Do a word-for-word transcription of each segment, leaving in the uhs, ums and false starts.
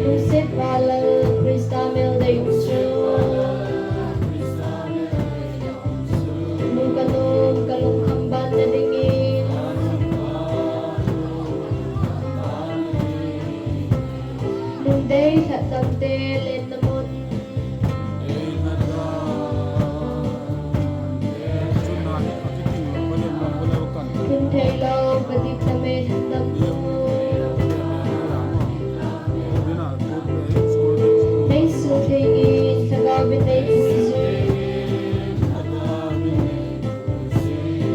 Lungsetpa Lal Christa mel dei um chu. Mu kanom kalungkham ban nadingin. Lungdei lhatdamte lenna mun. Lhun theilou, kadip tame lhatdam. Neisun thei in, lhagao vin neipui jin.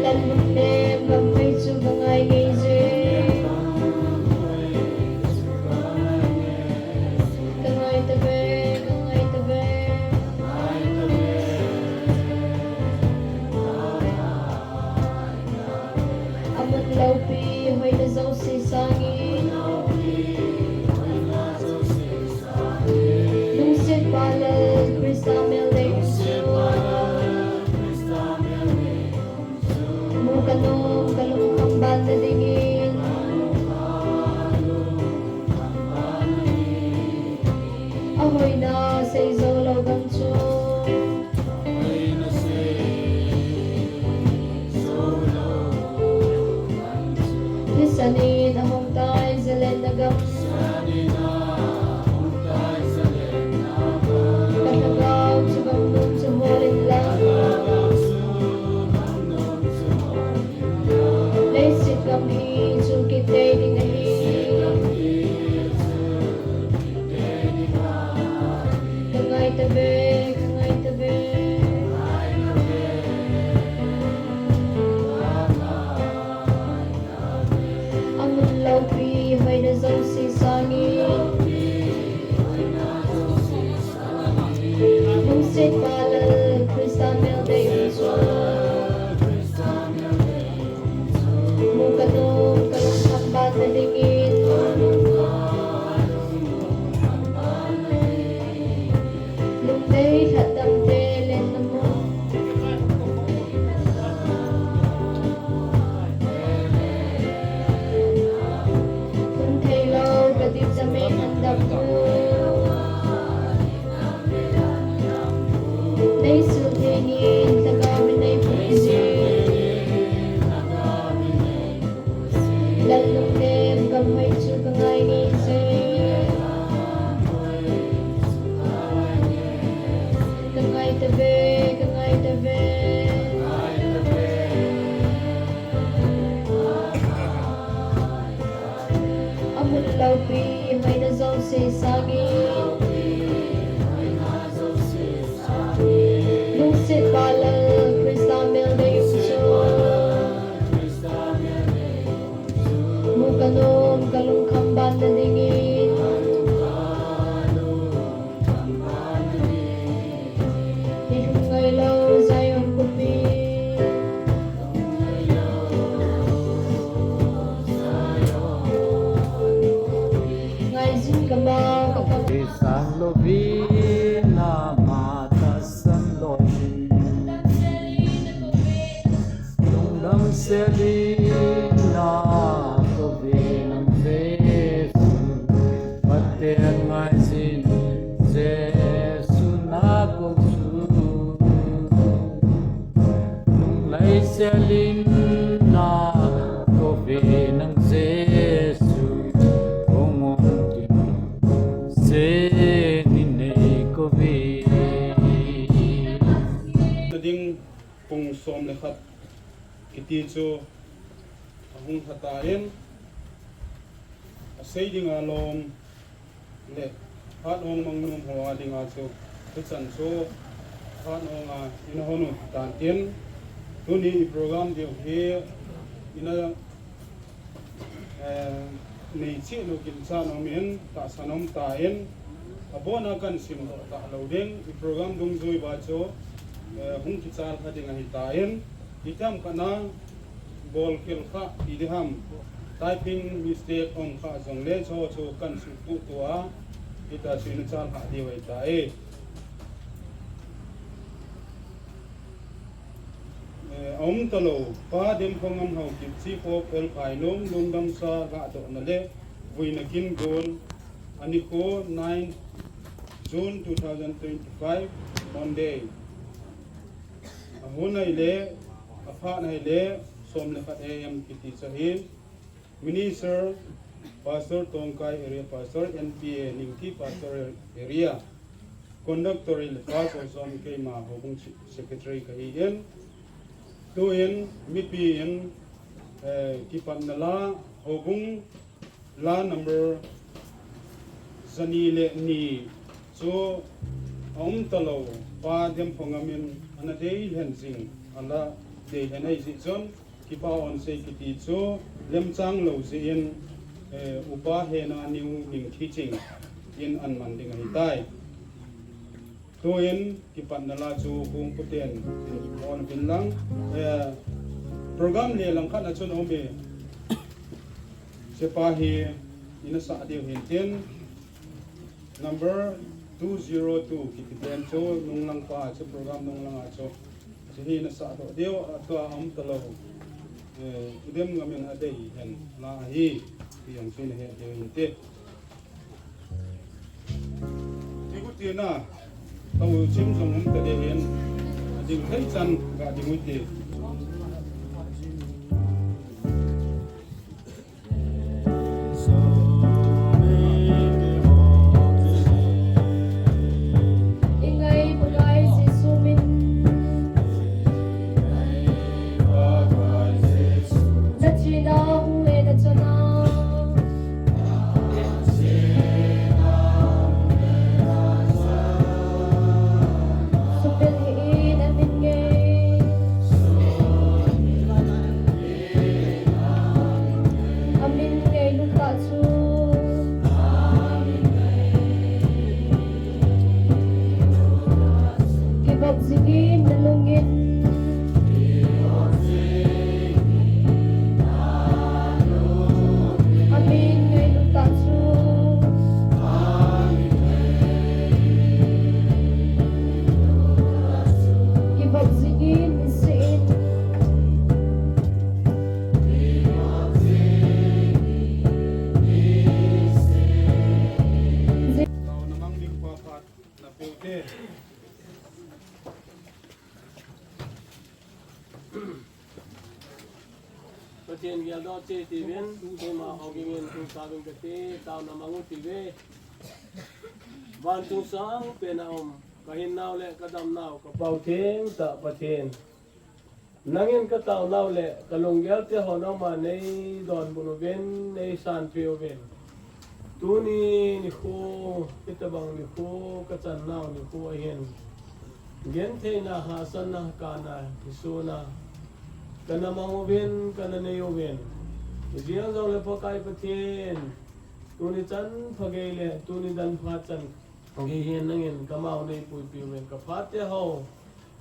Lallunglem gamphei chu kangai ngei jin. Kangai tave, kangai tave. Amun loupi hoina jouse sangin. Lungsetpa Lal Christa mel dei um chu. Mu kanom kalungkham ban nadingin. Ahoina seijou lou gam chu. Thisan in ahung tai zalenna gam. Kalhagao chu gam nom chu hol in lang. Leiset gam hi chu kitei ding ahi. Kangai tave, kangai tave. Amun loupi hoina jouse sangin. Lungsetpa Lal Christa mel dei um chu. Mu kanom kalungkham ban nadingin. Lungdei lhatdamte lenna mun. Lhun theilou, kadip tame lhatdam u. Neisun thei in, lhagao vin neipui jin. Lallunglem gamphei chu kangai ngei jin. Kangai tave, kangai tave. Amun loupi hoina jouse sangin. Lungsetpa Lal Christa mel dei um chu. Mu kanom kalungkham ban nadingin. Nilhum ngailou Zion khopi. Ngaijin kamau kakam. Sang louvin ama tahsan lou. Lungdam sel in na kouve nang Jesu, Pathen ngaijin Jesu na kou chu. Lunglai sel in na kouve nang Jesu, hung um tin Jesu nei kouve. Ding pung som le khat kiti chu ahung lha tan, asei dinga lom le hat hong mang nom ho a dinga chu, hichan chu hat hong a ina hon u tan tin, tuni i program diu hi ina Eh, nei cheh lou ginchat um in, tahsan um tan, abona kan simdoh talou ding, i program dungjui uva chu, eh, hung kichal kha ding ahi tan, itiham khat na, bolkhel kha, itiham, typing mistake um kha jongle chu chu kan suhtuh tua, ita chu ina chal kha diu ahi tai. Eh, aum talou, Pa Demkhongam Haokip, Chief of L. Phainom, lungdamsa lahdohna le vuina kin gon, Anikho nine June two thousand twenty-five, Monday. Ahun ahile, aphat ahile, som le khat A M kiti chu ahi. Minister, Pastor Tongkai Area Pastor, N P A, Ningki Pastor Area. Conductor le Pastor Som keima houbung se-, secretary kahi in. Tuin, mipi in, eh, kipatna la, houbung la number jani le ni chu aum talou, Pa Demphongam in ana dei lhen jing, ana dei lhen ahi jeh chun, Kipa Onsei kiti chu lemchang lou jeh in, eh, Upa Hena New Ningkhiching in aman ding ahitai. Tuin kipatna la chu hung puten in mon bin lang, eh, program le langkhat a chun aum e. Sepa hi ina sah diu hin tin, number two zero two kiti pen chu nunglang pa chu, program nunglang a chu. Chu hi na sah doh diu, a tua um talou. Eh, Udem Ngam in a dei hen la ahi, ti jong chu na he diu hin te. Ti ku ti na, tau chim jong um ta de hin, a ding thei chan ga ding u te. Amin ngailut tah chu kivop jingin na lungin. Amin ngailut tah chu kivop jingin na sein. Pathen geldoh cheh uvin, keima houin in thu sa uvin kati, taona mang u tive. Vantung sangpen a um, ka hinnau le ka damnau, ka Pau thengtah Pathen. Nangin ka taonau le ka lunggel te ho nangma nei donbut uvin, nei sanpeh uvin. Tuni nikho, hitabang nikho, ka channau nikho ahin. Gentheina, hahsatna, kana, kisuna. Kana mang uvin, kana nei uvin. Hijeng jongle Pakai Pathen. Tuni chan phagei le, tuni dan phat chan. Hihen nangin kamau nei puipeh uvin, ka phat te ho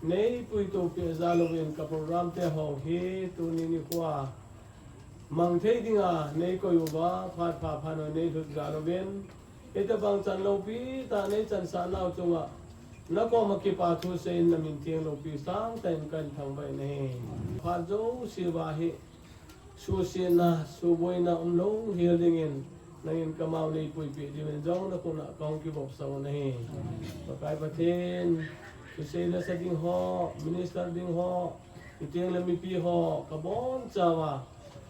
nei puitopeh jal uvin, ka program te ho hi tuni nikho a mang thei dinga nei koi uva, phat pha phat noi nei lhut jal uvin. Hitabang chan loupi tah nei chansah nau chunga na koma kipa thu seiyin na min theng loupi sangtah in kahin thangvah in ahi. Phat jouse uva hi suhsetna, suhboina umlou hel dingin, nangin kamau nei puipeh diuvin jong na koma kahung kivopsah u ahi. Pakai Pathen, thusei lasa ding ho, minister ding ho, chuteng le mipi ho, kabonchauva,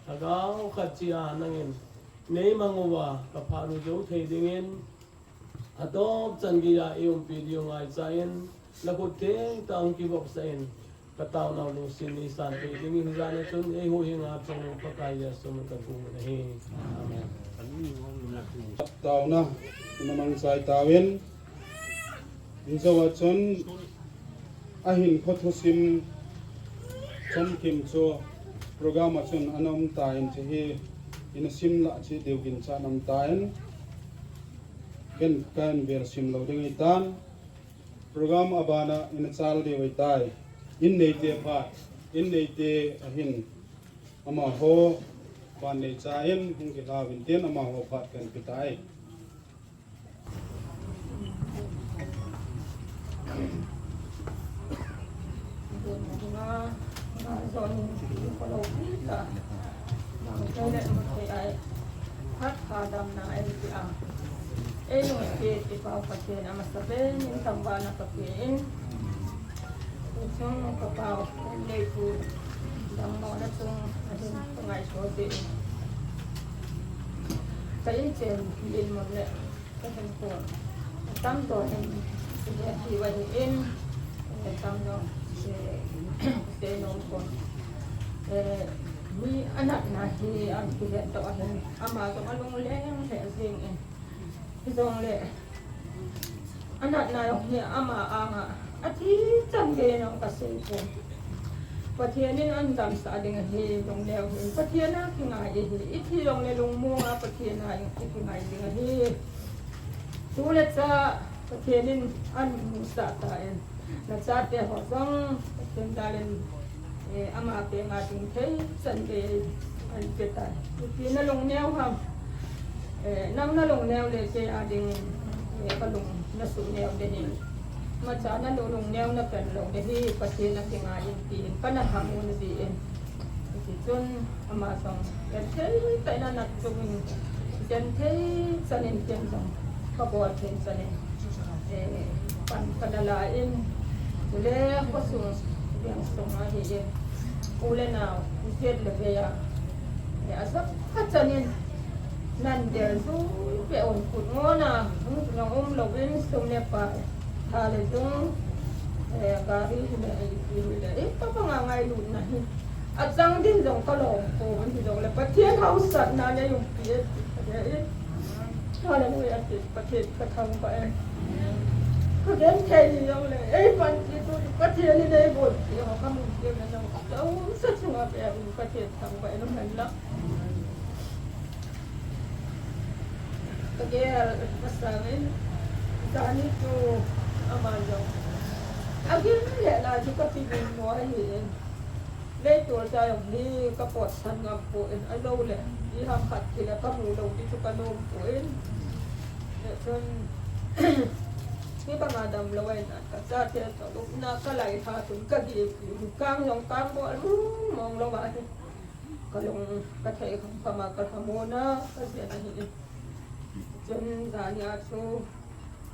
lhagao khat cheh a nangin nei mang uva, ka phat u jou thei dingin, atop chan geiya i umpi diu ngaichan, na khut thengtah hung kivopsah in, ka taonau lungset nei sanpeh dingin, hijeh a chun eihuhhing a chun Pakai Jesu min in ka thum u ahi. Amen. Taona, na mang chai tauvin, hijeh a chun, ahin khotho sim, chomkim chu, program a chun ana um tan, chu hi, ina sim lah cheh diu ginchat aum tan, ken kahin vel sim lou ding ahitan, program abana ina chal diu ahitai, in neite phat, in neite ahin, amaho, ban neicha in, hung kilha uvin tin, amaho phat kahin pe tai. Ei nung se ti pau Pathen amasa pen in thangvahna kape in. Tuchung ka pau in leipu dangmona chung ahin ka ngaito te in. Ka inchen dinmun le ka hinkho tamjo hin ti ve ti va hi in. Tamjo se nom ko. Mi anatna hi an ti ve to ahin ama jong alung leng le jing in. Hijongle, anatna jong hi ama anga, athi chan gei jong kasei pon. Pathen in ahin damsah ding ahi, lungneo hih in. Pathen a kingai ihi, ithi jongle lungmonga Pathen a kingai ding ahi. Tu le cha, Pathen in ahin musah tan. Nachate ho jong, Pathen jal in, eh, ama penga ding thei chan gei ahin pe tai. Ipi na lungneo ham. Eh, nang na lungneo le kei a ding, eh, ka lung na suh neo de hi. Macha na lung, lungneo na pen lou de hi, Pathen a kingai in tin, kana ham un ji in. Hiti chun ama jong, genthei tah in anat chun, genthei chan in ken jong, ka bol thei chan in, eh, pan ka la la in, chule khosung, veng sung a hi in, u le nau, u jet le vei a, eh, ajah khat chan in, nan del jui peh un kut ngona, hung jong um louvin sum le pai, tha le jung, eh, gari hi le, eh, ipi hi le, eh, pa pa nga ngailutna hi. Achang din jong kalom pon, hijongle Pathen haosatna nei umpi e, eh, Hallelujah, ti Pathen ka thangvah e. Ka genthei ni jongle, ei panpi tu Pathen in nei bolpi ho kamu kei na jong, ka haosa chunga pe a Pathen thangvah e, amen la. Ka gel masang in, jani chu ama jong. Agim le la chu ka kigim mo ahi in. Leitol cha jong hi ka potsan ngam pon, ahilou le, iham khat ti le ka mu lou ti chu ka nom pon. Chun, hibanga damlou ahin, ka chate toh lupna ka lai lha chun ka gel, kang jong kang bol mong mong lou ahi. Ka lung, ka thei kham kham a ka lhamon a, ka jen ahi. Chun jani a chu,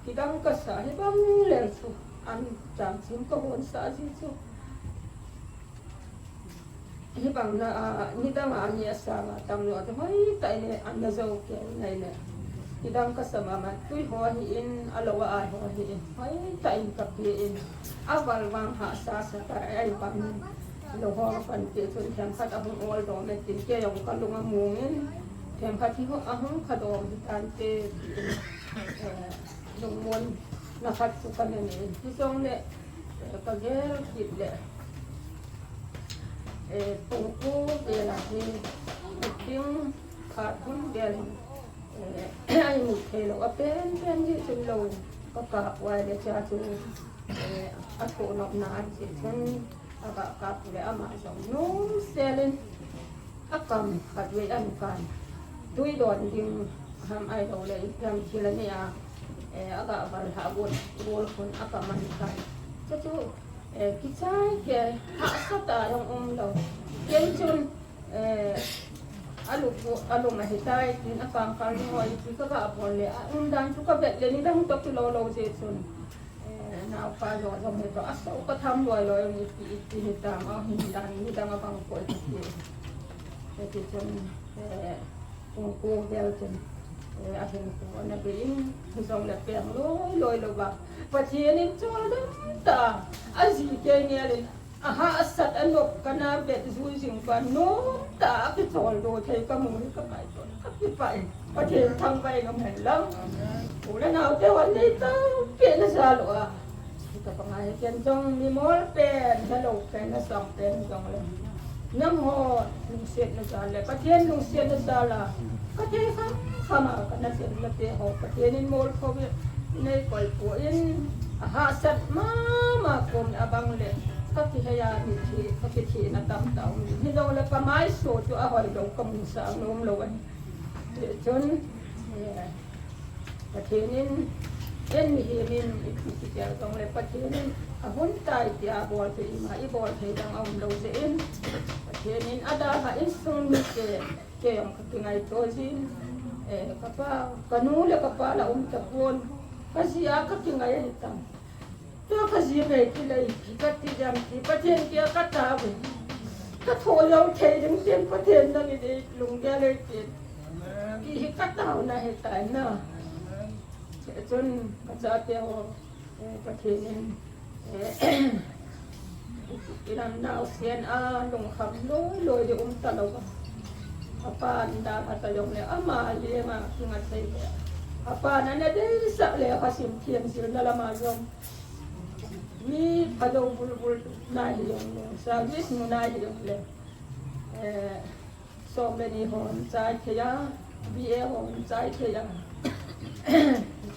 kidang kasa, hibang lel chu, an chang chim ka hon sa ji chu. Hibang na, a, nidang a ni asang a tam lou a chu, hoitah in an na jo kei nai le. Kidang kasa mama, tui ho hi in, alou a ai ho hi in, hoitah in ka pe in. Aval vang hahsa sa ka, ai vang. Lou ho ka panpi chun themkhat ahung ol dom e tin, kei jong ka lung among in, themkhat hi ahung kha dom hi tante, eh, lungmonna khat chu ka nei in. Hijongle, eh, ka gel kit le, eh, pung ko vel a hi, meeting khat hun vel in, eh, a imut thei lou, apen pen hi chun lou ka kap uva le cha chu, eh, athoh nopna ahi chun, aga kap le ama jong nom sel in, akam khat vei ahin kan. Tui don ding ham ahilou le, ipi ham thil anei a, eh, aga val lha gol, gol khun akam ahin kan. Chu chu, eh, kichai kei, hahsat a jong um lou. Kei chun, eh, alung, alung ahi tai, tin akang kang ni ho ipi kaga bol le, aumdan chu kavet le, nidang toh kilou lou jeh chun. Eh, naopa jo jong hi toh, aso ka tham loi loi, ipi, ipi hitam, ahin dan, nidang abang koi kati. Hiti chun, eh, pung ko vel chun, eh, ahin ko ana bei in, hijongle peng loi loi lou va. Pathen in chol dam ta, aji kei ngel in, ahahsat anop kana vet jui jing pa, nom ta a kichol do thei ka mu hi ka ngai to, ka kipah in. Pathen thangvah in um hen lang. U le nao te hon nei tampi na ja lou a. Ka pa ngai ken jong mi mol pen, na lou pen, na sam pen jong le. Nangho lungsetna jal le, Pathen lungsetna jal a. Ka thei kham kham a, kana jen na te ho, Pathen in mol kho ve, nei koi pon, ahahsat mama kom abang le. Ka kihei a, mi thi, ka kithi na tam ta um. Hijongle ka maiso chu ahoi lou, ka mu sa nom lou ahi. Chun, eh, Pathen in, en mihem in, ipi ti tia jongle Pathen in, ahun tai tia bol thei ima, ibol thei dang aum lou jeh in, Pathen in, adalha insung mite, kei jong ka kingaito jin, Eh, kapa, kanu le kapa la um tapon. Kaji a kakingai ahitan. Tua kaji ve kilai, kati jam ki, Pathen kia katao ve. Katho jou thei ding tin Pathen nangin eilunggel e tin. Kihi kataona ahitai na. Chun, kachate ho. Eh, Pathen in, eh, inam naosen a lungkham loi loi ding um talou a. Apan dalha ta jongle ama lenga kinga thei le. Apan ana deisah le kha sim thiam sil na lama jong. Mi phalou bulbul nai hijongle, service nu nai hijongle. Eh, Som le ni hon chai thei a, B A hon chai thei a.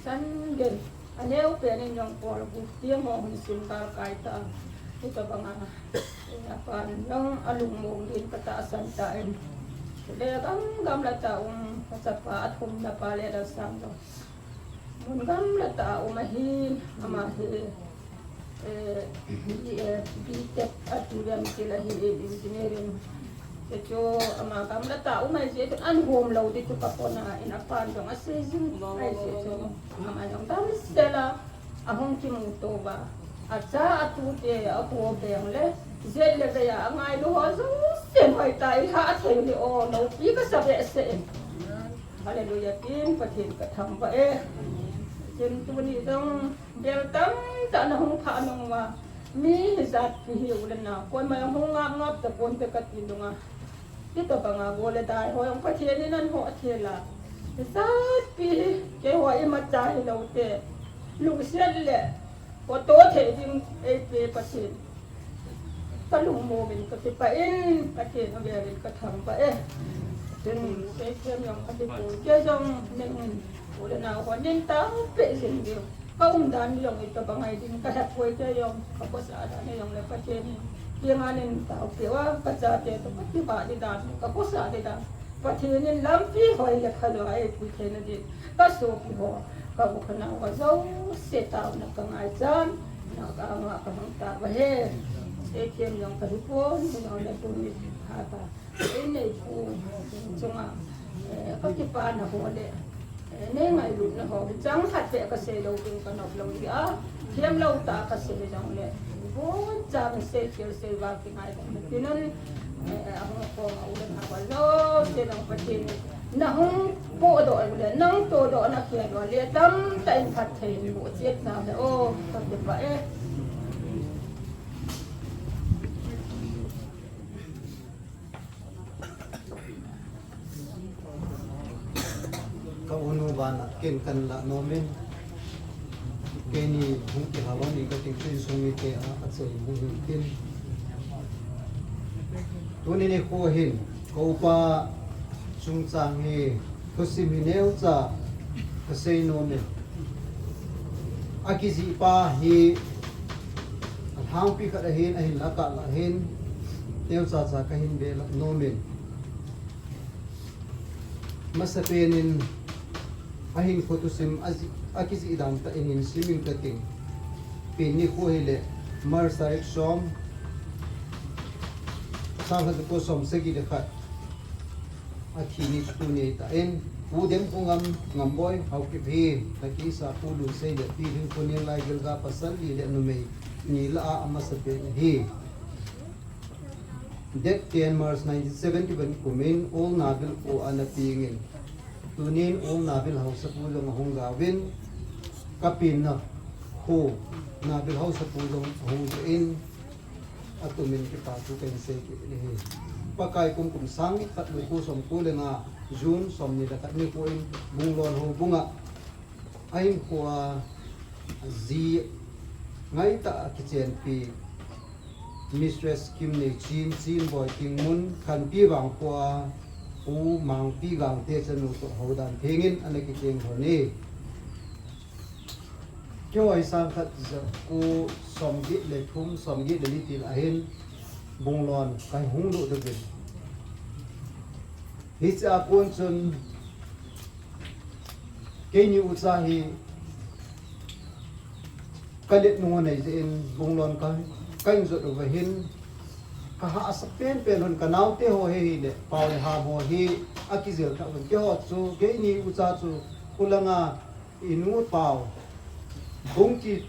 Sunday, aneo pen in jong Paul gup tiang ho hung sim kal kai ta. Hitobang a, eh, apan jong alungmong din katahsan tan. Le gam gamla ta um, kachapa athum na pa le la sang jong. Mun gamla ta a um ahi, ama hi, eh, B, eh, B Tech a tulian til ahi, engineering. Te chu ama gamla ta a um ahi, je chu an hom lou ti chu ka pona in apan jong asei jing ahi, je chu ama jong damsel a ahung kimu to ba. Acha atute aho beng le, je le ve a angai lou ho jong sen hoi ta i ha a thei le o, lou pi ka sa ve se. Hallelujah, tin Pathen ka thangvah e. Tin tuni jong bel tamtah na hung phah nung uva. Mi hijat pi hi u le nao. Koima jong hung ngap ngap tapon te kati nunga. Hitobang a go le dai ho jong Pathen in ahin ho thei a. Hijat pi hi keiho imacha hilou te. Lungset le Photo thei ding eipeh Pathen. Ka lungmong in ka kipah in, Pathen avel in ka thangvah e. Tin, Seithem jong ka kipah, kei jong neng in, u le nao hon nin taopeh jing diu. Ka umdan jong itobang ahi ding ka hepoi, kei jong ka khosa dan jong le Pathen in. Kei ngan in taopeh uva, ka chate toh ka kipah ding dan, ka khosa ding dan. Pathen in lampi hoi le phalou a eipui theina din, ka sopi ho, ka u ka nao ho jouse taona ka ngaichan, na ka anga ka hung tao ahi. Seithem jong ka hipon, jong le tuni pha ta. Ei neipu chunga, eh, ka kipana ho le, eh, nei ngailutna ho, chang khat beh ka sei lou ding ka nop lou hi a, thiam lou tah ka sei jong le, bon chang sei khel sei val Ngaidam tin un, eh, ahung khom a u le nao ho jouse nang Pathen in nahung pohdoh u le, nang tohdoh na khel u le, tamtah in phatthei in boh chet nau hen o, ka kipah e. Ka u nu vana ken kan lah nom in, keini hung kihou a ni ka ting tin sung mite a, achei hung hin tin. Tuni nikho hin, ka upa chungchang hi thusim hi neocha ka sei nom in. Akijih pa hi alhangpi khat ahin, ahinlah kah lah hin, neocha cha ka hin belap nom in. Masapen in ahinkho thusim aji-, akijih dan tah in hin sim ing ka ting. Pen nikho hile March tarik som, sang khat jako som sagi le khat. Athi ni chu tuni ahi tan. Pu Demkhongam Ngamboi Haokip hi, nakisa Pu Lunsei le Pi Lhingkhonin Laigil ga pasal li le numei ni lah a amasapen ahi. Date ten March nineteen seventy-one kum in Old Nabil kho a ana peng in, tunin Old Nabil Haosapu jong ahung gaovin, ka penna kho Nabil Haosapu jong ahung doh in, atumin kipa thu kahin sei kit ahi. Pakai kum kum sang khat le ko som ko le nga, June som ni le khat nikho in Bunglon houbung a, ahinkho a ji ngaitah a kichenpi Mistress Kimneichin, Chinboi Tingmun, Khanpi Vangkho a Pu Mangpi Gangte chanu toh houdan thengin ana kicheng lhon e. Keiho hi sang khat jako som get le thum, som get le li til ahin Bunglon ka hung lut uvin. Hiche a kon chun keini ucha hi ka let nung anei jeh in Bunglon ka, ka hin jot uva hin ka hahsa penpen lhon, ka naote ho hi, hile pao le ham ho hi akijil tah uvin. Keiho chu, keini ucha chu, khulanga inu pau, Bungchi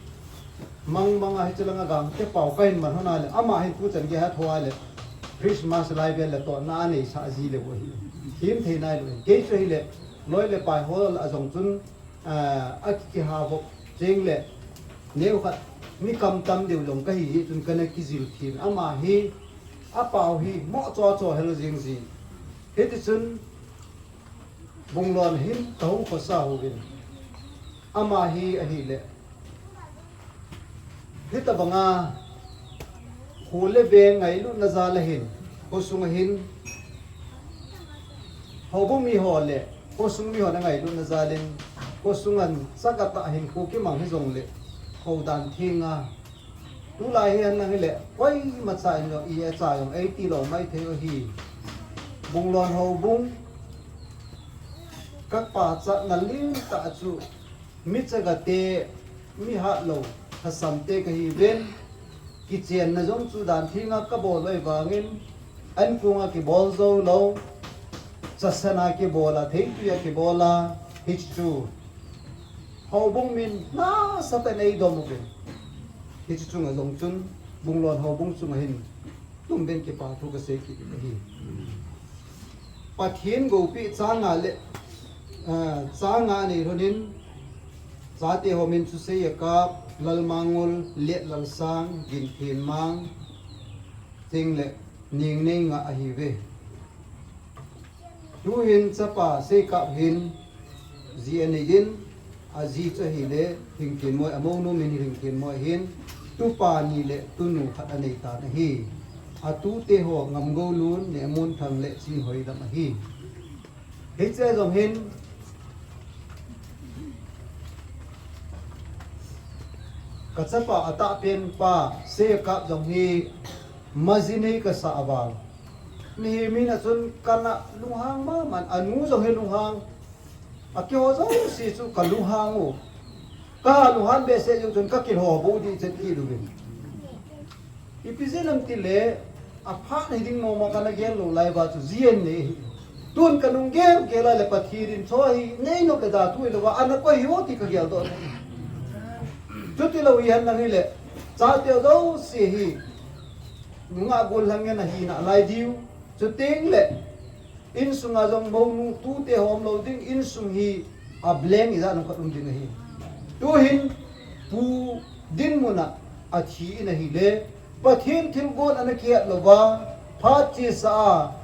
Mangmang a hiche langa Gangte pau kahin man hona le, ama hin tuchan gei hat hoa le, Christmas lai vel le tohna aneisah ji leu ahi. Him thei nailou ahi. Kei chu ahile, loi le pai ho lah a jong chun, ah, akikiha vop jeng le, neokhat mi kamtam deu jong kahi jeh chun kana kijil thim. Ama hi, apau hi, mo cho cho hel jeng ji. Hitichun, Bunglon hin kahung khosa uvin. Ama hi ahile, hitobanga kho le veng ngailutna jal ahin, khosunga hin, houbung miho le khosung miho na ngailutna jalin, khosunga chakatah hin kho kimang hijongle, houdan thenga, tulai hi ahin lang hile, koimacha in jong, i, acha jong eiti lou maithei u ahi. Bunglon houbung, kapachatna lentah chu, mi chagate, mi hatlou, lhasamte kahiuvin, kichenna jong chu dan thenga kabol u ahivangin, ankonga kibol joulou, chasana kibol a, theitwi a kibol a, hichu houbung min nasatah in eidom uvin. Hiche chunga jong chun, Bunglon houbung chunga hin, tumbeh in kipa thu kasei kit u ahi. Pathen goupeh changa le, ah, changa nei lhonin, chate ho min chu Seiyakap, Lalmangol, Letlalsang, Ginthenmang, Tengle, Nengneingah ahiuve. Tuhin chapa Seikap hin ji anei in, aji chu ahile Hingthenmoi, amounu min hi Hingthenmoi ahin, tupa ni le tunu khat anei tan ahi. Atute ho Ngamgoulun, Nehmunthang le Chinhoidam ahi. Hiche jong hin, kachapa atahpen pa Seikap jong hi majinei kasah val, mihem in achun kana lunghang maman, anu jong hi lunghang, akeiho jouse chu kalunghang u. Kalunghan behseh jeh chun kakilhoh bou ding chet kit uvin. Ipi jeh ham tile, aphat hiding mong mong kana gel lou lai uva chu ji anei ahi. Tun kanung gel gel a le Pathen in cho hi, neinop le da thu hilouva, ana koi hiu ti kageldoh ahi. Chutilou hihen lang hile, chate jouse hi, nungah gollhang ngen ahina lai diu. Chutengle, insunga jong mounu tute ho umlou ding, insung hi ablank ijat ham khat um ding ahi. Tuhin pu dinmun a athi in ahile, Pathen thilgon ana kihet louva, phat chesa a,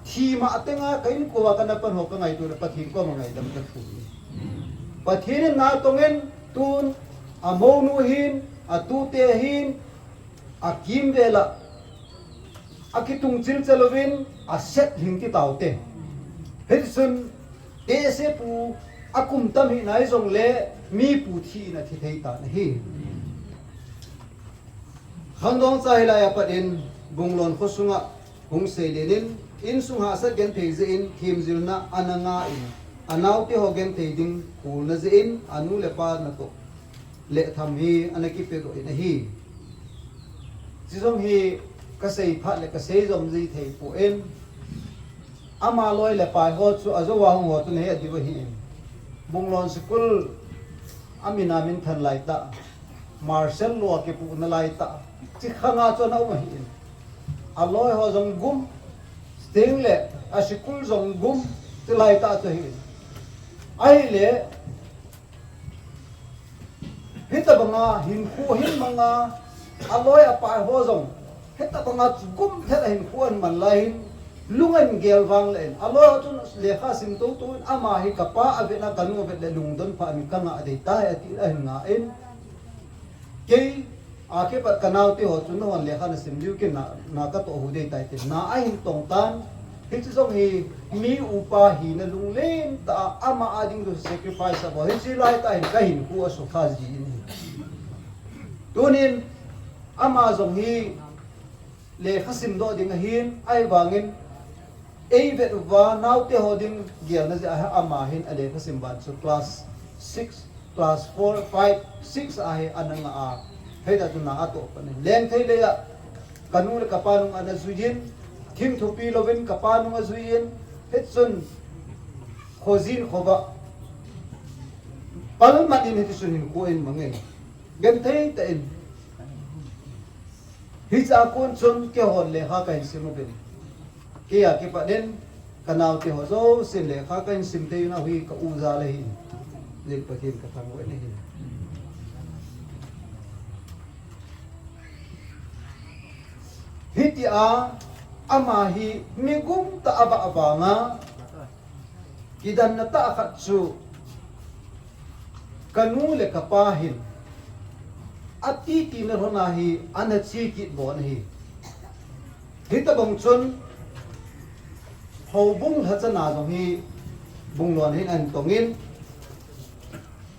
thi ma tenga ka inkoa kana pan ho kangaito le Pathen koma ngaidam kathum e. Pathen in natong in tun, amounu hin, atute hin, akimvel a, akitung chilchel uvin, aset lhing kit taute. Hitichun, tehse pu, akum tam hih nai jongle, mi pu thi in athi thei tan ahi. Khangdong cha hilai a pat in, Bunglon khosunga hung seilen in, insung hahsat genthei jeh in, themjilna ana nga in, anaote ho genthei ding kholna jeh in, anu le pa natoh lehtham hi ana kipedoh in ahi. Chujong hi kasei phat le kasei jom ji thei poi. Ama loi le pai ho chu ajouva hung ho chun ahet diu ahin. Bunglon school amin a minthan laitah, martial law kipuhna laitah, chi khanga chu ana um ahin. Aloi ho jong gum, tengle a school jong gum, chi laitah chu ahin. Ahile, hitobanga hinkho hin manga, aloi apai ho jong, hitobanga gum thet a hinkho ahin man lai hin, lung ahin gel vang le in, aloi ho chun lekha sim tou tou in, ama hi kapa avet a kanu avet le lungdon pha in kanga dei tai ati ahin nga in. Kei, akipat kanaote ho chun nahon lekha nasim diu kin na, na katoh hu dei tai tin. Na ahin tong tan, hiche jong hi mi upa hina lunglen tah a ama a ding chu sacrifice abol. Hiche laitah hin kahinkho asukha ji in ahi. Tunin, ama jong hi lekha simdoh ding ahin, ahivangin, eivet uva, naote ho ding gelna jeh a ama hin alekha sim ban chu class six, class four, five, six a hi ana nga a. Hitah chun na atoh pan in. Lengthei lei a, kanu le kapa nung ana jui in, thing thupi louvin kapa nung ajui in, hichun Khojin khovah palmat in hitichun hin kho in mang e. Genthei tah in. Hiche a kon chun keihon lekha kahin sim uvin. Kei a kipat in kanaote ho jousen lekha kahin sim thei u hi ka u jal ahi. Jeh in Pathen kathangvah in ahi. Hitia ama hi migum tah a avah vanga kidanna tah khat chu kanu le kapa hin atitina lhona hi ana che kit bon ahi. Hitobang chun houbung lhachana jong hi Bunglon hin ahin tongin,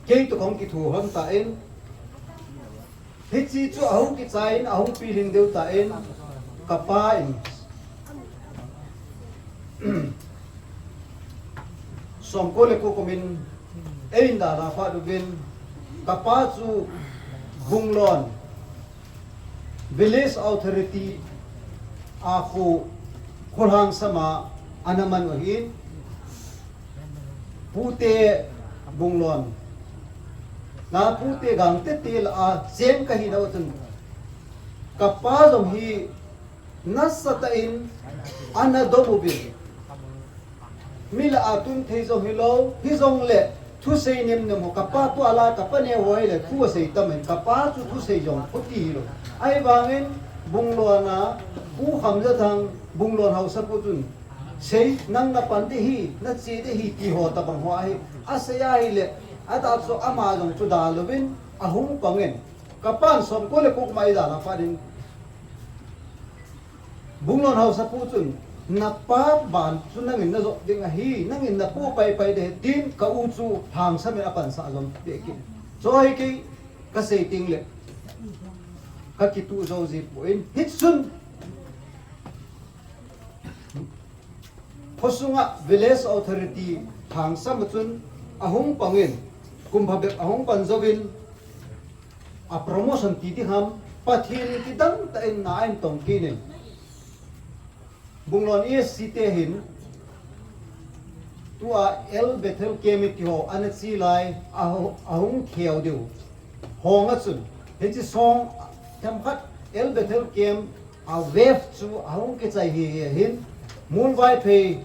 kei toh kahung kithu lhon tan, hiche chu ahung kichai in, ahung pilhing deu tan, kapa in somko le ko kumin eihin dalha phat uvin, kapa chu Bunglon Village Authority a kho, kholhangsam a ana man u ahin, Pute Bunglon, na Pute Gangtete lah a cheng kahi nau chun, kapa jong hi nasatah in ana dom uvin. Mi lah a tun thei jong hilou, hijongle thusei nemnem ho, kapa tua la, kapa neo ho hile thu asei tam in, kapa chu thusei jong khuti hilou. Ahivangin Bunglon a Pu Khamjathang, Bunglon haosapu chun, sei, nang napan ding ahi, nache ding ahi, ti ho tobang ho ahi. Asei ahile, atah chu ama jong chu dalha uvin ahung pangin, kapan somko le ko kum a eidalha phat in, Bunglon haosapu chun, napa ban chu nangin najop ding ahi, nangin napoh paipai ding ahi, tin ka u chu lhangsam in apansah jom peh kit. Chu hi kei kasei tengle kakituh jou ji poi. Hichun khosunga Village Authority lhangsam a chun ahung pangin, kum phabep ahung pan jouvin, a promotion ti ding ham, Pathen kidang tah in na ahin tong kit in, Bunglon E S C te hin tua El Bethel Camp iti ho ana che lai, aho-, ahung khel diu hong a chun, hiche song themkhat El Bethel Camp a wave chu ahung kichai hi, hi hin, Molvaiphei,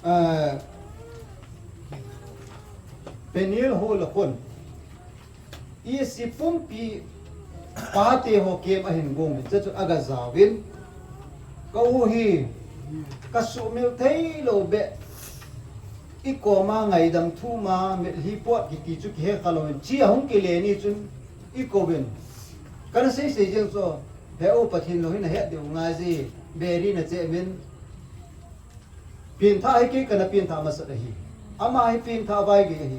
eh, Peniel Hall a kon, E C pumpi pate ho camp ahin gong in, chuchu aga jaovin, ka u hi, ka sumil thei lou beh, i koma ngaidam thu ma, melhi pot kiti chu kihe kha louvin, chi ahung kile ni chun, i kouvin, kana sei sei jeng chu, he u Pathen lou hin ahet diu ngai ji, beri na che min, Pengthah hi kei kana pengthah masat ahi. Ama hi pengthah vaigei ahi.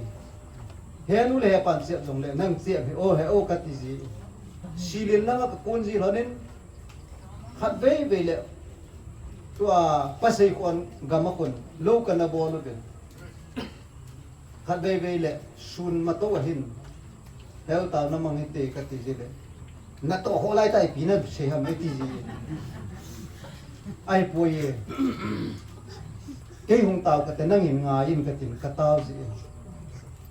He nu le he pan chep jongle nang chep hi o he o kati ji. Silin langa kakon ji lhonin khatvei vei le tua pasei khon gam a khon lou kana bol uvin. Khatvei vei le sun mato ahin. Heu tao namang hite kati ji le. Nato ho lai tai pi nasei ham eti ji. Ahipoi e. Kei hung tao kate nangin ngaiyin katin katao ji.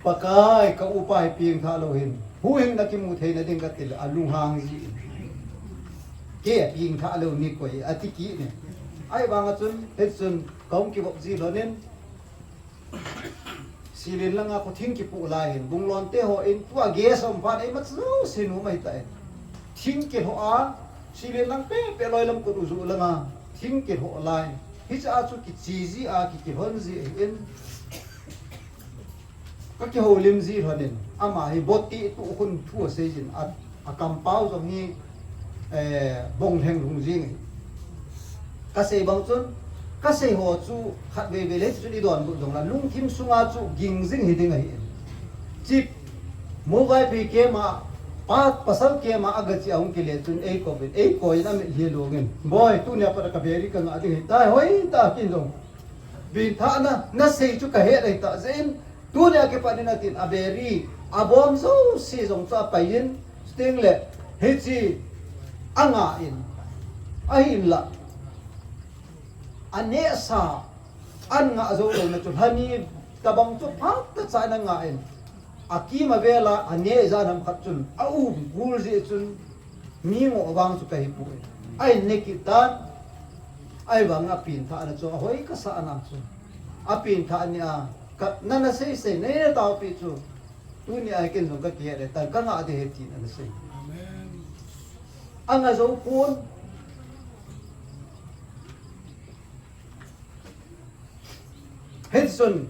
Pakai ka upa hi pengthah lou hin. Huhhingna kimu theina ding kati le alunghang ji. Kei pengthah lou ni koi ati kit ne. Ahivanga chun, hichun kahung kivop ji lhonin. Silin langa kho thing kipoh lai hin, Bunglon te hon tua gas um phat in ima chu sinu mai ta in. Thing kilhoh a, Silin lang pepe loi lam kut uju langa, thing kilhoh lai. Hiche a chu kiche ji a, kikilhon ji in. Ka kihoulim ji lhonin, ama hi boti tu khun thu asei jin a, a kampao jong hi, eh, bong lheng lhung jing ahi. Ka sei bang chun, ka sei ho chu khatvei vei le chun i donbut jong la, lungthim sunga chu ging jing hi ding ahi. Chip, Molvaiphei camp a, pa, pasal camp a aga che ahung kile chun ei kouvin, ei koiyin a mitlhi alungin. Boi, tunia pat a ka beri ka ngah ding ahi tai, hoi ta kin jong. Pengthahna, nasei chu ka he lai ta jeh in, Tunia kipat in atin aberi, abom jouse jong chu apai in, chuteng le, hiche, angah in, ahinla, anehsa, an ngah jou louna chu, lhani, Tabang chu phat ta cha na nga in. A kim a vela a ne ja nam khat chun a um gul ji chun mi ngo vang chu ka hi pu. Ai ne ki tan. Ai vang a pin tha na chu a hoi ka sa na chu. A pin tha ni a ka na na sei sei ne tao pi chu. Tu ni ai ken jong ka ki le tan ka nga de he ti na na sei. Amen. Anga zo pun. Hiti chun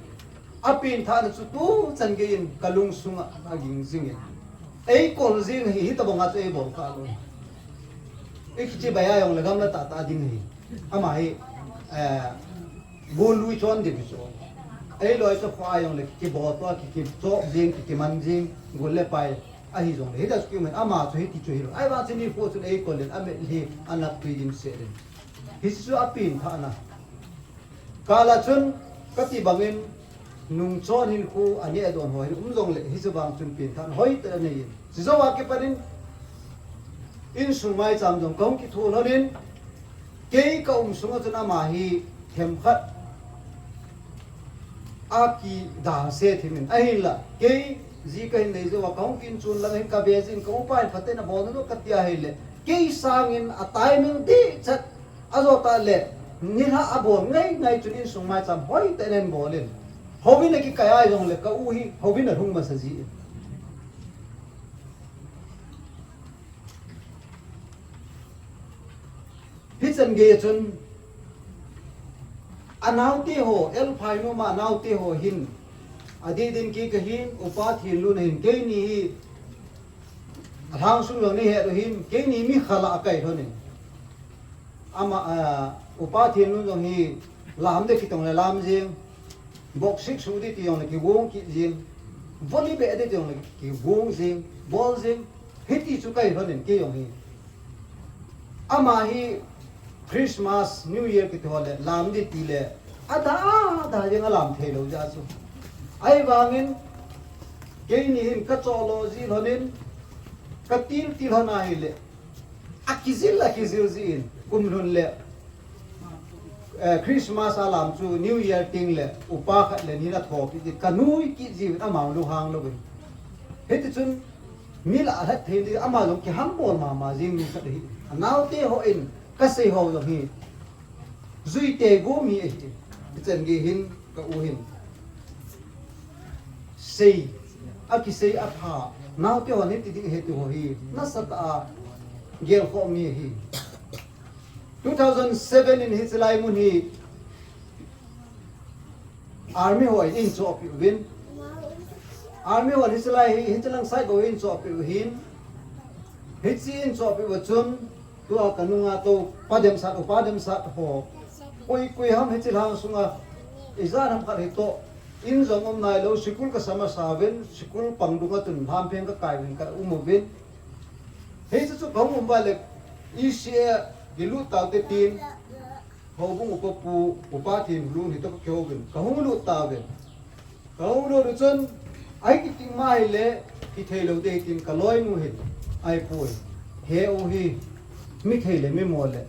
a pin tha na chu tu chan gei in ka lung sunga a ging jing in. Ei kol jing hi, hi tabang a chu ei bol ka lo. I kichi bai a jong le gam la ta ta ding hi. Ama hi, eh, gun lui chon ding chu. Ei loi chu kho a jong le ki bol to ki, ki chop jing, ki, ki man jing, gul le pai. A hi jong le, hi ta chu ki man, ama chu hi ti chu hi lo. Ai vang chu ni pho chun ei kol le, a me hi, a nak tui dim se le. Hi chu a pin tha na. Kala chun ka ti bangin nung chon hin khu a ne a don ho hin um jong le hi chu vang chun pin than hoi ta nei in. Chi zo a kipanin insung mai cham jong kong ki thu lhonin kei ka um sunga chun ama hi them khat a ki da se thimin ahin la kei ji ka hin nei zo a kong kin chun lang hin ka be jin ka upa in phaten a bol no ka ti a hi le kei sangin a timing di chat A zo ta le, nilha a bol ngai ngai chun insung mai cham hoi te nen bol in. Hovin a kikai ai jong le ka u hi, hovin a hung masa ji in. Hi chan gei chun, a naute ho, El Phainoma a naute ho hin, a di din ki ka hin, upa thin lun hin, keini hi, a thang sung jong ni he do hin, keini mi khala a kai thon in. Ama, ah, upa thin lun jong hi lam de kitong le lam jing, bok sik su di ti jong le ki wong ki jing, volley be di ti jong le ki wong jing, bol jing, hiti chu kai lhon in ki jong hi. Ama hi Christmas, New Year kiti ho le, lam di ti le, a da, a da jing a lam thei lo ja chu. Ai vangin, keini hin ka cho lo ji lhon in, ka til til lhon a hi le, A kijil, a kijil jin, kum lhun le, eh, Christmas a lam chu New Year ting le, upa khat le ni na tho ki, ka nui ki ji, ama lu hang lo. Hiti chun, mi la a hat thei di, ama jong ki hang bol mama jing mi khat hi. A naute ho in, ka sei ho jong hi. Jui te go mi ahi. Chen gi hin, ka u hin. Sei, a kisei a pha, naute hon hiti ding he ti ho hi, nasatah a, gel kho mi hi. Two thousand seven in hi chilai mun hi, army ho in in cho pi uvin. Army ho hi chilai hi, hi chilang sai go in cho pi uvin. Hi chi in cho pi u chun, Tua ka nunga to, pa dem sat, upa dem sat ho. Koi, koi ham hichi lang sunga, ija nam khat hi to, in jong um nai lo, sikul ka sama sa ven, sikul pang dunga tun ham phen ka kai ven ka um ven. Hei chu chu ka um ba le, E C A, di lu tau te tin, ho bung upa pu, upa tin lu ni to ka kyo ven, ka hung lu ta ven. Ka u lo chun, ai kiti mai le, ki thei lo te tin ka loi nu hin, ai pui. He u hi, mi thei le mi mo le.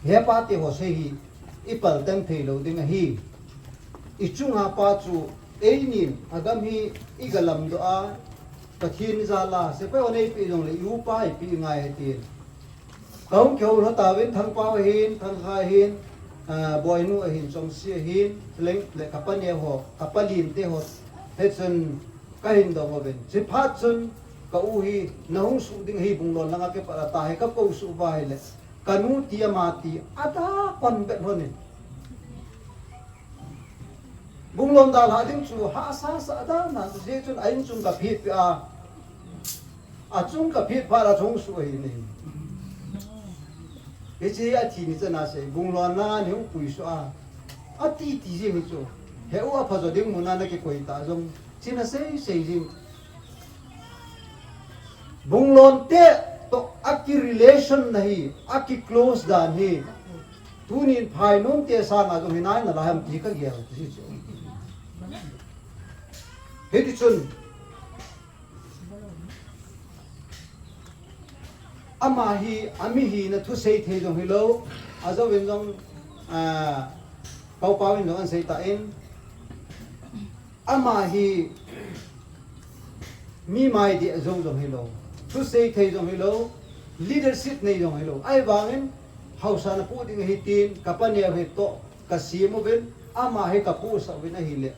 He pa te ho se hi, i pal teng thei lo ding ahi. I chunga pa chu, ei nin, a gam hi, i ga lam do a, Pathian ni za la, se pa o nei pi jong le, i u pa i pi ngai he tin. Ka hung kihou lhon tauvin, Thangpao ahin, Thangkhai ahin, ah, Boinu ahin, Chongsi ahin, leng le ka pa neo ho, ka pa lin te ho, hichun ka hin dong uvin. Chiphat chun ka u hi na hung suh ding hi Bunglon langa kipat a ta hi ka kou suh uva ahile, ka nu ti ama ti, a da kon bet lhon in. Bunglon dalha ding chu hahsa sa dan a, chuche chun a in chung ka phit peh a, a chung ka phit phat a chong suh ahi nei. Hiche a thi ni chana sei, Bunglon na ni hung pui suh a, a ti ti jing hi chu. He u a pha jo ding mun a na kikoi ta jong, china sei sei jing. Bunglon te toh a ki relation na hi, a ki close dan hi. Tunin Phainom te sanga jong hi nai na la ham ti ka gel ti chu. Hiti chun. Ama hi, a mi hina thu sei thei jong hi lo. A jo in jong, ah, Pau Pau in jong an sei ta in. Ama hi mi mai deh jou jong hilou, thusei thei jong hilou, leadership nei jong hilou. Ahivangin haosa napoh ding ahi tin, kapaneo hi toh kasem uvin, ama hi kapohsah uvin ahile,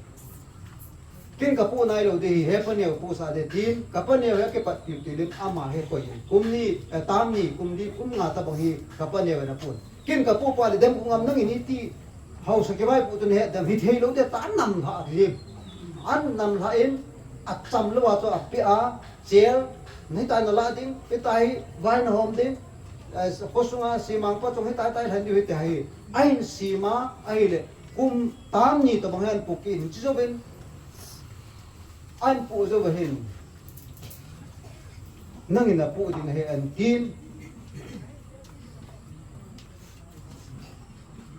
ken kapoh nailou ding ahi, he paneo kapohsah ding tin, kapaneo hi akipat piu tilin ama hi koi in. Kum ni, eh, tam ni, kum li, kum nga tabang hi kapaneo hi napoh. Ken kapoh pah le dem kong am nangin iti, haosa kivaipoh tun het dem, hithei lou te ta nam lha hi. An nam lha in, acham lou a chu apeh a, chel, hitia nalah ding, hitia hi vai nahom ding, eh, khosunga simang pa chung hitia hitia lhen diu hiti ahi. Ahin sema, ahile, kum tam ni tabang hi ahin poh kit in, hiche jouvin, ahin poh jou ahin. Nangin napoh ding ahi ahin tin.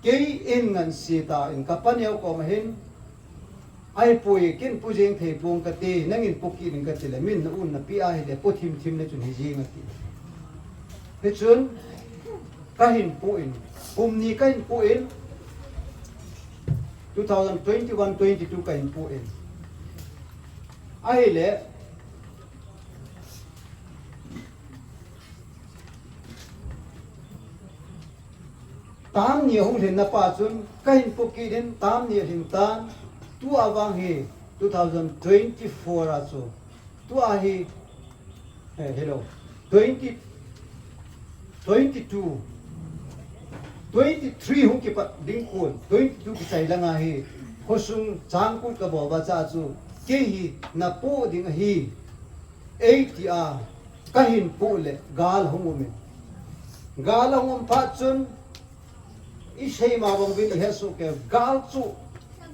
Kei in ngansi tan kapaneo koma hin, ahipoi, ken poh jeng thei pong kati, nangin poh kit in kati le, min na un napeh ahile, poh thim thim le chun hijeng ati. Hichun, kahin poh in, kum ni kahin poh in, two thousand twenty-one twenty-two kahin poh in. Ahile, tam ni ahung lhin na pa chun, kahin poh kit in, tam ni alhin tan, tua vang hi, two thousand twenty-four a chu, tua hi, eh, hello, twenty, twenty-two, twenty-three hung kipat ding kon, twenty-two kichai langa hi, khosung changkul kabol ba cha chu, kei hi napoh ding ahi, eighty a, kahin poh le, gal hung um in. Gal hung um phat chun, isei ma bang uvin ihet soh kei, gal chu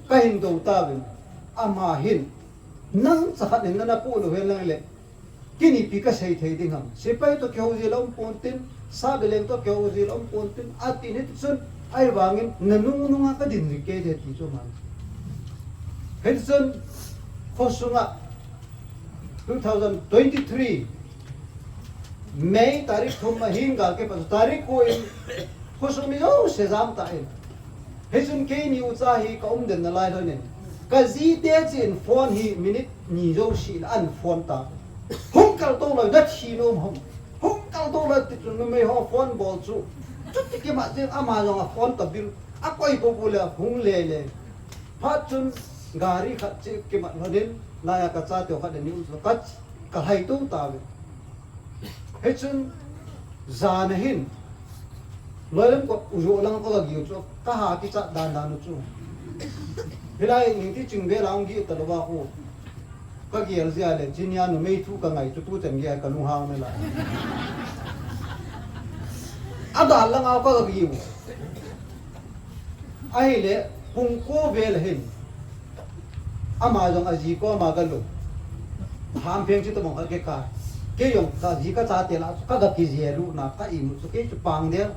kahin dou tauvin. Ama hin, nang chakhat in nana poh lou hen lang le, ken ipi kasei thei ding ham. Sepai toh kihou jil a um pon tin, Sahbeleng toh kihou jil a um pon tin, atin hitichun, ahivangin, nanung nunga kadin ji kei de ti chu man. Hitichun, khosunga, two thousand twenty-three, May tarik thum a hin gal kipat chu tarik ko in, khosung mi jouse jam tan. Hichun keini ucha hi ka um den nalai lhonin. Ka jite chun phone hi minute ni jouse in ahin phone ta. Hung kal to lou, nathi nom ham. Hung kal to lou ti chun numei ho phone bol chu. Chuti kimat jeng ama jong a phone ta bil. Akoi popo le hung le le. Phat chun gari khat chu kimat lhonin, laiya ka chate khat le ni u chu ka, ka hai to tauve. Hichun, jan a hin, loilam kot u jo lang ka gagi u chu, ka ha kichat dan dan u chu. Hilai ning ti ching ve lang gi ta lou va khu. Ka gel jia le, chinia numei thu ka ngai chu tu chan gei ka lunghang nalai. Adal langa ka gagi u. Ahile, pung ko vel hin. Ama jong aji koma galut. Hampheng chu tabang khat kei ka. Kei jong kaji kachate lah, ka ga kijel u na, ka imu chu kei chu pang del.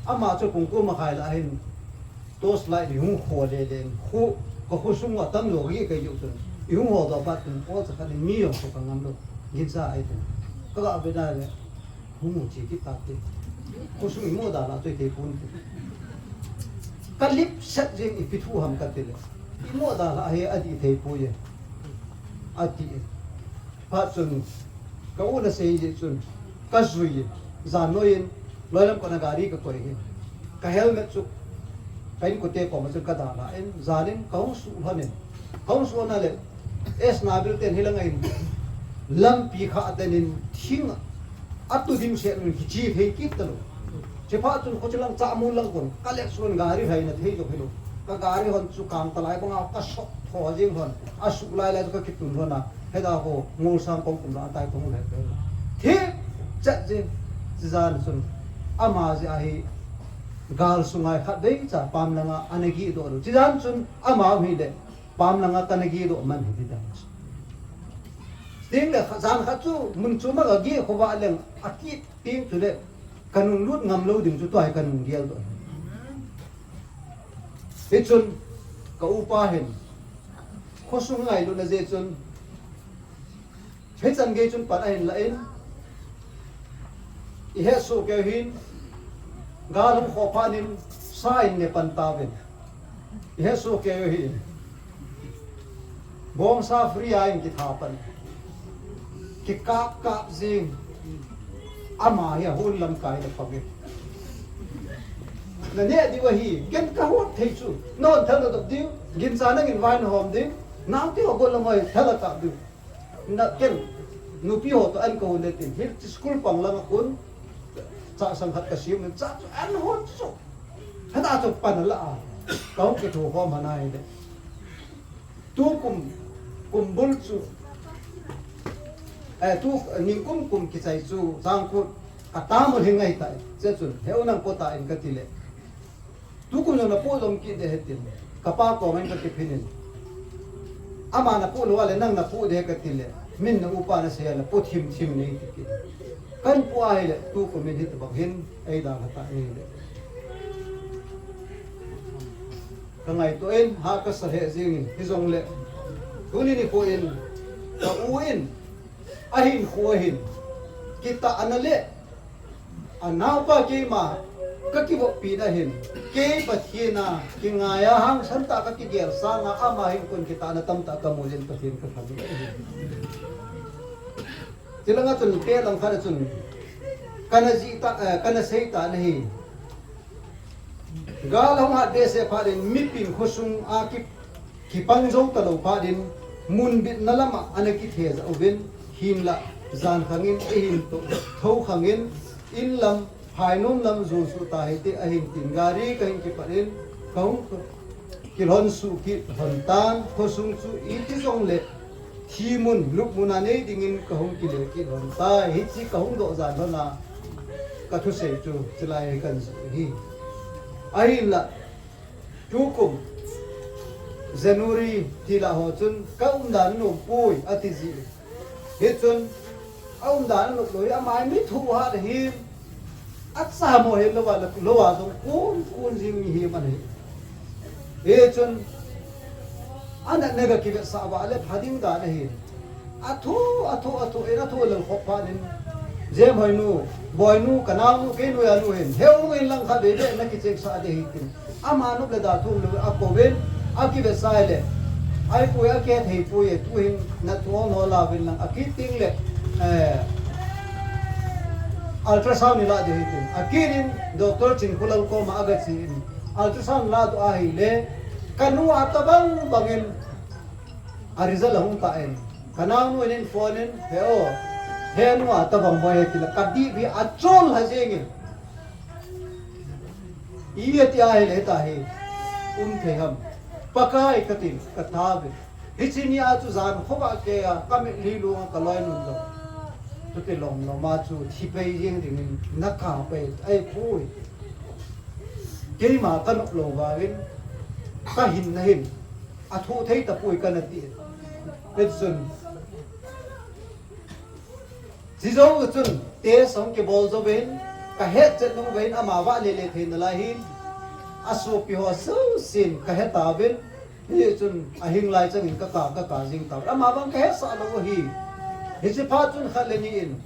Ama chu pung ko makhai lah hin. Torch light hi hung kho le le. Khu, ka khosung a tam jo kei kei jo chun. I hung ho do pat chun, o cha khat ni mi jong chu ka ngam lou. Ginsa ai chun. Ka ga ve da le. Hung u chi kit ta te. Khosung imo dan a choi thei pon te. Ka lip set jeng ipi thu ham kati le. Imo dan a hi ati thei poi e. Ati e. Phat chun ka u na sei jeh chun ka jui e. Jan noiyin loilam kona gari ka koi e. Ka helmet chu ka inkote koma chun ka dalha in, jan in ka hung suh lhonin. Ka hung suh lhon a le, S Nabil ten hilang a hin, lampi kha a ten in thing a tu dimset un kichi thei kit talou. Chephat chun khochi lang cha mun lang kon, ka let sun gari haina thei jo hilou. Ka gari hon chu kang talai banga ka sot tho jing hon, asuh lai lai chu ka kitun hon a. Heda ho, ngol sang kong kum la tai kong le. Thi, chat je, chi jan chun. Ama jeh a hi, gal sunga khatvei cha pam langa ana gi doh lou. Chi jan chun, ama hi le, pam langa kana gi doh man hi ti dan. Ting le, jan khat chu, mun chu ma ka gi kho va leng, a kit ting chu le, ka nung lut ngam lou ding chu tua hi ka nung gel doh. Hichun, ka upa hin, khosung ngailutna jeh chun, hichan gei chun pan ahin la in, i het soh kei hin, gal hung kho phat in, sa in ne pan tauvin. I het soh kei hin. Bongsa free a in kitha pan. Kikap kap jing. Ama hi a hon lamkai le pang e. Na neh diu ahi, ken ka hon thei chu. Non thal na dop diu, gincha nangin vai na hom diu. Naote ho gol lamoi thal a kap diu. Na ken, nupi ho to an ka hon le tin. Hil school pang lang a kun. Cha sang khat ka siu min cha chu an hon chu. Hana chu pan la a. Ka hon kithu hom hana hi le. Tukum, kumbul chu, eh, tu, ningkum kum kichai chu, changkut, ka tamul hi ngai tai, che chun, heu nang kota in ka ti le. Tukum jong na pu jong kit de he tin, ka pa koma in ka kiphin in. Ama na pu lou a le, nang na pu de he ka ti le, min na upa na sei a le, pu thim thim nei ti kit. Kan pu a hi le, tukum in hi tabang hin, ei dan ha ta ei le. Ka ngaito in, ha ka sa he jing in, hi jong le. Tuni nikho in, ka u in, a hin khu a hin. Kita ana le, a naopa keima, ka kivoppi na hin. Kei Pathen a, kingai a hangsan ta ka kigel sang a, ama hin kun kita ana tam ta ka mu jin Pathen ka thangvah in. Tilanga chun te lang khat a chun, kana ji ta, eh, kana sei ta na hi. Gal hung hat behseh phat in, mipin khosung a ki, kipang jou talou phat in, mun bitna lam a ana kithe ja uvin, hinlah, jan khang in, eihin to, tho khang in, in lam, phainom lam, jon suh ta hite, ahin tin, gari kahin kipat in, kahung, kilhon suh kit, lhon tan, khosung chu, iti jong le, Thi mun, lup mun a nei dingin ka hung kile kit lhon tai, hichi ka hung doh jan lhon a, ka thusei chu, chulai hi kan ju hi. Ahinlah, tukum, January, ti lah ho chun, ka umdan nom poi, ati ji. Hichun, a umdan a nop lou hi, ama hi mi thu hat hi, a chamo hi lou a, lou a jong kun, kun jing mi hi man hi. Hichun, a natna ga kivetsah uva le pha ding dan ahi. A thu, a thu, a thu, in a thu lel khop phat in, Jem Hoinu, Boinu, ka naonu, kei noiya nu hin, heu in lang khat vei vei na kichek sah ding ahi tin. Ama nop le da thum lou a kouvin, a kivetsah le. Ahipoi a kihethei poi e, tuhin na thu hol hol a vin lang a kit ding le, eh, ultrasound i la ding ahi tin. A kit in, Doctor Chingkhulal koma a ga che in. Ultrasound la doh ahile, ka nu a tabang bang in, a result a hung ta in. Ka naonu in phone in, he o, he nu a tabang bang e ti la, ka dih vi a chol ha jeng in. Iti ahile heta hi, um thei ham. Pakai ka tin, ka tha ve. Hichi ni a chu jan khovah kei a, ka mitlhi lung a ka loi nun lou. Chuti lom lom a chu thi pei jeng dingin na ka pei, ahipoi. Keima ka nop lou vangin, ka hinna hin, a thu thei tapoi kana ti. Hichun, Chi jou chun, test hung kibol jouvin, ka het chet nung uvin, ama vahle le thei nalai hin, a sopi ho jousen ka he tauvin, hichun a hing lai changin ka ka, ka ka jing tauvin. Ama vang ka hetsah lou ahi. Hichi phat chun khat le ni in,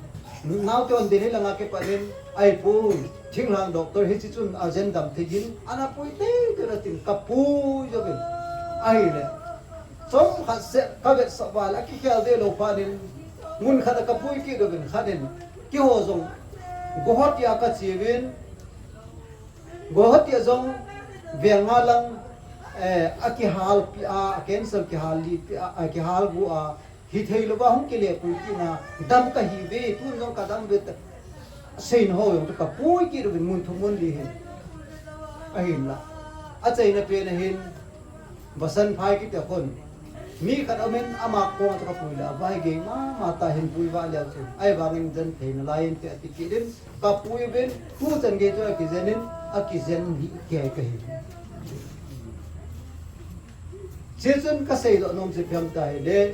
naote hon Delhi langa kipat in, ahipoi, thinglhang doctor hichi chun a jen dam thei in, ana pui tei tei atin ka pui jouvin. Ahile, Chomkhat seh ka vetsah uva le, a kikhel deh lou phat in, mun khat a ka pui kit uvin khat in, keiho jong, Guwahati a ka che uvin, Guwahati a jong, veng a lang, eh, a kihal pi a, a cancer kihal li pi a, a kihal gu a, hithei louva hung kile pui kit na, dam kahi ve, tun jong ka dam ve ta, seiho jong ka pui kit uvin mun thum mun li hin. Ahinla, a cheina pen a hin, Vasan phai kiti a kon. Mi khat aumin ama koma chu ka pui le, a vai gei mama ta hin pui vah leu chun. Ahivangin jen thei nalai inte ati kit in, ka pui uvin, tuchan gei chu a kijen in, a kijen hi kei kahi. Chuchun ka seidoh nom chu ipi ham ti ahile,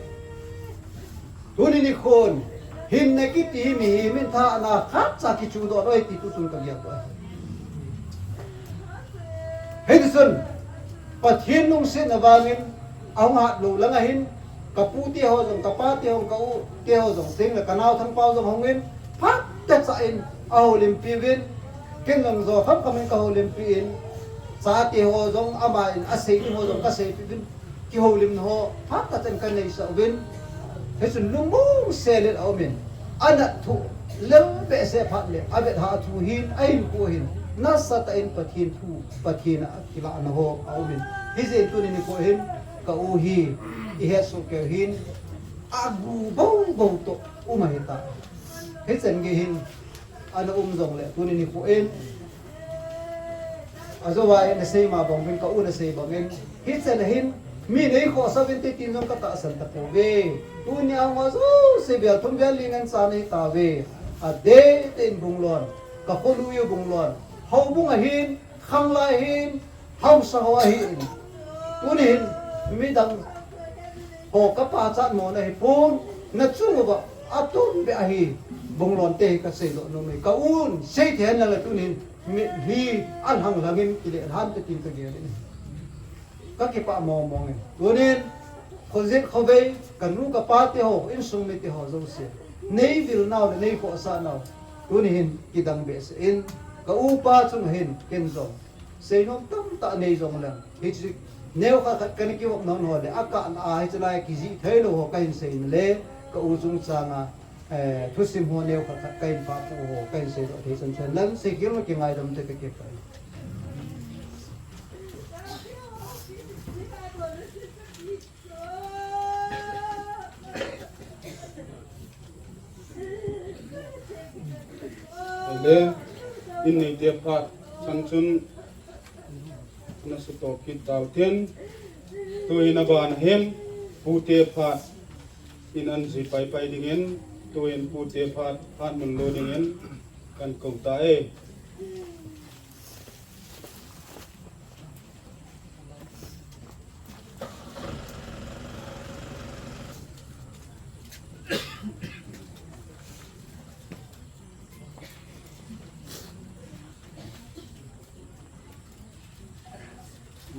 Tuni nikhon, hinna kiti hi mihem in thahna khatcha kichudoh lou ahi ti tuchung ka gel doh ahi. Hitichun, Pathen lungsetna vangin, ahung hat lou lang ahin, ka pu teho jong, ka pa teho, ka u teho jong, tengle ka naothang pau jong hungin, phat techa in, ahoulimpi uvin, ken jong jo khamkham in ka houlimpi in, chate ho jong, ama in, asei ding ho jong, ka seipi uvin, kihoulimna ho phat khat chan kaneisah uvin, hichun lungmong selet aumin, anat thu lel behseh phat le avet ha thu hin, ahinkho hin nasatah in Pathen thu, Pathen a kilahna ho aumin, hijeh in tuni nikho hin ka u hi ihet soh keu hin, agu boubou toh um ahitai. Hichan gei hin ana um jongle tuni nikho in, ajouva in nasei ma bangin, ka u nasei bangin, hichan a hin mi neikhohsah uvin te tin jong katahsan tapouve. Tunia hung ho jouse bel thum bel li ngen cha nahitauve. Adeh tah in Bunglon, ka khonung u Bunglon, houbung a hin, khanglai a hin, haosa ho ahin, tuni hin midang ho kapachat mona hipon, nachung uva atumbeh ahi. Bunglon te hi kaseidoh nom e, ka un seithei henlang le tuni hin mitlhi alhang lhangin kile lhan te tin kagel in, kakipah mong mong e. Tunin khojet khovei, kanu kapa teho, insung mite ho jouse, neivil nau le neikhohsah nau tuni hin kidang behseh in, ka upa chunga hin ken jong seinom tamtah nei jongleng, hiche neokhat khat kana kivop nom ho le akah a hiche lai kijih theilou ho kahin seina le, ka u chungchanga thusim ho neokhat khat kahin pahpu ho kahin seidoh thei chan chan lang, seikhel kingaidam te kakipah e. Ahile, in neite phat chan chun nasutoh kit tauhen, tuhin abana hin pute phat in anjui paipai dingin, tuhin pute phat, phat mun lo dingin kakou tai.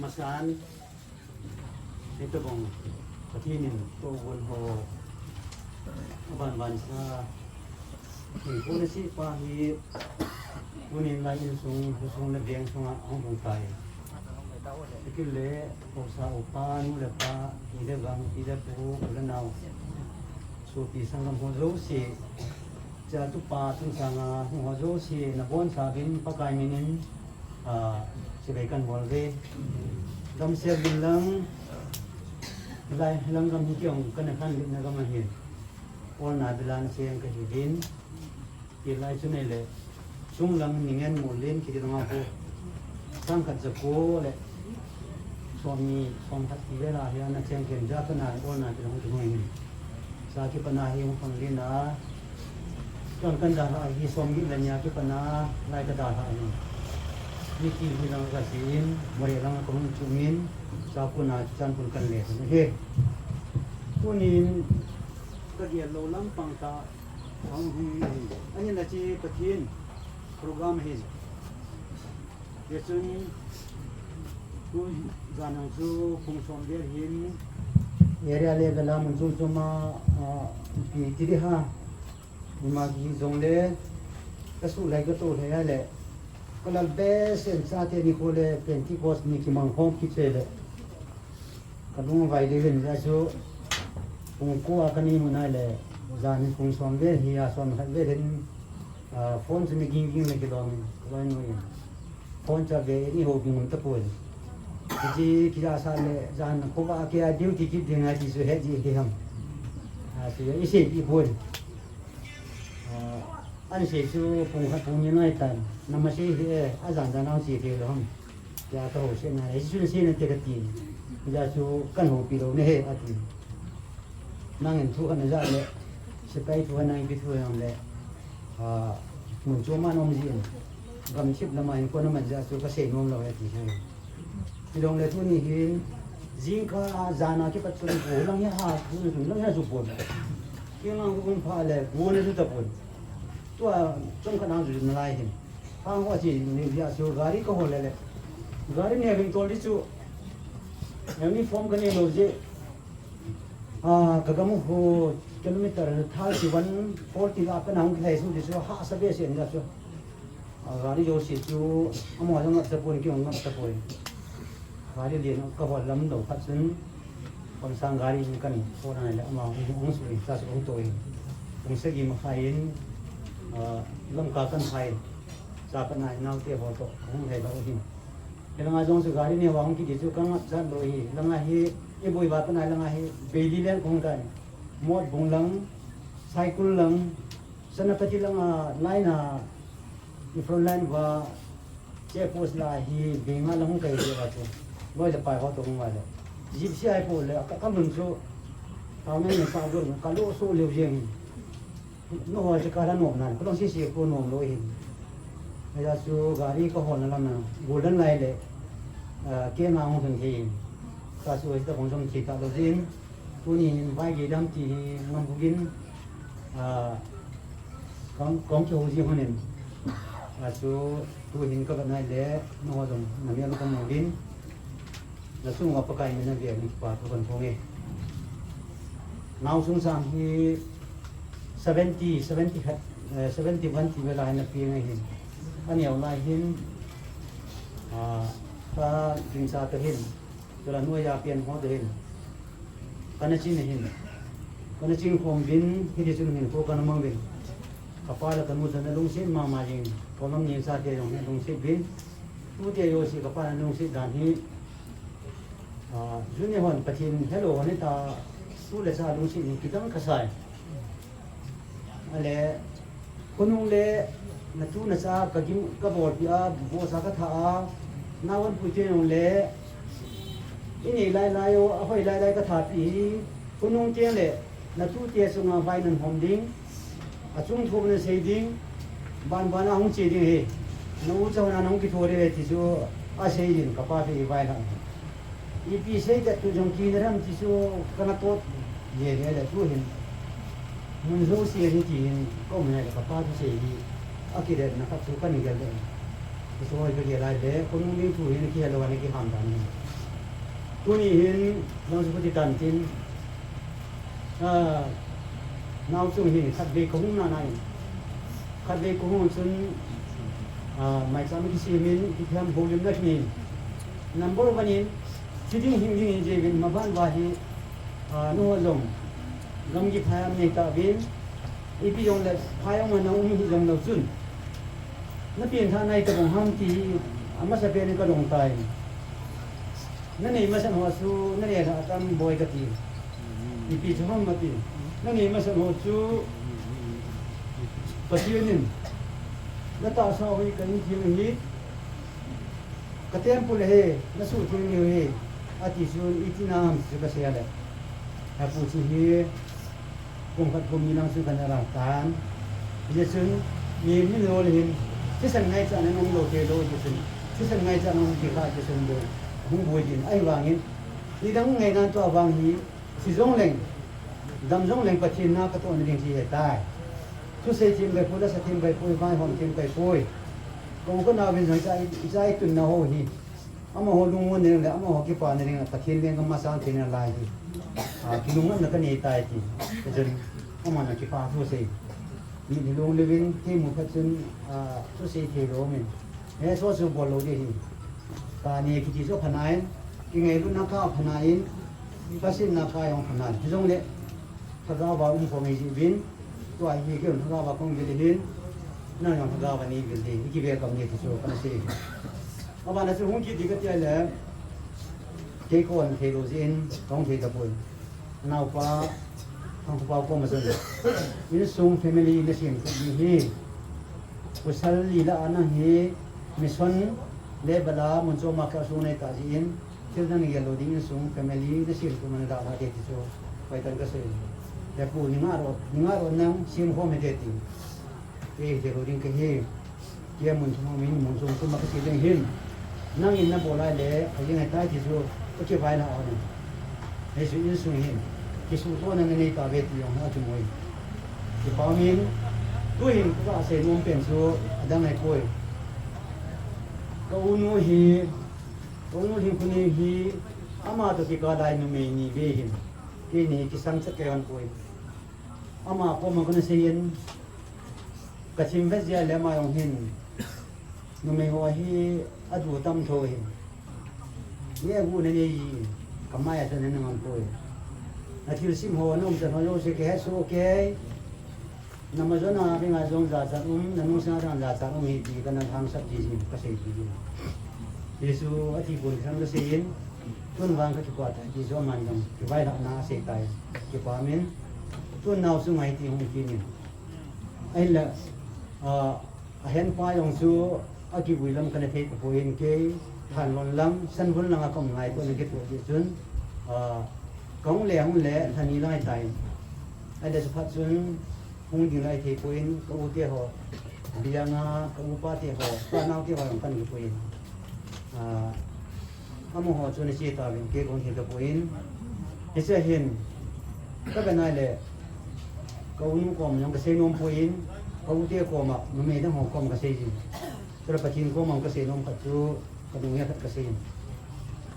Masan, hitobang Pathen in tohgon ho, aban bansa, hinkho nasih pa hi, tunin lai insung, khosung le veng sunga ahung lhung tai. Chukit le, haosa upa, nu le pa, pi le gam, pi le pu, u le nao, sopi sanggam ho jouse, cha tupa chungchanga hung ho jouse nabonchauvin Pakai minin chibai kahin bol uve. Gamsel uvin lang, hilai lang gam hi keiho kana khanletna gam ahin, olna bilan cheng kahiuvin. Hilai chu neile, chunglang ningen molin kiti langa pu, sangkhat jako le somni, somkhat ti vel a hi ana cheng khen ja kana olna bilang kihung in. Cha kipatna hi hung khanglen a, kan kadalhah hi somni le ni a kipatna lai kadalhah hi. Mitlhi hi lang kasih in, Moreh lang kahung chom in, cha kona chan pun kanle hi. Tunin kagel lou lampang tah ahung hi, ahin ache Pathen program ahin. Hichun, tu jan a chu pung som vel hin area level a mun chom chom a, ipi ti ding ham, ima kihi jongle, kasuh lhai katoh lhai a le, kalal behseh in chate nikho le Pentecost ni kimang khom kit cheh le, kalung avai deh uvin, hijeh chun pung ko a kana mun a le, jan hi pung som vel hi a, som khat vel hin phone chu mi ging ging le kilom in, kaloi nu in phone chu ave in, ihou ging um tapon. Hiche kijahsah le, jan khovah a kei a duty kit ding ahi ti chu het ji hi ham, ti isei peh pon. Ahin sei chu pung khat pung ni nai tan, nama sei hi e, ajan jan a che thei lou ham, tia kahousetna le, hichun seina te kati. Hijeh chun kahin houpi lou nahi ati. Nangin thu khat najah le, sepai thu khat na ipi thu jongle, mun chom a naum jin, gamthip lama hinkho naman jeh chun kasei nom lou e ati hi. Hijongle tuni hin, jingkah a jan a kipat chun go lang hi ha, go lang hi a ju pon. Kei lang go pha le, go na ju tapon. Tua chomkhat a ju nalai hin, hang ho che ni jeh chun gari kahol le le, gari neovin tol ding chu uniform kanei lou jeh, kagam u kilometer thirty one, forty lah kana hung kilhai suh ding chu hahsa behseh in jeh chun, gari jouse chu amaho jong ngap tapon, kei jong ngap tapon. Gari len kahol lam lou phat chun, Kamsang gari in kan phone a le ama hung, hung sui, sa su hung to in. Hung sagi ma khai in, ah, Lamka kan khai in. Sa ka nai nau te ho to, hung hai lo hin. Langa jong su gari ne wa hung ki di su ka ngat sa lo hi. Langa hi, i bui ba ka nai langa hi, Bailey Lane kong kan. Mot bung lang, cycle lang, Senapati langa line a, i front line va, check post la hi, benga lang kai je va chu. Loi le pai ho to hung va le. Jeep si ai po le, ka, ka mun chu, ka men sa gun, ka lo so le jeng. No ho che ka la nom nan, ko long si si ko nom lo hin. Aya chu gari ko hon la na, Golden Line le, ah, ke na hung thun hin. Ka chu ta kong jong thi ta lo jin. Tuni hin vai ge dam ti hi ngam bugin, ah, kong, kong ki ho ji honin. Ah, chu tu hin ka ba nai le, no ho jong na mi lo kong ngam bin. Na sung wa Pakai min na ve min pa tu kan phong e. Nau sung sang hi seventy, seventy khat, eh, seventy one ti ve lai na pi ngai hin. Ani au lai hin, ah, ka ding sa ta hin. Tula nuai a pian ho te hin. Kana chin hin. Kana chin khom bin, hi ti chun hin ko kana mang bin. Ka pa le ka nu chun na lungset mama jing. Ko lam ni sa te jong hin lungset bin. Tu te jo si ka pa na lungset dan hi. Ah, juni hon Pathen hello hon ta tu le sa lungset ni kitang ka sai. Ale, khonung le, na tu na cha ka gim, ka bolpi a, bosa ka tha a, na wan pui te nung le, i nei lai lai o, a hoi lai lai ka tha pi hi, khonung te le, na tu te sunga vai nan hom ding, a chung thu na sei ding, ban ban a hung che ding hi, na u cha na hung ki thu re ti chu, a sei ding, ka pa te i vai na. Ipi sei ta tu jong ki na ram ti chu kana tot ye ye le tu hin. Mun jo si ni ti hin ko me le ka pa tu sei hi. A ki de na ka tu ka ni gel de. Ti so ka ge lai le ko nu ni tu hin ki lo ni ki ham dan ni. Tu ni hin long su ti tan tin. Ah, nau chung hi khat vei ka hung na na in. Khat vei ka hung chun, ah, mai cham ki si min, ki thiam ho lim na ki nin. Number one in, thi ding hing ding in je vin ma ban va hi, ah, nu ho jong. Gam ki phai am nei ta vin. Ipi jong le phai am na um hi jong lo chun. Na pian tha nai ta bong ham ti hi, a masa pen ka dong tai. Na nei masa ho chu, na nei la tam boi ka ti. Ipi chu ham ma ti. Na nei masa ho chu, Pathen in. Na tahsa hoi ka in thil hi. Ka temple hi, na su thil ni hi. A ti chu, i ti nam chu ka sei a le. A pu chu hi, Kum khat kum ni lang chu kana lang tan. Hichun, mi, mi lo le hin, thisan ngaichat na nung lo te lo hichun, thisan ngaichat na nung ti kha hichun lo, hung boi din, ahivangin, nidang ngai nan tua vang hi, thi jong leng, dam jong leng Pathen na ka tohna ding ti he tai. Thusei thim kai poi, lasa thim kai poi, vaihom thim kai poi. Ka u ka nau vin jong i cha i, i cha i tunna ho hi. Amaho lungmon na ding le, amaho kipana ding le, Pathen leng ka masang thei nalai hi. Ah, kilungmonna ka nei tai ti. Ka chun, amahon akipa thusei. Ni, ni lung le vin, kei mu khat chun, ah, thusei thei lou min. He, so chu bol lou ding hi. Ka nei kiti chu pha nai, kingailutna ka pha nai, ka sinna ka jong pha nai. Hijongle, Lhagao va um khom e ji vin, tua hi kei lhagao va kong vil hin, nang jong lhagao va nei vil ding, i kivel kam ni ti chu kana sei. Abana chu hung kit ding ka ti a le, kei kon thei lou jeh in, kong thei ta poi. Naopa, Thangkhopau koma chun, insung family na sem kit ding hi, pasal li lah a nang hi, mission level a mun chom a ka sung nei ta jeh in, Thil nana gel lou ding insung family na sem tum ana dah dah te ti chu, paitan ka sei. Te pu ni nga ro, ni nga ro nang sem khom hite ti. Te te lou ding ka hi. Kei mun thum min mun sung tum ka sei ding hin. Nang in na bol lai le, ka jing ai tai ti chu, ka kivai na on. Hei chu insung hin. Kisutohna nei ta ve ti jong ha chu moi. Kipah min, tu hin ka sei nom pen chu, adang ai poi. Ka u nu hi, Ka u nu Lhingkhuning hi, ama toh kikah lai numei ni ve hin. Keini kisang chet kei hon poi. Ama koma kana sei in, ka thim vet jeh a le ama jong hin. Numei ho hi, adu tam tho hin. Ye gu na nei ji, ka mai a chun na ngam poi. Na thilsim ho, na umchan ho jouse kahet soh kei. Na majon a dinga jong jachat um, na nungsang a dinga jachat um ahi ti kana lhangsap jiji, kasei jiji. Jesu athi pon khat kasei in, tun vang kakipah tai, Jesu aman jong kivailhahna asei tai, kipah in, tun nao sunga hiti hung kimin. Ahinla, ah, ahenpa jong chu akivui lam kana thei tapoi, kei Thanlon lang, Sanvon langa kaum ngai toh na kithoh jeh chun, ah, kahung le, hung le, lha ni lang ahitai. Ahile chuphat chun, hung ding lai thei poi, ka u te ho, biang a, ka upa te ho, ka nao te ho jong kana kipui. Ah, amaho chu ana che tauvin, kei kahung thei tapoi. Hiche hin, kavet nai le, ka u nu kom jong kasei nom poi, ka u te koma, numei dang ho koma kasei jin. Chule Pathen koma kasei nom khat chu, ka nung a khat kasei in.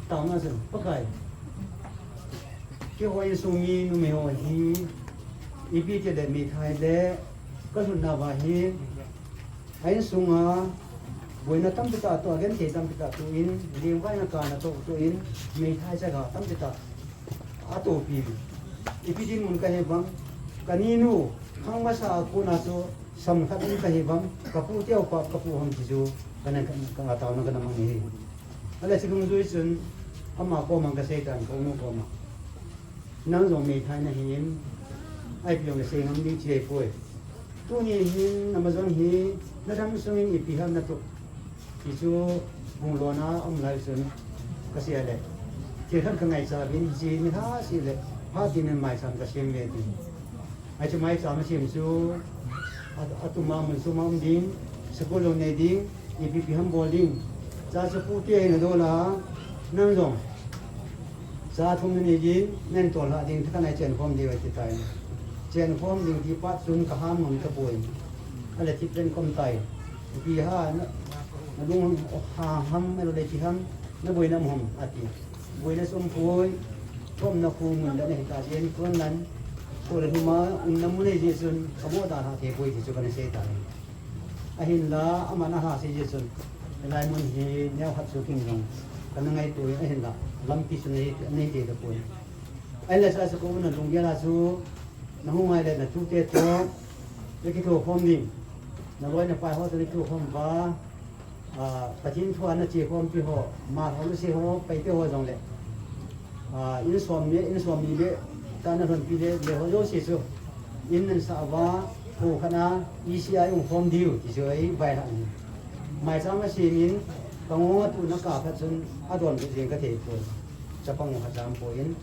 Taona chun, Pakai, keiho insung mi numei ho hi, ipi ti le meithai le, kalhun nauva hi, a insunga, boina tampi tah toh, agenthei tampi tah toh in, lengvaina kana toh toh in, meithai chaga tampi tah atohpi. Ipi dinmun kahi vang, ka ninu, khang masa a kona chu, sam khat um kahi vang, ka pu teu pa, ka pu ham ti chu, kana, ka, ka taona kana mang ahi. Ahile chu dungjui chun, ama koma kasei tan, ka u nu koma. Nang jong meithai nahin, ipi jong nasei ngam ding thei poi. Tuni hin, na majon hi, na dam sungin ipi ham natoh. Ti chu, bung lona um lai chun, kasei le. Thil khat kangaicha uvin, hiche nilhah seh le, phat tin in maicham kasem ve tin. Hiche maicham asem chu, a, atuma mun suma um ding, school jong nei ding, ipi ipi ham bol ding. Cha chu pu te hin adol a, nang jong. Cha thum nanei ding, nan tolhah ding, thakhat nai chenkhom diu ati tai. Chenkhom ding ti phat chun kaham ngam tapoi. Ahile thipbeh in kaum tai. Ipi ham, na, nalung ha ham, ahilou le ipi ham, naboina um ham, ati. Boina sum poi, kaumna khu mun dan ahi ta jeh in, tun nan, tule huma, umna mun ahi jeh chun, kaboh dalha thei poi ti chu kana sei tai. Ahinla, aman alhah sei jeh chun, hilai mun hi neo khat chu kin jong, kana ngaito in ahinla, lampi chu nei, nei thei tapoi. Ahinla cha chu ka u na lunggel a chu, nahung ngai le na tute toh, nakithokhom ding, naloi napai ho toh nakithokhom uva, ah, Pathen thu a nache khompi ho, mal ho, luse ho, paite ho jong le, ah, in som ni, in som ni le, tah nalhonpi le, le ho jouse chu, in nasah uva, kho khat a, E C I hung khom diu, ti chu eivai lhah in. Maicham asem in, ka ngong a tuna kap phat chun, adonbut jeng kathei poi. Chapang u khat jam poi in.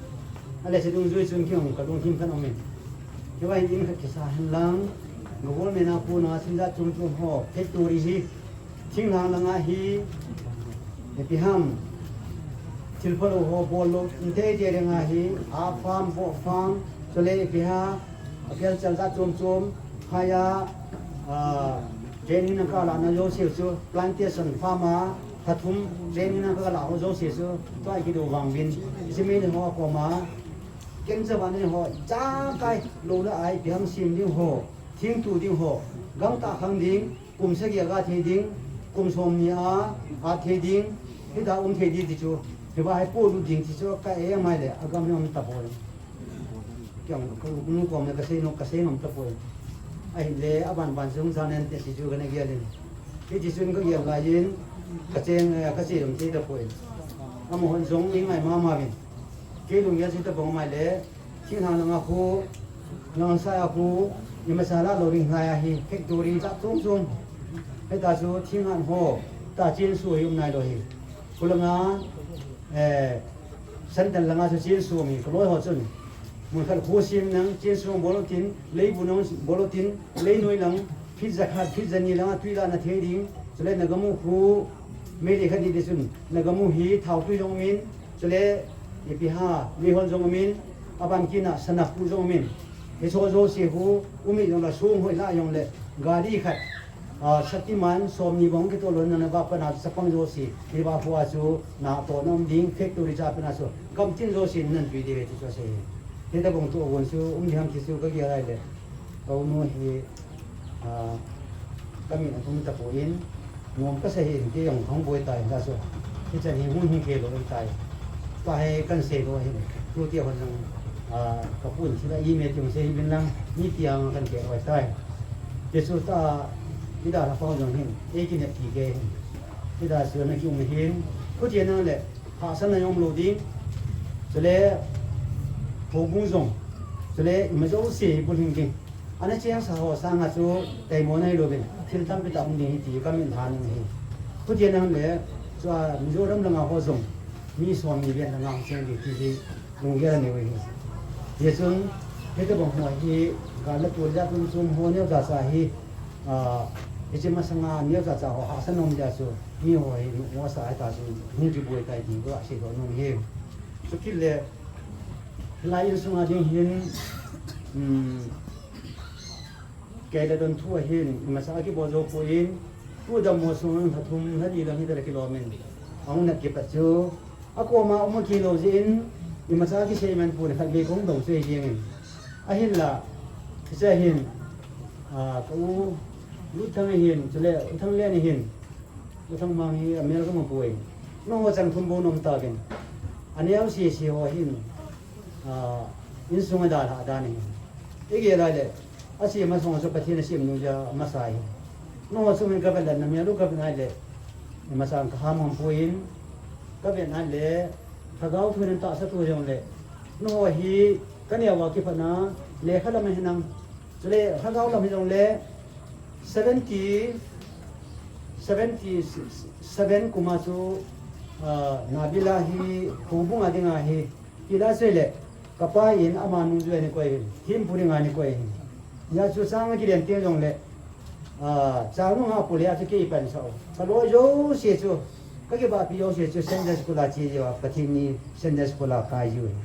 Ahile chu dungjui chun kei jong kalungthim khat aum in. Kei vang in khat kisa hen lang, government a kona thil jat chom chom ho, factory hi, thinglhang langa hi, ipi ham, thil phalou ho bol lou, in thei thei dinga hi, a farm, pork farm, chule ipi ham, agriculture jat chom chom, haya, ah, training a kalah na jouse chu, plantation farm a, kha thum training a kalah ho jouse chu, tua kido vang uvin, cement ho koma, ken cha van ho, jakai lou le ai, ipi ham sem ding ho, thing tu ding ho, gangtah khang ding, kum sagi a ga thei ding, kum somni a, a thei ding, hita um thei ding ti chu, hiva hi polut ding ti chu, ka e mai le, agam hi um tapoi. Kei jong, ka u nu kom le kasei nom, kasei nom tapoi. Ahile, aban ban jong jang nen te ti chu kana gel in. Hiti chun kagel lai in, kacheng, eh, kache jong thei tapoi. Amahon jong eingai mama uvin. Kei lunggel chu tabang mai le, thinglhang langa khu, langsai a khu, imacha lah lou ding lai ahi, factory jat chom chom. Hita chu thinglhang ho, ta chensu hi um nailou hi. Khulanga, eh, Santal langa chu chensu um hi, kaloi ho chun. Mun khat khu sem nang, chensu bol tin, leibu nang bol tin, leinoi lang, feet jakhat, feet jani langa tui lah na thei ding, chule Nagamu khu, meili khat ni ti chun, Nagamu hi, thao tui jong um in, chule, ipi ham, meihol jong um in, aban kit a, sana khu jong um in. Hicho jouse khu, um in jong le, song hoi lah jong le, gari khat, ah, Shaktiman, somni bang kitoh lou na, na va pana, chapang jouse, hiva khu a chu, natoh na um ding, factory cha pana chu, gamtin jouse, nan tui ding ve ti chu asei. Hitabang tu agon chu, um ding ham ti chu, kagel lai le, ka u nu hi, Ah, kamin atum tapoi in, nom kasei in, kei jong kahung boi tai, ta chu. Hichan hi hun hung kei lou tai. Tua hi kahin sei lou ahin, tute hon jong, Kapun sila email tiang se hibin lang, ni tiang kan ke oi tai. Te chu ta, ida la pau jong hin, e ki ne ki ke hin. Ida su na ki um hin, ku ti na le, ha san na yong lo ding. Chule, ho bung jong. Chule, ima jo se bu hin ding. Ana cheng sa ho sanga chu taimo nai lo bin, thil tampi ta um ding hi ti ka min tha ning hi. Khutia nang le, chu a Mizoram langa ho jong, mi som ni ven langa ho cheng ding ti hi lunggel a neu hi. Hijeh chun, hiti bang ho hi, ka la tu ja tun chum ho neo ja sa hi, a, hiche masanga neo ja sa ho hahsa nom ja chu, mi ho hi, mo sa hai ta chu, hung kiboi tai ti ko a sei do nom hi. Chu kit le, lai insunga ding hin, um, Kei le don thu ahin, imacha kibol jou poi, tu dam mo sung lha thum lha li lang hi tale kilom in. Ahung nat kipat chu, akoma um a kilo jeh in, imacha kisei man poi, khat vei kong dong chu jeng in. Ahinla, hiche hin, a, ka u, Lut Thang hin, chule, U Thang Len hin, U Thang Mang hi, a mel ka mu poi. Nangho chang thum bou nom tauvin. Aneo sese ho hin, a, insung a dalha dan hin. I gel lai le, Asem a sung a chu Pathen a sem nu ja masa hi. Nangho sung in ka vet le, na mel u ka vet nai le, ni masang ka ham ham poi in, ka vet nai le, Lhagao thu in tahsa thu jong le, nangho hi ka neo a kipat na, lekha lam a hinam, chule Lhagao lam hi jong le, seventy, seventy seven kum a chu, ah, Nabil a hi, Houbung a ding a hi, Ti la sei le, ka pa in ama nungjui a ni koi hin, himpu dinga ni koi hin. Hijeh chun chang a kilen teng jong le, a, chang nung a pu le a chu kei pan sao. Ka loi jouse chu, ka kibahpi jouse chu Sunday school a che jeh a, Pathen ni Sunday school a kai jiu hin.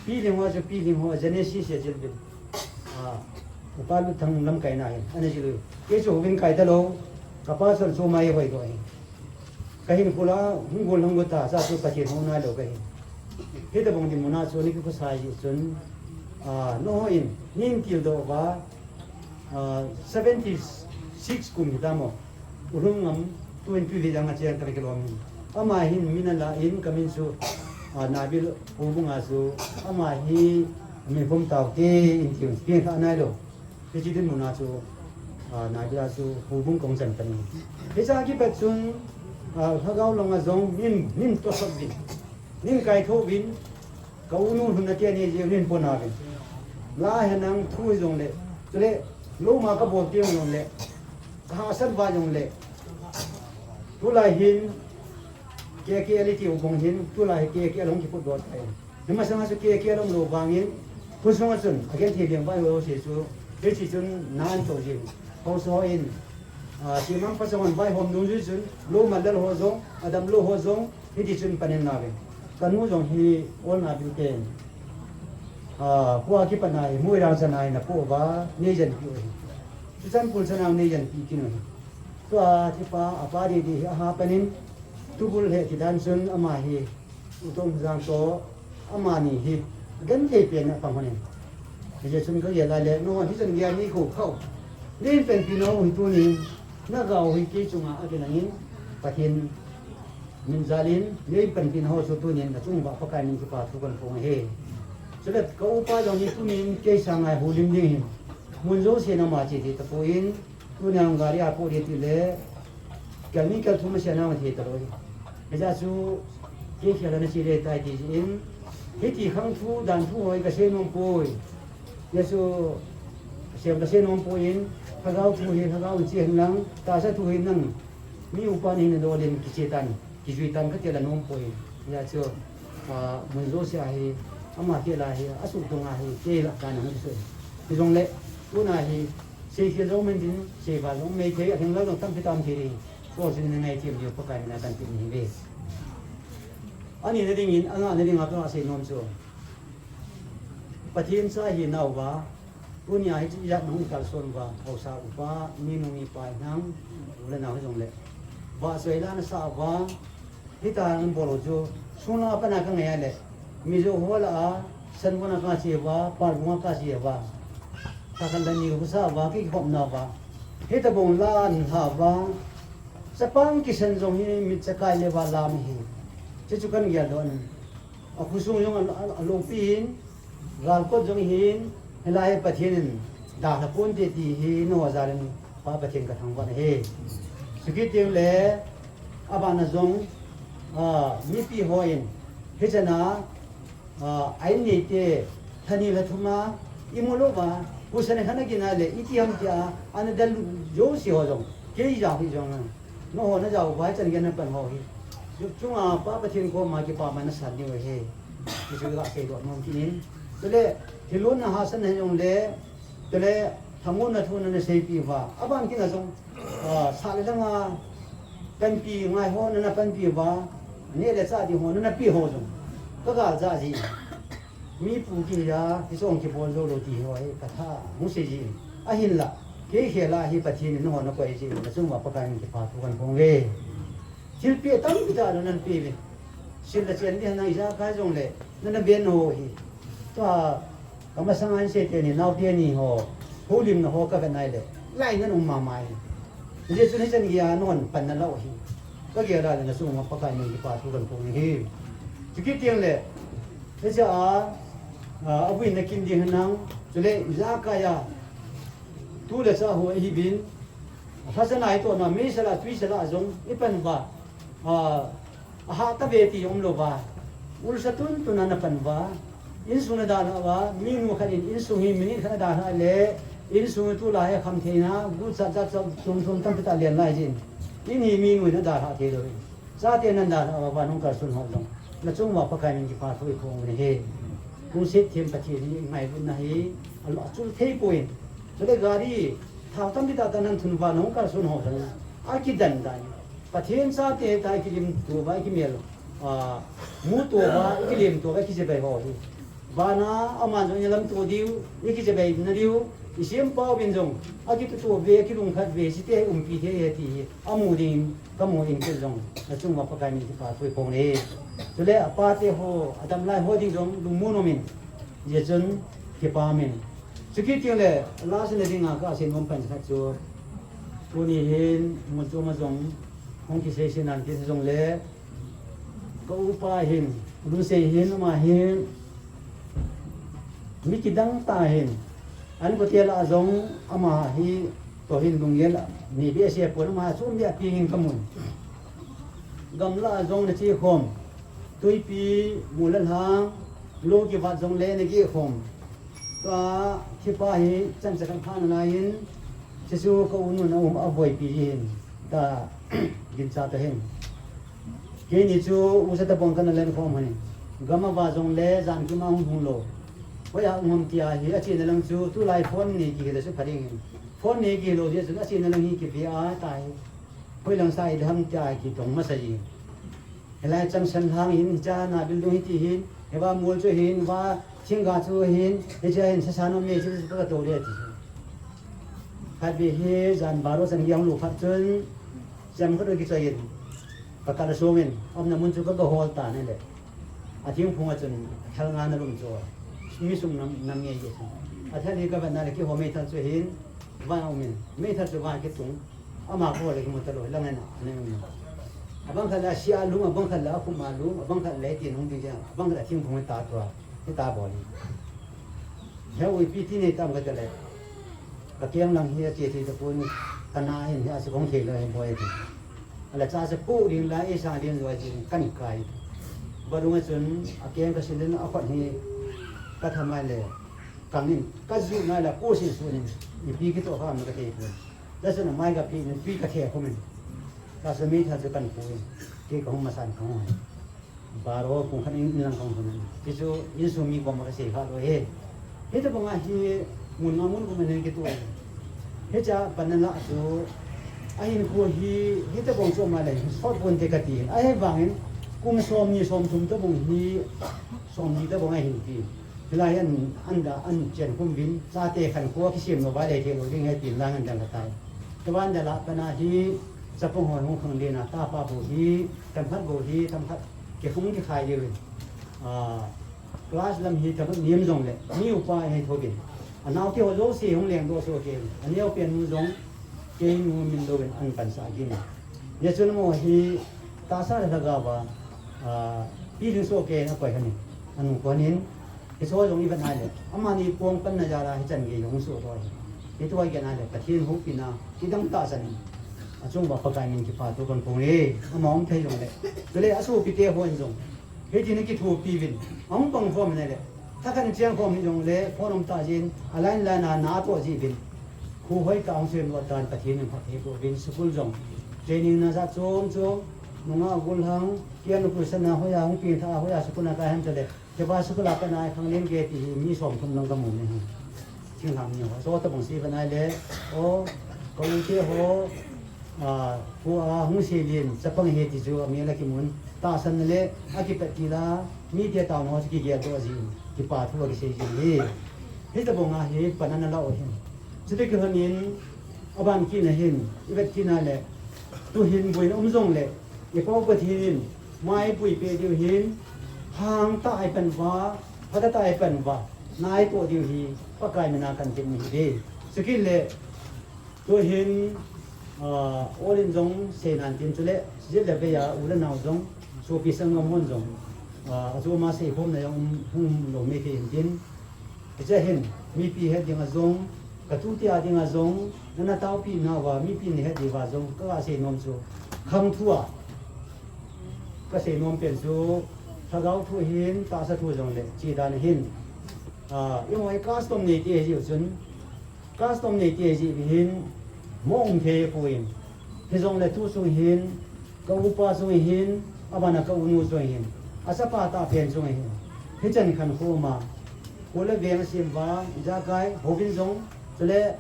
Piling ho chu, piling ho, Genesis a jil bin. A, upa Lut Thang lamkai na hin, ana jil u. Kei chu hung kai ta lou, ka pa chun chu mai hoi do hin. Ka hinkho la, hung gol hung gol ta, sa chu Pathen hou nai lou ka hi. Hitabang dinmun a chu, ni kikhosa jeh chun, ah, nangho in, nin tildoh uva, ah, seventy six kum hi tamo, U Lhungngam, twenty three jang a cheng ka kilom in. Ama hin min ala in, ka min chu, ah, Nabil Houbung a chu, ama hi, min pum tau te, in tiu, pin kha nai lou. Hiche dinmun a chu, a, Nabil a chu Houbung kong chan pan in. Hiche a kipat chun, a, Lhagao lang a jong nin, nin tosot uvin. Nin kaitho uvin, ka u nu lhun na tia ni jeh nin pona uvin. La henang thu jong le, chule, lou ma ka bol teng jong le, ka hahsat uva jong le. Tulai hin, K K L i ti u bang hin, tulai hi K K L hung kiphut doh tai. Ni masang a chu K K L um lou vangin, khosung a chun, a genthei ding vaihom ho se chu, hiche chun na an to jing. Haosa ho in, a, Chimang Pasang hon vaihom nung jui chun, lou mal lel ho jong, adam lou ho jong, hiti chun panin na ve. Ka nu jong hi, ol na bil pen. A, khua kipat na hi, Muirang chan a hi na po uva, nei jen pi u hi. Churachandpur chan a nei jen pi kin u hi. Tua, thipa, a pa di di hi, a ha panin, tubul he ti dan chun, ama hi, U Tongzang toh amani hi genthei pen a pang hon in. Hijeh chun ka gel a le, nangho hi chan gel ni kho kho. Nei panpi nau hi tunin, na gao hi kei chunga a kinang in, Pathen min jal in, nei panpi nau chu tunin, na chung uva Pakai min kipa thu kan phong e. Chule ka upa jong hi tunin, kei sanga houlim ding hin, mun jouse na ma che thei tapon, Tunia gari a po di ti le, kel ni kel thum a sia na ma thei ta lou. Hijeh chun, kei khel a na sei le tai ti jeh in, hiti khang thu, dan thu ho hi ka sei nom poi. Hijeh chun, sem ka sei nom poi in, Lhagao thu hi, Lhagao in che hen lang, tahsa thu hi nang, mi upa ni na dol in kiche tan. Kijui tan ka ti la nom poi. Hijeh chun, a, mun jouse a hi, ama ti la hi, a suh tung a hi, kei la ka nang ti sui. Hijongle, tuna hi, sei khel jong man din, sei val jong mei thei, a theng la jong tampi tam thei ding. Ko sin na ngai thiem diu Pakai min a kan ti ni ve. Ani na ding in, anga na ding a ka sei nom chu. Pathen cha hi nau va, Tunia hiche ijat nung kalson uva, haosa upa, minu mipa hinam, u le nao hijongle. Vahchoi la na sa uva, hita nang bol u chu, sung langa pat na ka ngai a le, Mizo ho lah a, Sangon a ka che uva, Parbung a ka che uva. Takhan le ni u sa uva, kikhop na uva. Hitabang la an ha uva. Chapang kisan jong hi, mit chakai le uva lam hi. Hichu kan gel doh in. A khosung jong a, a, a lopi in, Galkot jong hin, hilai Pathen in dalha ponte ti hi nangho jal in Pa Pathen kathangvah e. Chuti teng le, abana jong, ah, mipi hon, hichan a, ah, a-in neite, lha ni lha thum a, imu louva, husa ni khat na gin a le, iti ham tia, ana del jouse ho jong, kei jao hi jong, nangho na jao uva, hichan gei a napan ho hi. Chunga Pa Pathen koma kipa man nasan diu ahi. Hichu kasei doh nom kit in. Chule, thilhon na hahsatna hijongle, chule, thamonna thu nana seipeh uva. Aban kit na jong, ah, sah le lhang a panpi ngai ho nana panpi uva. Neh le chah ding ho nana pe ho jong. Kagal ja ji. Mi pu kihi a, hichu hung kibol jou lou ti ho hi, katha hung sei ji. Ahinla, kei khel a hi Pathen in nangho nakoi ji. Nachung uva Pakai min kipa thu kahin phong e. Thilpeh tampi tah nana pe uve. Sil le chen ding nang ijakai jongle, nana ven ho hi. Tua, kamasang a insung teni, nao teni ho, houlimna ho kavet nai le, lai nana um mama e. Hijeh chun hichan gei a nangho pan nalou hi. Kagel a le nachung uva Pakai min kipa thu kahin phong e. Chuti teng le, hiche a, a, avui na kin ding hinam, chule ijakai a, tu le cha ho ahiuvin, lhacha nai toh na, meisa la, tuisa la jong, ipan uva, a, ahah tave ti umlou va. Ulsa tun tun a napan uva. Insung nadalha uva, minu khat in insung hi minute khat nadalha le, insung tulai hi kham theina, guchat jat chom chom tampi tah len lai jin. In hi minu nadalha thei lou. Chate nadalha uva, nahung kalson ho jong. Nachung uva Pakai min kipa thu kahin phong e. Lungset them Pathen hi ngailutna hi, a, achul thei poi. Chule gari, thao tampi tah tah nana thun uva, nahung kalson ho jong. Akidan dan. Pathen chate ta ikilim to uva, ikimel, ah, mu to uva, ikilim to uva, ikijebai ho hi. Vana aman jong ilam to diu, ikijebai na diu, isempau vin jong, akito to ve, akilungkhat ve, chite umpi thei e ti hi, amu ding, kamu in kei jong, nachung uva Pakai min kipa thu kahin phong e. Chule apate ho, adam lai ho ding jong, lungmon um in, hijeh chun, kipah in. Chuti teng le, last na ding a kasei nom pen khat chu, tuni hin, mun chu ma jong, hung kisei sei nan ti jong le, Ka upa hin, Lunsei hin, ama hin, mi kidang tah hin, an kote lah a jong ama hi, toh hin lunggel, ni behseh pon ama chom beh a peng in kamun. Gamlah a jong nache khom, tuipi, mol le lhang, lou kivat jong le nageh khom. Tua, thipa hi, chan cha kan pha nalai in, chuchu ka u nun a um a boipi hin, ta, gincha ta hin. Keini chu usa tabang kana len khom hon in. Gam a va jong le jan kim a hung hung lou. Hoiya um ham tia hi achena lang chu tulai phone nei kihil a chu pha ding in. Phone nei kihil lou jeh chun achena lang hi kive a tai. Hoilang sa i ham tia kitong masa ji. Hilai Changsan lang hin, hiche a na building hiti hin, hiva mol chu hin, hiva thingga chu hin, hiche a hin sasa nom e chu chu ka to le ti. Khatvei hi jan baro chan gei hung lou phat chun, Chemkhat u kichoi in, ka kal a song in, umna mun chu ka ga hol tan ahile. A thingphung a chun, thal nga na lum chu, mi sung nam, nam ngei e. A thal hi ka vet na le kihou meithal chu hin, van a um in, meithal chu van kitung, ama ka hol le kimu talou, lang in a, a ne um in. A bang khat le a sia lum, a bang khat le a khum a lum, a bang khat le tin hung ding, a bang khat le a thingphung ta tua, hi ta bol in. He u ipi ti nei tam ka ti le. Ka keng lang hi a che thei tapon, ka na hin hi a se kong thei lou hin boi ti. A la cha se pu ding la e sang ding lou a jin kan kai. Ba lung a chun a keng ka sin den a khot hi ka thamai le. Kang in ka ju na la ko sin su nin. Ipi kito kha ma ka thei pon. La chun a mai ka pi nin pi ka thei ko min. Ka sa mi tha chu kan pu in. Ke ka hung masan ka hung. Baro kong khan in lang kong khan. Hichu insung mi koma ka sei kha lou e. Hitabang a hi mun nga mun koma nei kitu. Hicha panna la chu ahin khu hi hitabang chu ma le sot pon te ka ti. Ahivangin kum som ni som thum tabang hi som ni tabang ahin ti. Hilai an, an da, an chen khum vin, chate khan khu kisem lou va le thei lou ding he tin lang an dang ka tai. Tua ban da la pana hi, chapang hon hung khang le na, tapa bou hi, tam khat bou hi, tam khat, ke khung ki khai le vin. Ah, class lam hi tam khat niam jong le, mi upa he tho vin. A nao te ho jouse hung leng doh soh ke, a neo pen nu jong, ke nu min lou vin an pan sa gin. Ye chun mo hi, ta sa le ga va, ah, pi ding soh ke na koi khan in, anu koi khan in, Hiche jong ivet nai le, amani pong panna jal a hichan gei hung soh doh ahi. Hitia ivet nai le, Pathen houpina, kidang tah chan in, achung uva Pakai min kipathu kahin phong e, ama um thei jongle. Chule asopite hon jong, hitin akithopi uvin, ahung pang khom nai le, thakhat cheng khom hi jongle, phone um tah jeh in, a line line a na atoh jeh uvin. Kho hoitah hung sem lou tan, Pathen in phatthei boh uvin, school jong, training na jat chom chom, nungah gollhang, kian u pu sana hoiya hung pengtha, hoiya school na kai ham chule. Hiva school a kana khang len kei ti hi mi som thum lang kamu ni hi. Thinglhang ni ho. So tabang seive nai le. O, ka u te ho, a, pu a hung seilin, chapang ahi ti chu, amel akimun. Tahsan le, akipet til a, mite taona ho chu kigel doh jin, kipathu akisei jin hi. Hitabang a hi, pan ana la u hin. Chuti kilhon in, aban kit na hin, ivet kit nai le, tu hin boina um jongle, i Pa Pathen in, mai pui peh diu hin, hangtah a ipan uva, phatah a ipan uva, na itoh diu hi, Pakai mina kahin tep u ahi. Chukit le, tu hin, ah, ol in jong sei nan tin chule, jit le vei a, u le nao jong, sopi sanggam hon jong, ah, achom a seikhomna jong um, um lou mei thei in tin, Hiche hin, mipi het ding a jong, ka tute a ding a jong, nana taopi nauva, mipi nahet diuva jong, ka, kasei nom chu, khang thu a, kasei nom pen chu, lhagao thu hin, tahsa thu jongle, che dan hin, a, i hoi custom neite jeh u chun, custom neite jeh u hin, mo um thei poi. Hijongle tu chung hin, ka upa chung hin, abana ka unu chung hin, achapa tah pen chung hin, hichan khankhom a, kho le veng asem uva, ijakai, houbung jong, chule,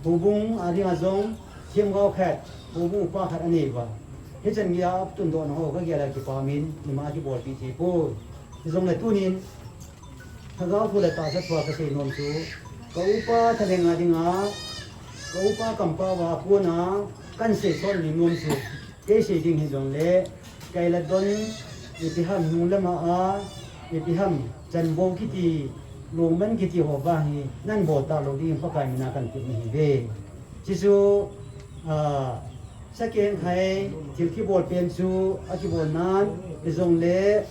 houbung a dinga jong, themgao khat, houbung upa khat anei uva. Hichan geiya atundoh na ho, kagel a kipah in, ima kibolpi thei poi. Hijongle tunin, Lhagao thu le tahsa thu a kasei nom chu, ka upa thalheng a dinga, ka upa kampao a kona, kahin sei sot nom chu, kei sei ding hijongle, kei la don, ipi ham nung lama a, ipi ham chanvo kiti, lungman kiti ho vang hi, nahin bol talou ding Pakai mina kahin tep u ahiuve. Chuchu, a, second khai, thil kibol pen chu, akibol nan, hijongle,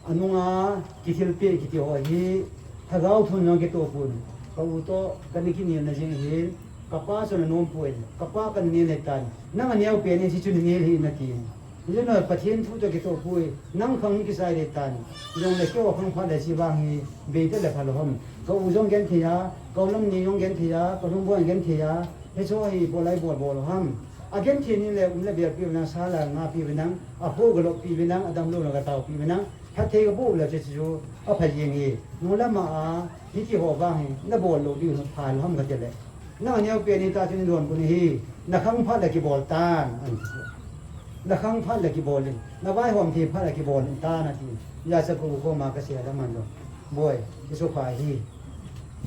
Anunga kithilpeh kiti ho hi, lhagao thun jong kitoh pon. Ka u toh, kana kinelna jing hin, kapa chu ana nom poi, kapa kana nel ahitan. Nang aneo pen in hichu nanel hih in atin. Hijeh a Pathen thu toh kitoh poi, nang khang kisai ahitan. Jongle keiho khang phat le hiche vang hi, bei tale phalou ham. Ka u jong genthei a, ka u Lamni jong genthei a, ka Lhungboi jong genthei a, hicheho hi bol a ibol bol u ham. Agenthei ni le um le bel pi uvinang, sa le nga pi uvinang, akho galop pi uvinang, adamlou le gatao pi uvinang. Phatthei kaboh le chu chu apha jeng e. Nung lama a, hiti ho vang hi, nabol lou diu phalou ham katile. Nang aneo pen in tah chu nadon pon ahi, nakhang phat le kibol tan, ati. Nakhang phat le kibol in, navaihom thei phat le kibol in tan ati. Hijeh a chu ka u koma kasei a aman jong, Boi, isu pha hi.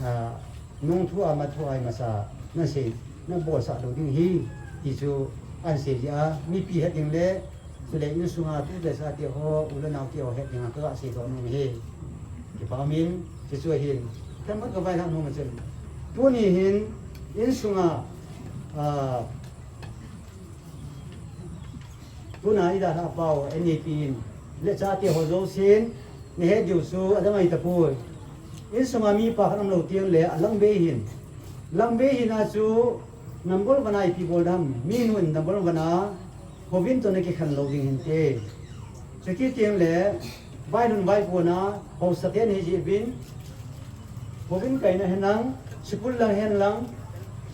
A, nung thu a mat thu a imacha, nasei, nabolsah lou ding ahi, ti chu ahin sei jeh a, mipi het ding le, Chule insunga tute chate ho, u le naote ho het dinga kaga seidoh nom ahi. Kipa umin, chuchu ahin. Themkhat kavailhah nom a chun. Tuni hin, insunga, a, tuna idalhah pau, N A P in. Le chate ho jousen, nahet diu chu, adang ahitapoi. Insunga mipa khat umlou teng le, alangbei hin. Langbei hin a chu, number one a ipi bol dam, minu in number one a, Hovin toh nakikhen lou ding hinte. Chuti teng le, vailhun vaipona, haosa ten hi jeh uvin, Hovin kaina henlang, school lang henlang,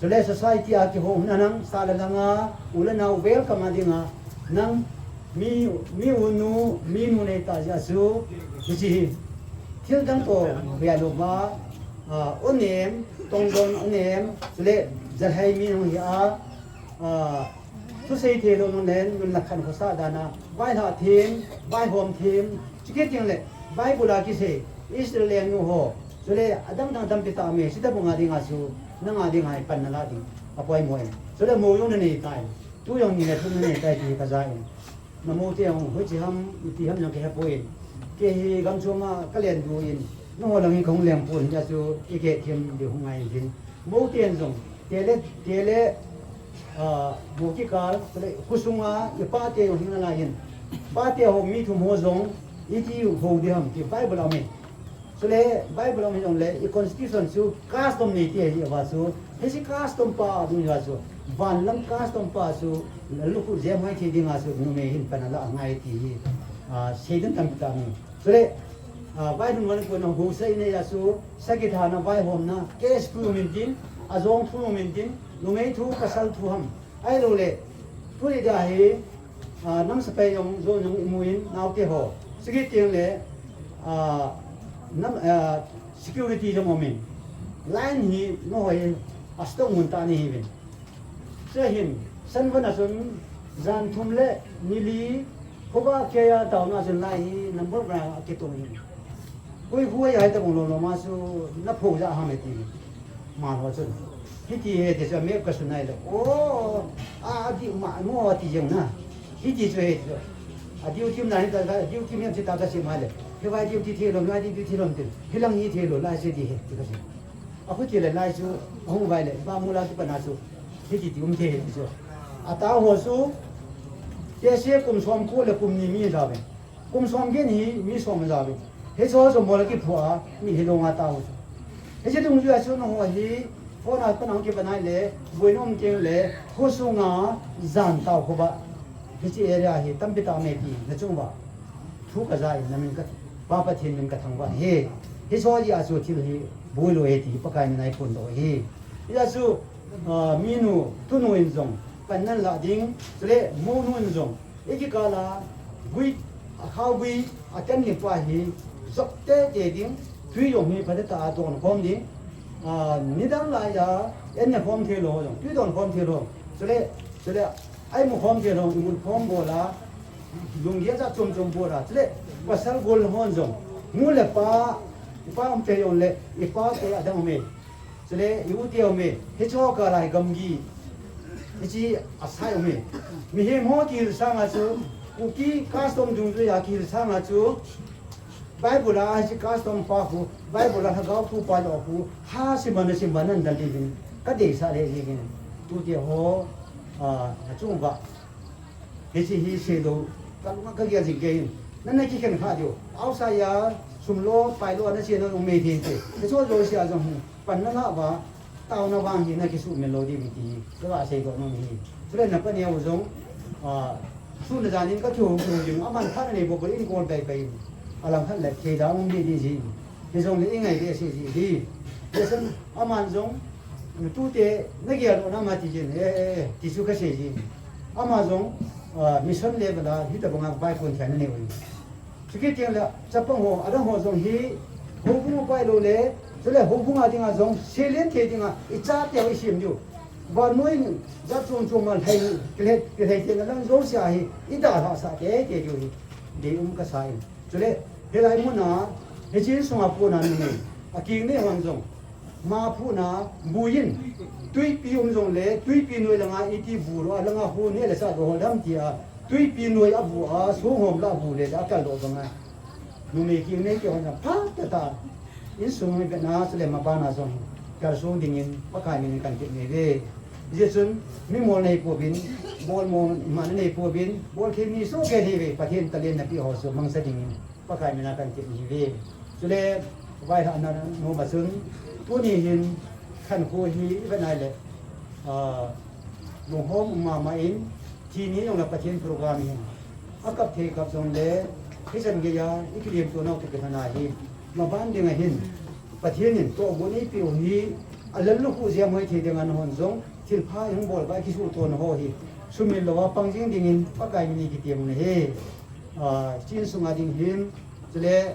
chule society a kihou hina nang, sa le langa, u le nao welcome a dinga, nang, mi, mi u nu, minu neita jeh a chu, hiche hi. Thil dang toh, bia lou va, a, onem, tongdon onem, chule, jalhai mi hung hi a, a, Thusei theilou nung len, nunlakhan khosah dan a, vailhah them, vaihom them, chukit teng le, Bible a kisei, Israel lengnu ho, chule adang dang tampi tah aume, chuti banga dinga chu, nanga dinga hi pan nalah ding, apoimo in. Chule mou jong nanei tai, tu jong ni le thum nanei tai ti kaja in. Namou te jong, hoiche ham, iti ham jong kahepoi. Kei hi gamchom a kalen du in, nangho lang hi kahung leng pon, hijeh a chu, ikeh them diu hung ngai in tin. Mou ten jong, tele, tele, a, mou kikal, tele, khosunga, ipate jong hing nalai in. Pate ho mi thum ho jong, iti hou ding ham, ti Bible a um e. Chule Bible a um hijongle, i constitution chu custom nei ti ahi uva chu, hiche custom pa a ding uva chu, van lam custom pa chu, lukhuh jemhoi thei dinga chu, numei hin pan ala angai ti hi, ah, seiding tampi tah um in. Chule, ah, vaihom val kona husa inei a chu, sakhi thana vaihomna, case thu um intin, ajong thu um intin, numei thu, pasal thu ham. Ahilouleh, tuni dia hi, ah, nam sepai jong, jong jong imu in, naote ho. Sigi teng le, ah, nam, ah, security jong um in. Line hi, nangho hi, a strong mun tah nahiuvin. Chuhin, Sanvon a chun, jan thum le ni li, khovah keiya taona chun line hi, number one a kitung in. Koi kho a hi tabang lom lom a chu, na pho ja ham e ti. Malo chun. Hiti ahi ti chu map ka sun nai le. O, a, a di ma, mo ti jeng na. Hiti chu ahi ti chu. A duty na hi ta, a duty mi am chi ta ta si ma le. Hi vai duty thi lom, vai duty thi lom ti. Hi lang hi thi lom, lai se di he, ti ka si. A khu ti le lai chu, a hung vai le, ba mu la tu pa na chu. Hiti ti um the he ti chu. A ta ho chu, te se kum som ko le kum ni mi ja ve. Kum som gen hi mi som ja ve. Hiche ho chu mol a kiphu a, mi hi long a ta ho chu. Hiche dungjui a chu nangho hi, phone a pan a hung kipan a le, boina um teng le, khosunga jan tao khovah. Hiche area hi tampi tah um e ti, na chung uva. Thu ka ja in, na min ka, Pa Pathen min ka thangvah e. Hiche ho jeh a chu thil hi, boi lou e ti, Pakai min a i phondoh e. Hijeh a chu, ah, minu, tunu in jong, pan nan la ding, chule, mounu in jong, I kikal a gui, a khao gui, a ken ni pa hi, jop tete ding, tui jong hi phatah a don khom ding. Ah, nidang lai a, en ne khom thei lou jong, tui don khom thei lou. Chule, chule, a imu khom thei lou, imu khom bol a, lunggel jat chom chom bol a. Chule, pasal gol hon jong, nu le pa, i pa um te jong le, i pa te adang um e. Chule, i u te um e, hiche ho kal a hi gamgi, hiche a sai um e. Mihem ho kihil sang a chu, Kuki custom dungjui a kihil sang a chu, Bible a hiche custom pa khu, Bible a lhagao thu pa jong khu, ha sim a na sim a nan dal ding in, ka deisah le jing in, tute ho, a, a chung uva. Hiche hi seilou, ka lunga ka gel jing kei in. Nana kikhen kha diu. Outside a, sum lo, pai lo, ana che na um e ti te. Hiche ho jouse a jong hi, pan na la uva, taona vang hi na kisuhmil lou diu ti hi. Ka ga seidoh nom hi. Chule na paneo jong, ah, sun a jan in ka kihou kihou jing. Aman khat anei bou bou in kol pai pai in. Alang khat le thei da um di di jing. Hijongle i ngai behseh ji hi. Lesson aman jong, tute na gel lou na ma ti jin, eh, eh, eh, ti chu ka sei ji. Ama jong, ah, mission level a, hitabang a vai kon thei na nei u. Chuti teng le, chapang ho, adang ho jong hi, houbung a pai lou le, chule houbung a dinga jong, selen thei dinga, i chate ho i sem diu. Vannoi, jat chom chom a lhai, kilhai, kilhai teng lang jouse a hi, i dalhah sah tete diu hi. Deium ka sa in. Chule, hilai mun a, hiche in sunga puna numei, a keng nei hon jong, ma phuhna, buin, tuipi um jongle, tuipi noi langa iti bu lou, a langa hu ne le sa lou ho dam ti a, tuipi noi a bu a, song hom la bu le, a kal lou banga. Numei keng nei kei hon jong, pha ta ta, insung mi bena, chule ma bana jong, kal sung dingin, Pakai min in kan tep nei ve. Hijeh chun, mi mol nei pouvin, bol mol ma nei pouvin, bol khe mi soh kei hi ve, Pathen talent na pi ho chu mangcha dingin, Pakai min a kan tep ni ve. Chule, vaihahna nom a chun, tuni hin, khankho hi, i vet nai le, ah, lunghom um mama in, thi ni jong le Pathen program hin, a kap thei kap jongle, hichan geiya, i kilem to nau te kilhona hi, maban ding a hin, Pathen in tohgon eipeh u hi, a lallukhuh jemhoi thei dinga nahon jong, thilpha i hung bol uva i kisuhthona ho hi, sumil louva pang jing dingin Pakai min in kitem u ahi. Ah, chin sunga ding hin, chule,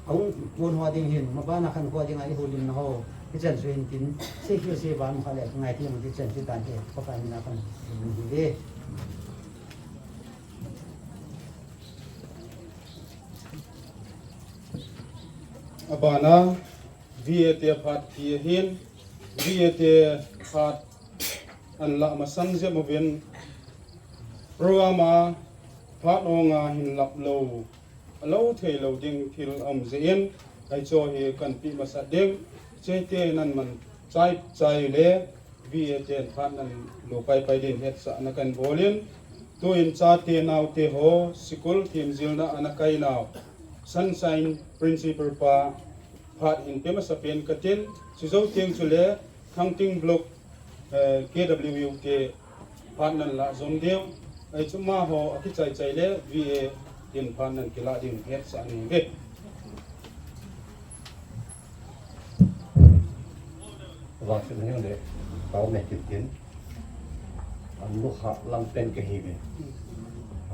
a hung kon ho ding hin, maban a khankho dinga i houlimna ho, hichan chu hin tin, seikhel seiban khat le ngai ti mun ti chan chu tante, Pakai min a kan hi ve. Abana, V A T phat ti ahin, V A T phat an lah masang jep uvin, program a phat ong a hin lap lou, a lou thei lou ding thil um jeh in, hiche hi kan pi masat ding, hiche te nan man chai chai le, V A T phat nan lo pai pai din hetsahna kan bol in, tuin chate naote ho, sikul themjilna ana kai nau, Sunshine Principal pa phat hin pe masa pen katin, chujou teng chule Thangting Block, eh, K W U te phat nan la jom ding, eh, chuma ho akichai chai le V A tin phat nan kila ding hetsah ni ve. Vangset hung le, tao me kit tin. An lu kha lang pen ka hi ve.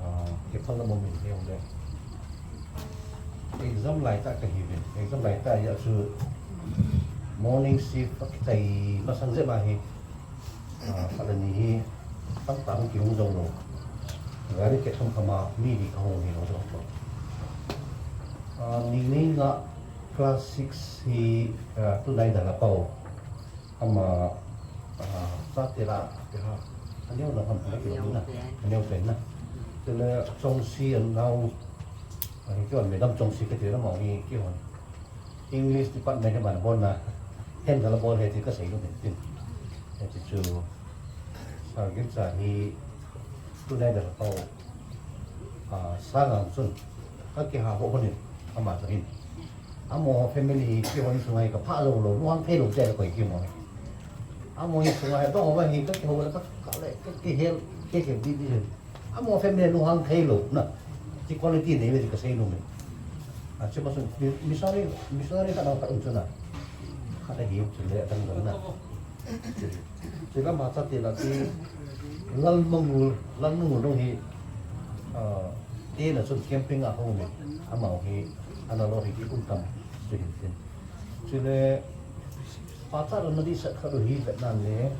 Ah, ke phal na mo min hung le. Exam lai ta ka hi ve. Exam lai ta ya chu morning shift pa kitai masang je ma hi. Ah, khat le ni hi tam ta hung ki hung jong lo. Gari ke thum kama mi ni ka hung ni lo jong lo. Ah, ni ni nga class six hi, ah, tu nai da la pau. Ama, ah, sa te la, te ha. Aneo na ham na ki na. Aneo te na. Te le Chongsi an nau. Ah, hi kihon Madam Chongsi kati na ma hi kihon. English department he man bon na. Hen da la bol he ti ka sei lo tin. He ti chu. Sa gin sa hi tu nai da la pau. Ah, sa ngang chun. Ka ki ha ho ho ni. Ama ta hin. Amo family hi kihon sunga hi ka pha lo lo, lungkham thei lo che ko kimo. Amo hi sunga hi dong ba hi ka kiho la ka ka le ka kihel ke ke bi bi. Amo family lungkham thei lo na. Ti quality nei ve ka sei lo me. A che ma sun mi- missionary missionary ka na ka un chuna. Ka ta hi chu le dang dang na. Chule ma cha ti la ti Lalmangul, Lalmangul dong hi, ah, te na chun camping a hung ni, amau hi, ana lo hi ki kum tam, chu hin tin. Chule, pa cha lo na di sa kha lo hi vet nan le,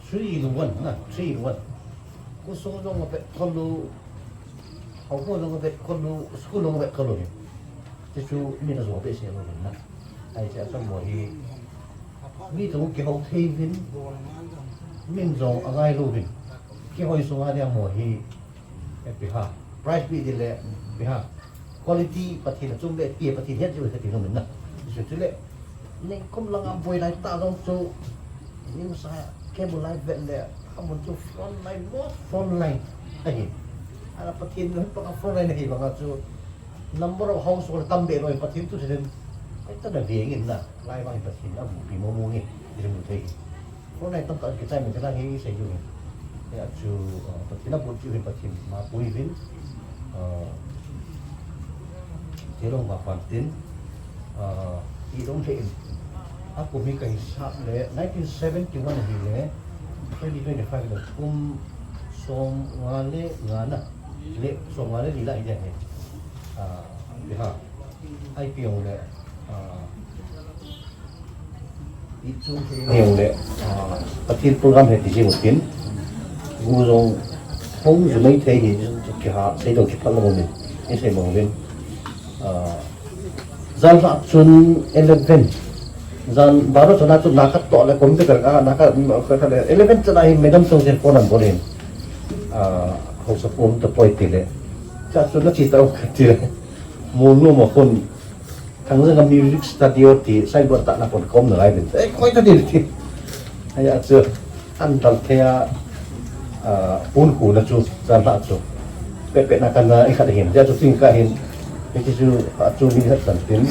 three in one, na, three in one. Ku sung dong a vet ko lo, hau ko dong a vet ko lo, school dong a vet ko lo hi. Ti chu mi na zo be se lo na. Ai cha sa mo hi, Mi jong kihou thei uvin, min jong angai lou uvin. Kihoi sunga dia mo hi, eh, ipi ham, prize pe ding le, ipi ham, quality Pathen achung le, ipi Pathen het jeh u kati nom in na. Chu chu le, nikum langa boi lai tah jong chu, news a, cable lai vet le, amun chu front line, most front line ahi. Ana Pathen loi pa front line ahi banga chu, number of household tam be loi Pathen tu sen. Ai ta na ve ngin na. Lai vang Pathen a bu pi mo mo nge. Ri mu thei. Ko nai tam ka ki chai me ka na he sei ju nge. Ya chu, uh, Pathen a bu ju he Pathen ma pui vin. Uh, te long ba pan tin. Uh, i long the in. A kum hi ka hisap le nineteen seventy-one hi le twenty twenty-five le kum som nga le nga na. Le som nga le li la hi de he. Ah, ipi ham. Ai pi ong le. Ah, i chung he ong le. Ah, Pathen program he ti jing u tin. Gu jong hung ju mai thei hi ki ha sei do ki phal lo ni. Ni sei mo vin. Ah, Jan lha chun eleven. Jan baro chun a chun na ka to le computer ka na ka, ka, ka le eleven chun a hi madam chun phone an bol in. Ah, haosa pu um tapoi ti le. Cha chun na chi ta u ka ti le. Mu nu ma phone. Thang jang a music studio ti sai bor ta na phone kom na lai bin. Eh, koi ta ti ti. Ai a chu. An dal thei a, ah, pun khu na chu, jan lha chu. Pe pe na kan na i khat hin, ja chu ting ka hin, i ti chu, a chu ni khat san tin,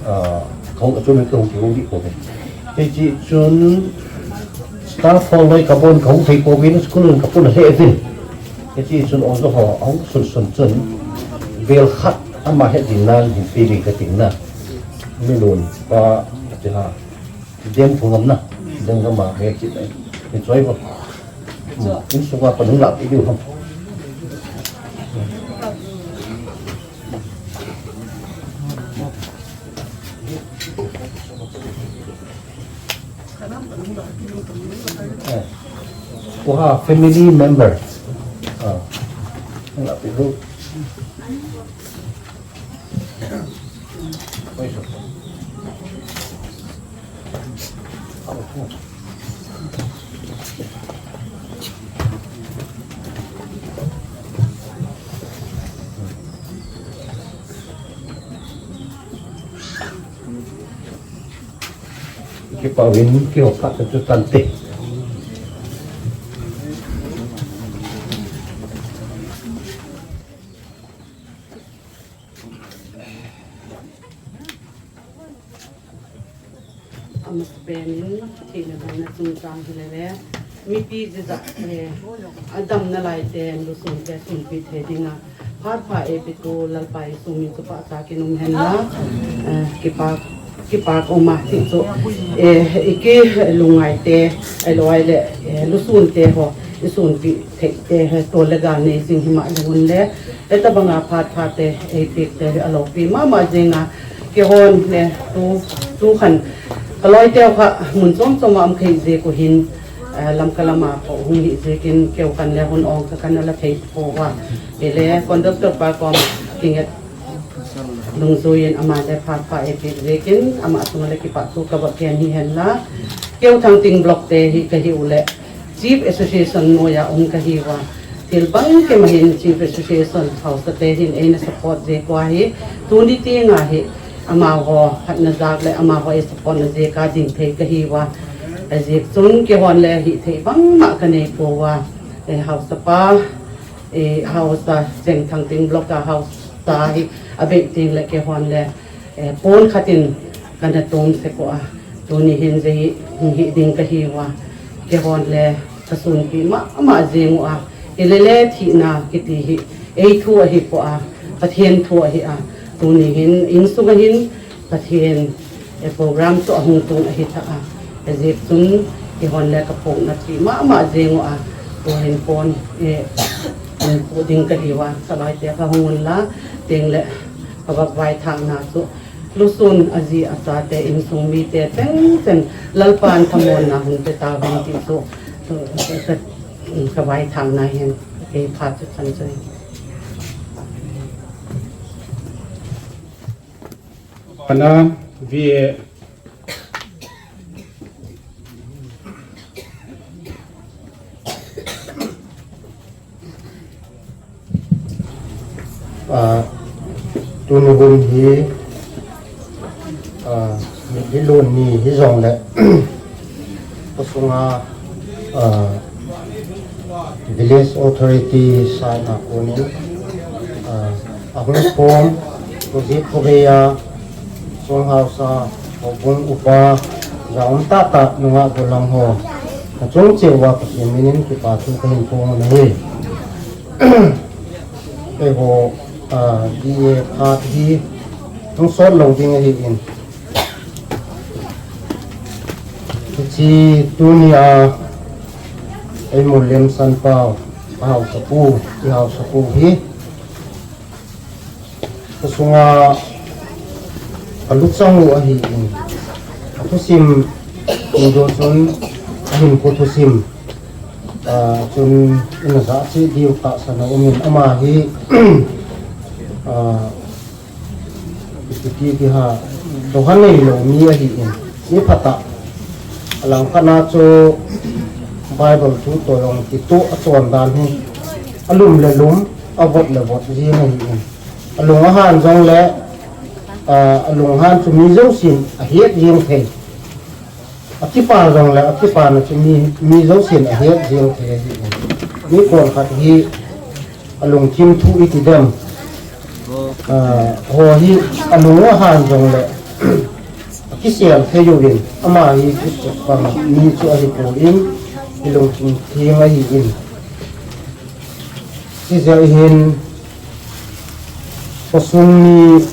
ah, khong a chu ni khong ki hung di ko ke. Ti chi chun, staff ho loi ka bon khong thei ko vin, school ka pun he vin. Ti chi chun ong ho hung sun sun chun, bel khat ama he din nan hin pi ding ka ting na. Mi lun pa, ti ha. Dem phung am na. Dem ka ma he kit ai. Ni choi ko. Hmm. In sunga pa nung lap i diu ham. Eh. Ko ha family member. Ah. Nung lap i diu. Oi, so. Kipah uvin, kihou phat chu tante. Penin thina damna chungchang hilele, mipi jija, eh, adamna laite lusun te sunpi thei dinga phat pha eipetu Lalpa Jesu min chu pachat in um henla, eh, kipak, kipak um a ti chu, eh, iki lungngai te, ahilou le, eh, lusun te ho isunpi thei te hi tol le gal nei jing hima le hun le, Hitabanga phat pha te eipeh te hi alopi mama jinga, keihon le tu, tu khan kaloi teu kha mun chom chom a um khei jeh u hin, eh, Lamka lama ko hung hi jeh in keu khan le hun ong kha khan ala thei pouva. Hile conductor pa kom kinget dungjuiyin ama le phat pha eipeh jeh in ama chunga le kipathu kava ken hi henla. Keu Thangting block te hi kahiu le Chief Association noiya um kahiuva. Thil bang kema hin Chief Association haosa te hin eina support jeh u ahi. Tuni tenga hi amaho hatna jal le amaho ei support na jeh a ding thei kahiuva. Ajeh chun keihon le hithei bangma kanei pouva. Eh, haosa pa, eh, haosa Cheng Thangting block a haosa hi abei teng le keihon le eh, pon khat in kana tom sek uva. Tuni hin jeh hi, hi ding kahiuva. Keihon le kasunpi mama jing uva. Hilele thina kiti hi eithu ahipoi. Pathen thu ahi a. Tuni hin insunga hin Pathen, eh, program chu ahung tung ahi ta a. Ajeh chun keihon le kaphongna pi mama jing uva. Tuhin pon, eh, pu ding kahiuva. Kaloi te kha hung un la teng le kava vaithakna chu lusun aji achate insung mite cheng cheng Lalpan thamonna hun pe tauvin ti chu, chu, chu, kavaithakna hin kei phat chu chan chu. Ana V A Ah, tuni hun hi, ah, hi lun ni hijongle, khosunga, ah, village authority sanga konin, ah, ahung form, project ko beya, Song haosa, houbung upa, jaum tahtah nungah gollhang ho. Achung cheh uva Pathen minin kipa thu kahin phong u ahi. Keiho, ah, D A phat hi hung sot lou ding ahin. Hiche tunia, Eimolem Sanpao, ahaosapu, ihaosapu hi. Khosunga aluchang u ahin, athusim, Pu Johnson, ahinkho thusim, ah, chun ina jahcheh diu tahsan aumin, ama hi, ah, ipi ti diham, doha neilou mi ahin, mi phatah, alangkhat a chu Bible thu toh jong kitoh achon dan hi, alum le lum, avot le vot jeng ahin. Alung ahan jongle, ah, alunghan chu mi jousen ahet jeng thei. Akipa jongle, akipana chu mi, mi jousen ahet jeng thei ahi. Mi konkhat hi alungthim thu iti dem. Ah, ho hi alung ahan jongle, akisel thei uvin, ama hi kipang mi chu ahipon, ilungthim theng ahin. Hijeh hin, khosung mi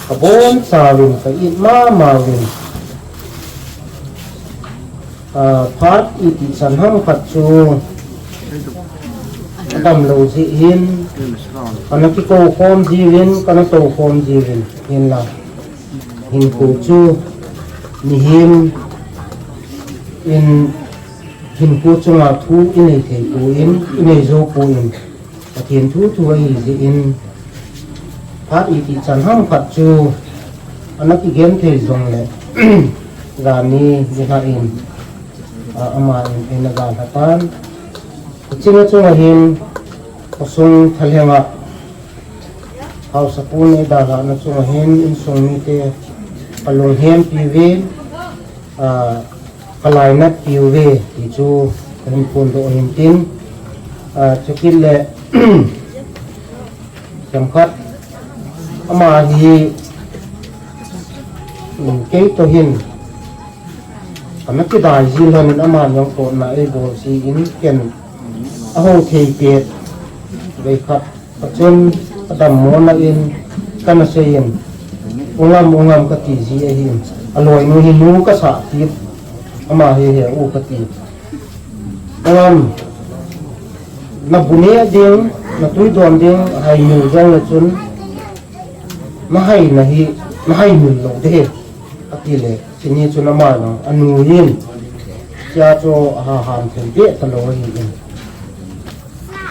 kabonchauvin, ka it mama uvin. Ah, phat iti chan ham khat chu, adamlou jeh hin, kana kikou khom jiuvin, kana tou khom jiuvin, hinla. Hinkho chu, mihem in, hinkho chunga thu inei thei pon, inei jou pon. Pathen thu thu ahi jeh in, phat iti chan ham khat chu, ana kigen thei jongle, jani jingkah in, a, ama in, eina gal lhatan. Hiche chunga hin, khosung thalhenga, haosapu in eidalhahna chunga hin, insung mite, kalunghempi uve, a, kalainatpi uve, ti chu kahin phondoh ahin tin, ah, chukit le, themkhat, ama hi, um, keitoh hin, Kana kidai ji lhonin ama jong totna eibol ji in ken aho thei pet. Vei khat achun adammo na in kana sei in, "U Ngam, U Ngam," kati ji ahin. Aloinu hi nu kasah kit, ama hi he u kati. "U Ngam, nabu neh ding, natui don ding, haimil jongle chun, nahaina hi, nahaimil lou ding ahi," ati le. Chuni chun ama jong anu hin, chia chu aha ham thei deh talou ahin.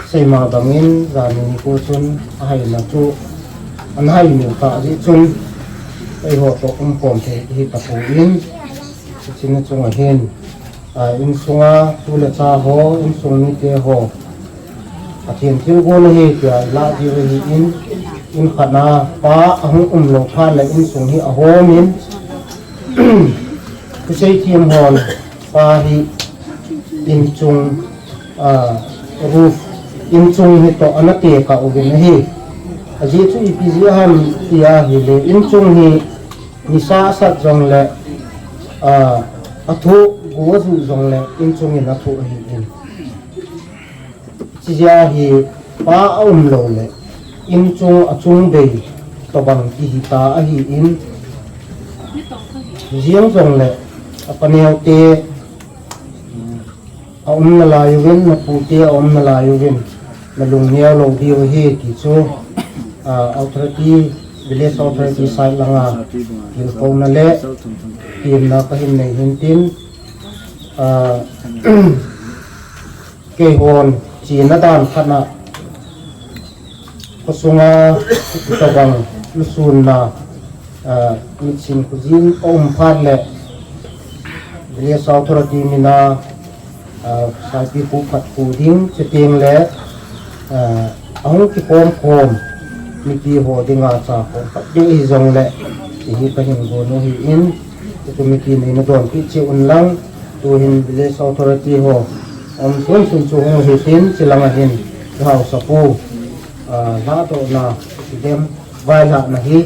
Seima bangin, jani nikho chun ahaina chu anahaimil tah jeh chun, eiho toh umkhom thei hi tapon, hiche ni chunga hin, a, insunga tu le cha ho, insung mite ho, Pathen thilgon ahi tia ilah diu ahin, in khat na pa ahung umlou phat le insung hi ahomin, Khuseithiem hon pa hi inchung, a, roof, inchung hi toh ana tekah uvin ahi. Ajeh chu ipi jeh ham ti ahile, inchung hi nisa asat jongle, a, athoh, go aju jongle inchung in athoh ahin. Chijeh a hi pa aumlou le, inchung achung bei tobang kihi ta ahin, jeng jongle apa neo te aum nalai uvin, napu te aum nalai uvin, nalung neo lou diu ahi ti chu, a, authority, village authority side langa tilkhouna le, temna kahin nei hin tin, a, Keihon chena dan khat na, khosunga tobang lusunna, a, mitsin khojin aum phat le, village authority mina, a, saipi khat khu ding, chuteng le, a, ahung kikhom khom mipi ho dinga cha khom khat ding hijongle, ti hi kahin gon u ahin, tu mipi neina donpi cheh un lang, Tuhin village authority ho aum sunsun chu hung hitin, chulanga hin haosapu, a, lhadohna, dem vailhahna hi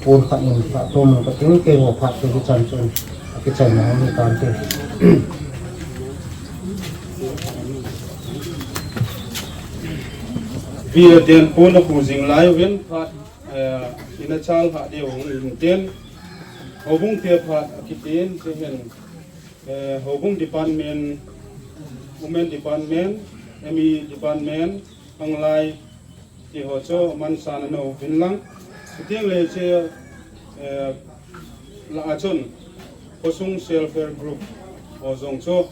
pon khat in lhahtom kating, keiho phat chu hichan chun akichaina hung hitante. Pi a den pon akhu jing lai uvin phat, eh, ina chal lhah diu hung hitin, houbung te phat akitin, chuhin Eh, Houbung Department, Women Department, M E Department, Khanglai, ti ho chu mansa na nou vin lang. Chuteng le che, eh, la a chun, khosung Self Help Group ho jong chu,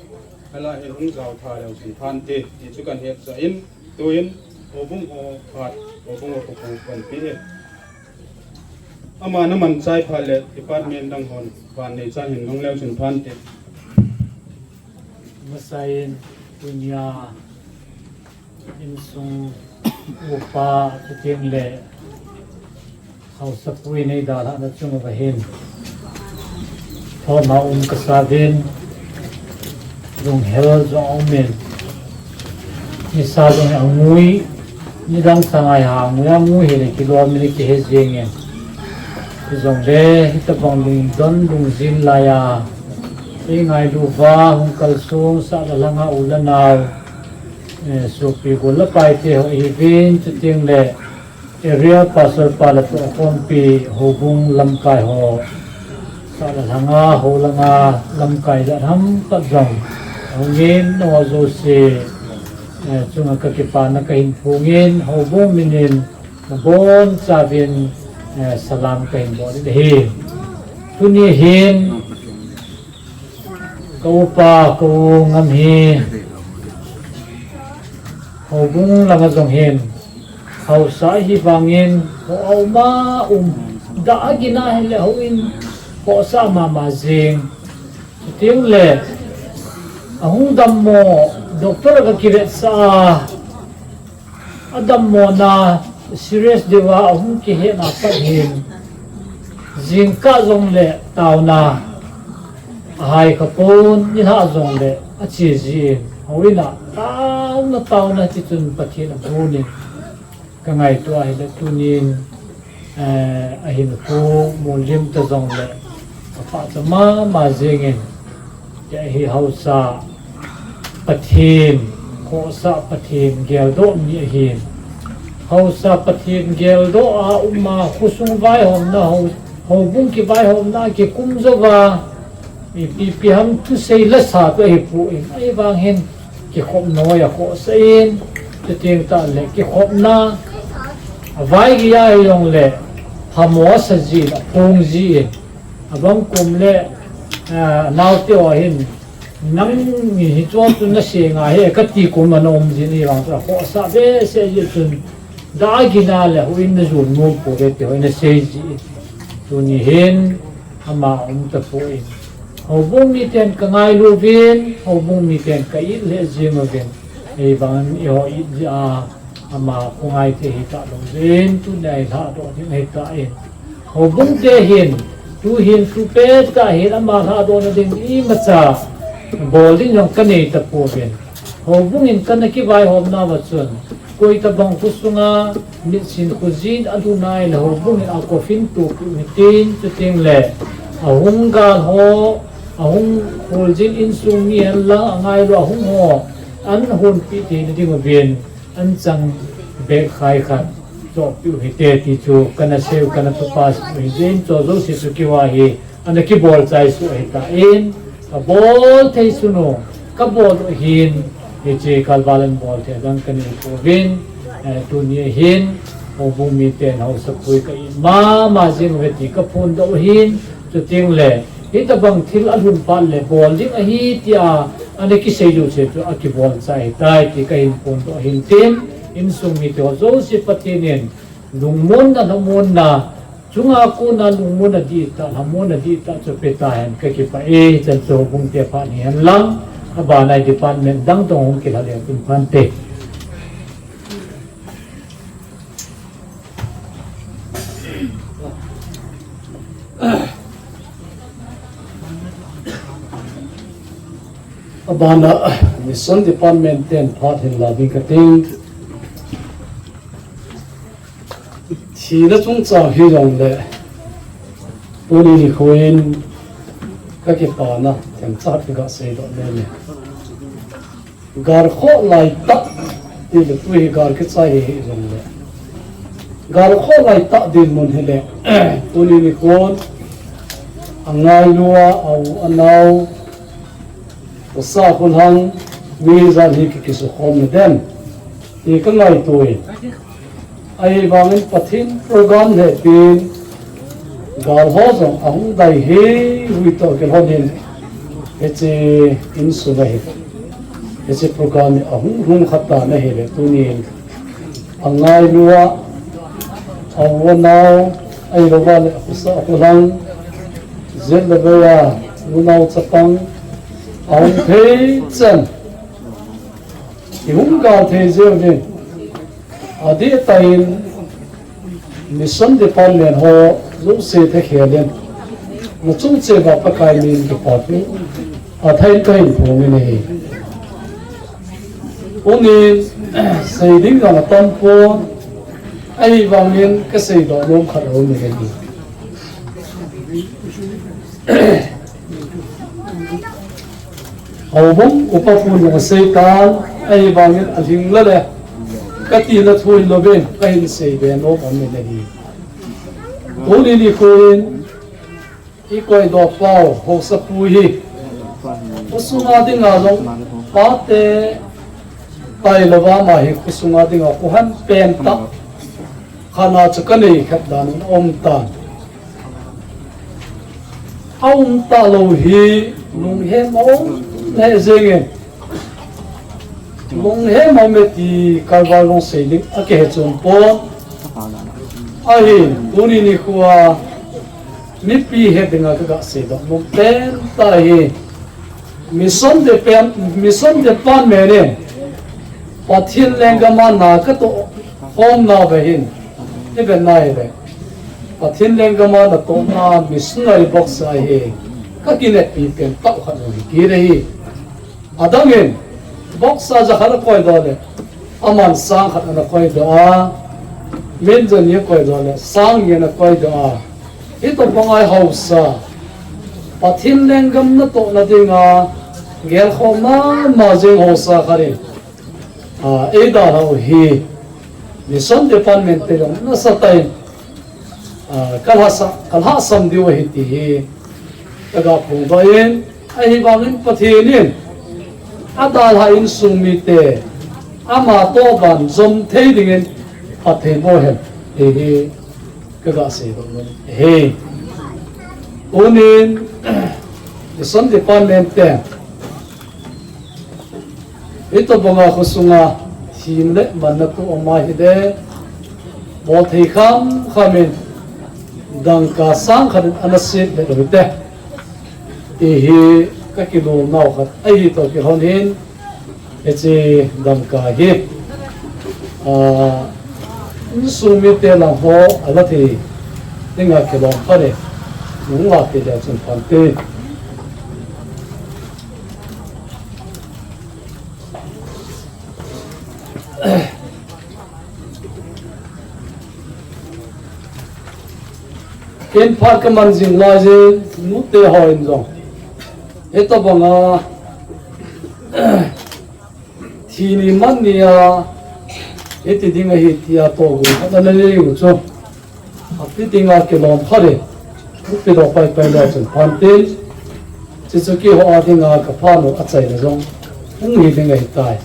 hala hin hung jao tha leu chun phante, ti chu kahin hetsah in, tuin, Houbung ho phat, Houbung ho khu khu kahin pe e. Ama na man chai phat le department dang hon van nei chan hin nung leu chun phante. Masain tunia insung upa chuteng le haosapu in eidalhahna chung uva hin thoma um kasa uvin, lunghel jong aumin, nisa jong hi angui, nidang sanga hi angui, angui hile kilom in kihe jengin. Hijongle hitabang lungdon lungjin laiya eingailu uva hung kalsong sah le lhanga u le nao, eh, sopi gol le paite ho ihiuvin, chuteng le Area Pastor pa le tohkhompi houbung lamkai ho, sah le lhanga, hou langa lamkai jat ham khat jong hungin, nangho jouse, eh, chunga kakipana kahin phongin, houbung minin nabonchauvin, eh, salam kahin bol in ahi. Tuni hin, ka upa, ka u Ngam hi, houbung langa jong hin, haosa ahi vangin, ho auma um, dah a gin a hile houin, hosa mama jing. Chuteng le, ahung dammo, doctor a kakivetsah a, adammona serious deuva ahung kihetna pat hin, jingkah jongle taona ahai khapon, nilhah jongle ache jin, houin a taona, taona tichun Pathen abonin, kangaito a hile tunin, eh, ahinkho mulim ta jongle aphacha mama jengin, Hiche hi haosa Pathen, khohsah Pathen geldoh mi ahin. Haosa Pathen geldoh a um a, khosung vaihomna, hou, houbung kivaihomna kikum jouva, ipi ipi ham thusei lasa chu ahipoi. Ahivang hin kikhop noi a khohsah in, chuteng tahle kikhopna, avai geiya hijongle, phamo asa jin, aphong jin, abang kum le, ah, naote ho hin, nang ni hichu chu nasei ngai ahi, kati kum ana um jin, ahivang chu akhohsah behseh jeh chun, da gina le houin najon nom pouve ti ho ana sei jin. Tuni hin, ama aum tapoi. Houbung miten kangailu uvin, houbung miten ka it lheh jeng uvin. Ahivangin eiho it jeh a, ama khongai thei hita lou jeh in, tunia ilhahdoh ding ahitan. Houbung te hin, tu hin, tu pettah hin ama lhahdohna ding imacha bol ding jong kanei tapouvin. Houbung in kana kivaihomna uva chun, koitabang khosunga mitsin khojin alhun ahile houbung in akoffin tohpeh u hitin, chuteng le ahung gal ho, ahung kholjin insung mi henlang angailu ahung ho, an honpeh theina ding uvin, an chang bag khai khat chohpeh u hite ti chu kana seiu, kana thupeh u hijeh in, chu jouse chu keiho hi ana kibol chai soh ahitan, kabol thei sunu, kabol u hin, hiche kalval an bol thei dang kanei pouvin, eh, tuni hin, houbung miten haosapu ka it mama jeng uve ti kaphondoh u hin, chuteng le, hitabang thil alhun phat le bol ding ahi tia ana kisei jouse chu akibol chai ahitai ti kahin phondoh u hintin, insung mite ho jouse Pathen in lungmonna, lhamonna, chunga kona lungmonna dihtah, lhamonna dihtah chu petahen kakipah e, hichan chu houbung te phat hihen lang, abana department dang toh hung kilha leu tin phante. Abana, mission department ten phat hin la ding kating. Thina chungchang hijongle, tuni nikho in kakipana themcha khat kaga seidoh lele. Gal khoh laitah, tile tu hi gal kichai hi hijongle, gal khoh laitah dinmun hile, tuni nikhon, angailu a, a u, anao, khosa, kholhang, mi jan hi ki, kisukhom nadem ti kangaito e. Ahivangin Pathen program hepin, gal ho jong ahung dai hiuhi toh kilhonin, hiche insunga hi, hiche program hi ahung lhung khat tan ahile, tunin angailu a, a u anao, ahilouva le akhosa kholhang, jet le vei a, unao chapang, ahung thei chan, ihung gal thei jeng uvin, adihtah in, mission department ho jouse thekhel in, nachung cheh uva Pakai min kipathu athei in kahin phong in ahi. Tunin, sei ding jong atampon, ahivangin kaseidoh nom khat aumin ahi. Houbung upa pun jong aseitan, ahivangin alhing lele, katina thu hilouvin, kahin seibe nom aumin ahi. Tuni nikho in, ikoidoh pau, haosapu hi, khosunga dinga jong, pate, tailouva ama hi khosunga dinga, khohen pentah khat a chu kanei khat dan in aumtan. Aumtah lou hi lunghem aum lheh jengin, lunghem aume ti kalval jong sei ding akihe chom pon. Ahin, tuni nikhoa mipi het dinga kaga seidoh nom pentah hi, mission department, mission department in Pathen lenggam a na katoh khomnauva hin, ivet nahile, Pathen lenggam a natohna missionary box a hi kakineppi pentah khat jong hi kit ahi. Adangin, box a jakhat akoidoh le, aman sang khat ana koidoh a, min jani akoidoh le, sang ni ana koidoh a, hitobang a hi haosa, Pathen lenggam natohna dinga gelkhom mama jing haosa khat in, a, eidalhau hi Mission Department te jong nasatah in, a, kalhasa, kalhasam diu ahi ti hi kaga phongdoh in, ahivangin Pathen in adalhah insung mite ama toh ban jom thei dingin phatthei boh hen ti hi kaga seidoh nom ahi. Tunin Mission Department te hitobanga khosunga thina le manna thu um ahile, bolthei khamkham in dangka sang khat in ana set le uhite ti hi kakilolnau khat ahi toh kilhon in, hiche dangka hi, a, insung mite lang ho ala thei dinga kilom khat in, nung la thei le chun phante. Ken phat kaman jing laijin, nute hon jong hitobanga thi ni man nia hiti ding ahi tia tohgon khat ana nei u chu, api dinga kilom khat in, upi doh paipai le chun phante. Chuchu keiho a dinga kaphat u achaina jong hung hi ding ahitai.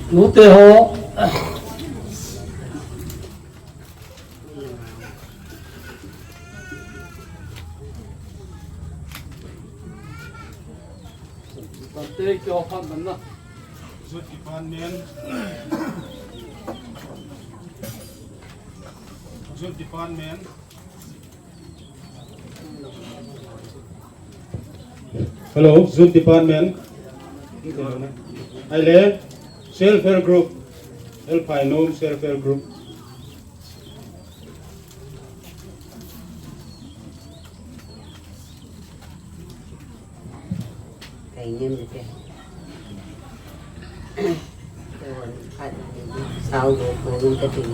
Nute ho, Youth Department. Youth Department. Hello, Youth Department. Ahile, Self Help Group. Help Phainom Self Help Group. Kainem le te. Te hon khat sao do ko lung ka tin.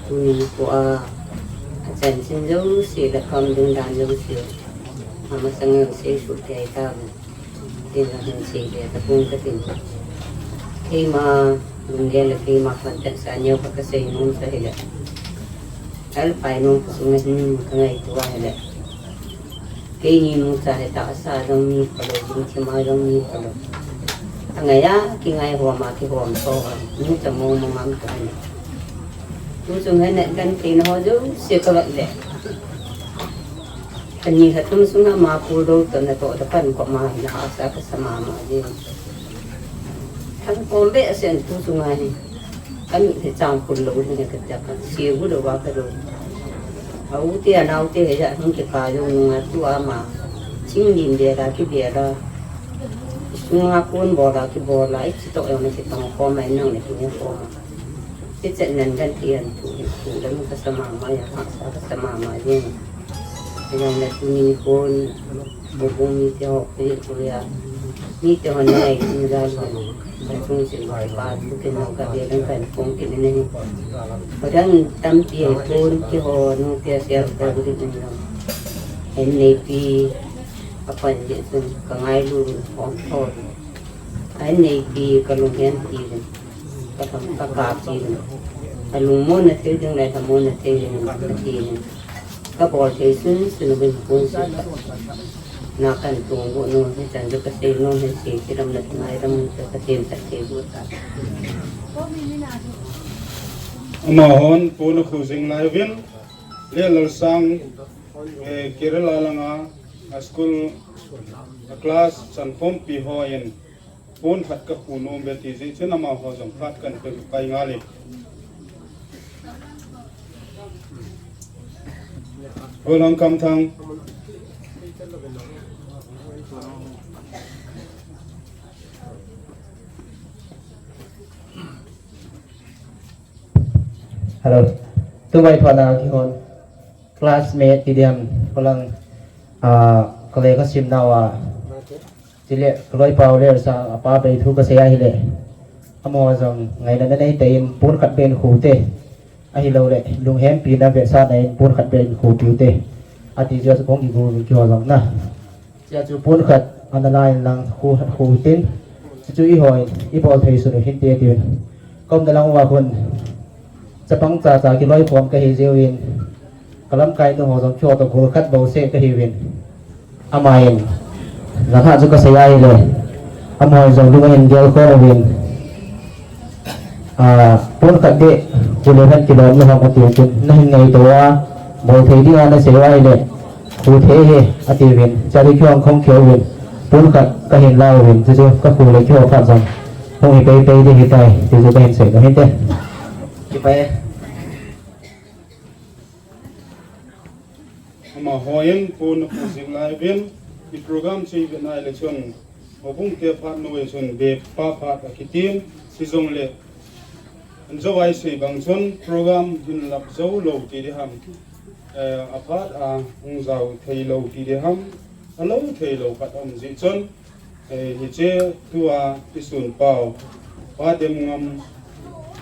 Tuni ko a, achansah jouse le kam ding dan jouse, amasang jouse seisoh kei ta. Tin la hin sei le tapong ka tin. Keima lunggel le keima khantan sa neo khat kasei nom chu ahile, Help Phainom khosunga hin kangaito ahile, keini nucha hi tahsa jong mi phalou, lungthim a jong mi phalou. Angai a kingai hom a kihom to a, nucha mong mong ngam to ahile. Tuchung hin gentheina ho jouse kavet le, kani khat thum sunga ma pul do toh natoh da pan koma hi hahsa kasa mama jeng. Thangkom behseh in tuchunga hi. Kamit hi chang phun lou hi kati a kasei lou va kadou. A u te a nao te hi ja hung kikah jong nunga tua ma. Ching lim bel a kibel a. Sunga kon bol a kibol a, ichi toh jong na kitong khom a, inang na kine khom a. Ichan nan genthei a thu hi, thu dang kasa mama a, hahsa kasa mama jeng. Jong le tuni kon, Bubung mite ho, koi koi a. Mite ho nei, nei jal ho. Kachung se, pa, tu ken no ka be dang kan phong ken nei. Padang tampi kon kihou, nute Self Help Group in jong. Hin neipi, apan jeh chun, kangailu, hom thou. Ahin neipi, kalunghen pi jin. Ka tham ka kap pi jin. Kalungmonna thei ding le lhamonna thei ding kati jin. Kabol thei sunsun uvin pon seh. Na kan tong got nom, hichan chu kasei nom, hin sei kilam le ngai lam chu kathemchet thei got ta. Amahon pon akhu jing lai uvin, Lel Lalsang, eh, Kerala langa, a school, a class, chankhompi hon, pon khat kakhu nom uve ti jeh chun amaho jong khat kan pe kai ngal e. Gollhang Kamthang. Hello. Tubai phana kihon. Classmate ti diam, kolang, ah, kale kasim nau a. Chule, kaloipa u le sa, apa bei thu kasei ahile. Amaho jong, ngaina nanei tein, pon khat beh in khu te. Ahilou le, lunghempi na vetsahna in, pon khat beh in khu piu te. Ati jeh a chu kong kigu vin kiho jong na. Chia chu pon khat ana la in lang khu, khu tin. Chu chu i hoi, i bol thei sun u hinte tin. Kom da lang uva khun. Chapang cha cha kiloi khom ka hi jeh uvin. Ka lamkai nu ho jong kiho to gol khat bou se ka hi uvin. Ama in. Lang ha chu ka sei a hile. Ama jong lung in gel khom uvin. A, pon khat de, khu le han kilom le hom ati u chun, na hin ngaito a, bol thei ding a na sei uva ahile, khu thei hi, ati uvin, chari kiong khong kio uvin, pon khat ka hin la uvin, chu chu ka khu le kio khat jong, hung hi pei pei ding hi tai, ti chu ka hin sei nom hinte. Kipa e. Amaho in pon apu jing lai uvin, i program chu i vet nai le chun, Houbung te phat noi chun be pa phat akitin, hijongle, an jo ai sei bang chun program hin lap jou lou ti ding ham, eh, a phat a hung jao thei lou ti ding ham, a lou thei lou khat um jeh chun, eh, hiche tua i sun pau, Pa Demngam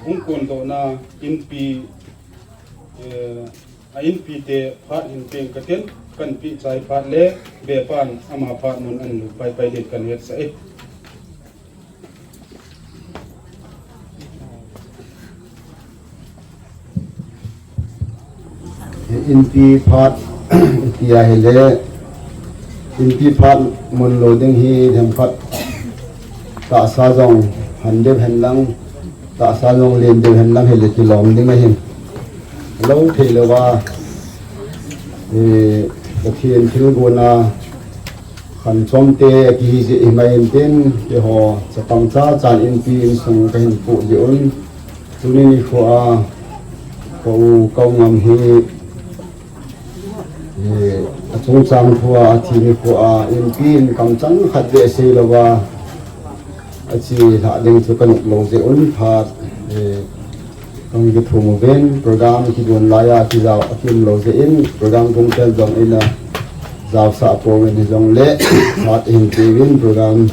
hung kondohna inpi, eh, a inpi te phat hin peng ka tin, kan pi chai phat le, be pan ama phat mun an lut pai pai ding kan het sa e. Inpi phat, tia hile, inpi phat mun lo ding hi hem khat, tahsa jong han deu hen lang, tahsa jong len deu hen lang hile kilom ding ahin. Lou thei lou va, eh, Pathen thilgon a khan chom te akihi jeh hi mai in tin, keiho chapang cha chan inpi insung ka hin pu jeh un, tuni nikho a, ka u Kaungam hi, eh, a chungchang thu a, a thi nikho a, inpi in kamchang khat beh sei lou va, a chi lha ding chu ka nop lou jeh un phat, eh, Kong kithum uvin, program kidon lai a kijao akim lou jeh in, program kong tel jong in a jaosah pouvin hijongle, phat hin pe uvin, program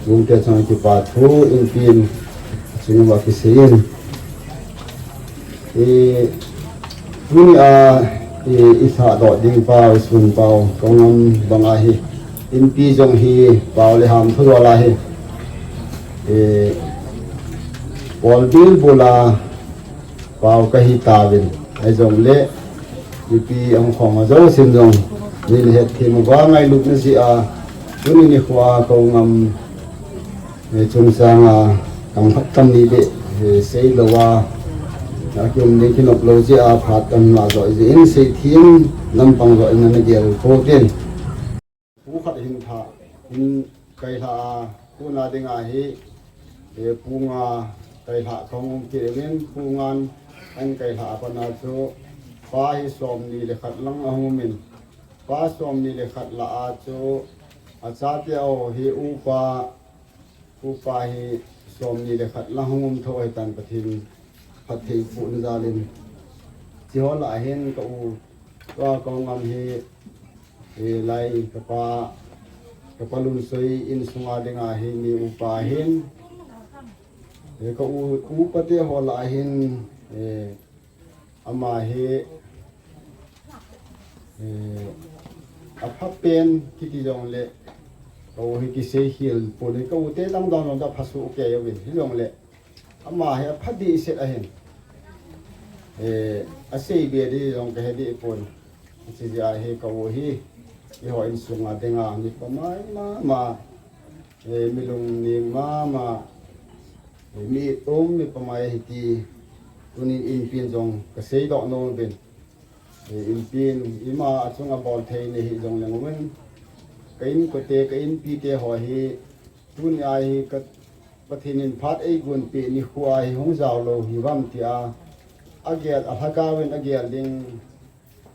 kong tel jong kipa thu, inpi in, achung uva kisei in. I, tuni a, i, i sah doh ding pau, i sun pau, Kaungam bang ahi, inpi jong hi, pau le ham thu doh la hi. I, Paul Bill bula, pau kahi tauvin, ahijongle, mipi ahung khom a jousen jong, nei na het them uva ngailutna jeh a, tuni nikho a Kaungam, eh, chungchang a, kam khat kam ni beh, eh, sei lou a, akium ding kinop lou jeh a, phat kan la jo jeh in sei them, lampang jo in ana gel pou tin. Pu khat hin thah, in kailha a, tuna ding ahi, eh, pu nga kailha kahung um kit in, pu ngan an kailha a pat a chu, pa hi somni le khat lang ahung um in, pa somni le khat lah a chu, achate ho hi upa, upa hi somni le khat lang hung um tho ahitan Pathen phattheibohna jal in. Hiche ho lah a hin ka u, ka u Kaungam hi, eh, lai ka pa, ka pa Lunsoi insung a ding ahi, mi upa ahin. Eh, ka u, upa te ho lah a hin, eh, ama hi, eh, apha pen kiti jongle, ka u hi kisei khel pon, ka u te lang dang dang apha soh kei uvin, hijongle, ama hi apha dehset ahin. Eh, asei be ding jong kahe deh pon. Hiche jeh a hi ka u hi, eiho insung a ding a, mi pamai mama, eh, mi lungning mama, eh, mi it um, mi pamai ahi ti, tunin inpi in jong kasei doh nom uvin. Eh, inpi in, ima achung a bol thei nei hi jongleng uvin. Ka inkote, ka inpi te ho hi, tuni a hi ka Pathen in phat eigon peh nikho a hi hung jao lou hi uvam tia, agel, alhagao in agel ding,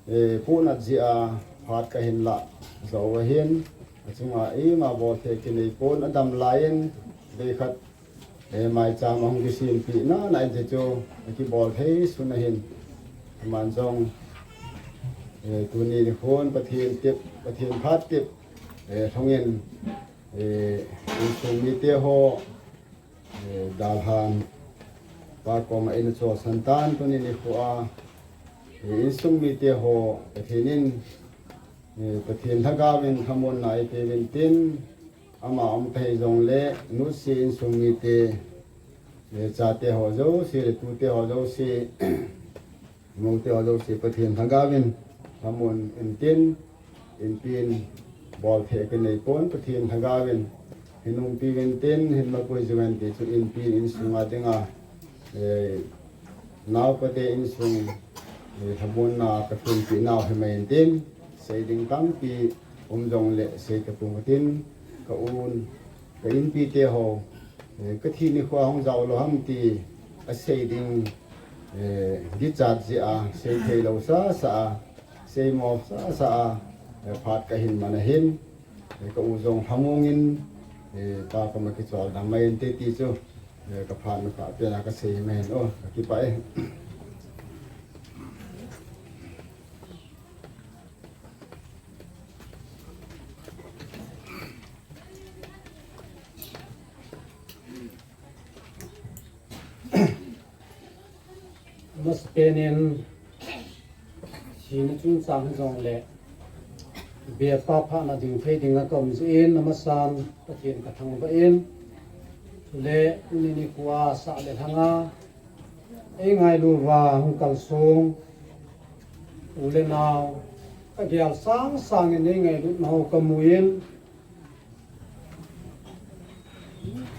eh, pohnat jeh a phat kahin lah jou ahin, achunga eima bol thei kinei pon, adam lai in, vei khat, eh, maicham ahung kisempeh na, na in chu, akibol thei sun ahin, aman jong, eh, tuni nikhon Pathen tep, Pathen phat tep, eh, lhung in, eh, insung mite ho, eh, dalhan pa koma eina cholsan tan, tuni nikho a, eh, insung mite ho, Pathen in, Eh, Pathen Lhagaovin thamuonna eipe uvin tin, ama aum tahih jongle, nutse insung mite, eh, chate ho jouse, le tute ho jouse, moute ho jouse, Pathen Lhagaovin thamuon in tin, inpi in bolthei akinei pon, Pathen Lhagaovin hin umpi uvin tin, hin mapui jing uvin ti chu inpi in insunga dinga, eh, naopate insung, eh, thamuonna kathumpi nau himai in tin, sei ding tampi um jongle sei tapong tin, ka un, ka inpite ho, eh, kathi nikho hung jao lou ham ti asei ding, eh, kichat jeh a, sei thei lou sasa a, sei mo sasa a, eh, phat kahin man ahin, eh, ka u jong lhamong in, eh, pa koma kichol dam mai inte ti chu, eh, ka phat na ka pen a kasei mai ahin, o, kakipah e. Amasapen in, sina chungchang hijongle, bepa phatna ding thei dinga ka um jeh in, amasan Pathen ka thangvah in, chule tuni nikho a sah le lhanga eingailu uva hung kalsong u le nao, kagel sang sangin eingailutnau kamu in,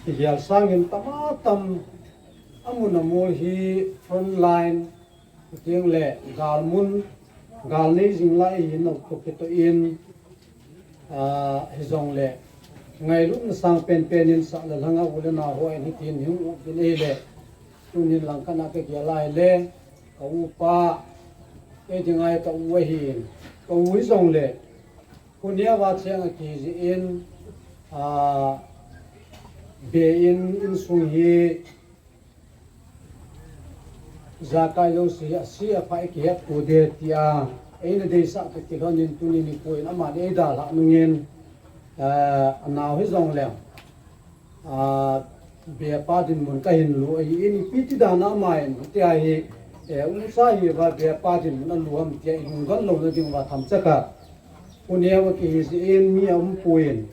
kigel sangin tam a tam, amun amun hi front line, chuteng le galmun, gal nei jing lai hi nau to kitoh in, ah, hijongle, ngailutna sang penpen in sah le lhanga u le nao ho in hitin hung um uvin ahile, tunin langkhat a kagel a ahile, ka upa, kei dinga ka u ahin, ka u hijongle, khoneo a cheng akihi jeh in, ah, be in, insung hi, ijakai jouse hi ase apha ikihet pou ding tia eina deisah toh kilhonin tuni nikho in aman eidalhah nungin, eh, anao hijongle, ah, bepa dinmun kahin lu ahin, ipi ti dan a ama in hitia hi, eh, ucha hiuva bepa dinmun alu ham tia ilungdon louna dinguva themcha khat khoneo akihi jeh in mi aumpoi,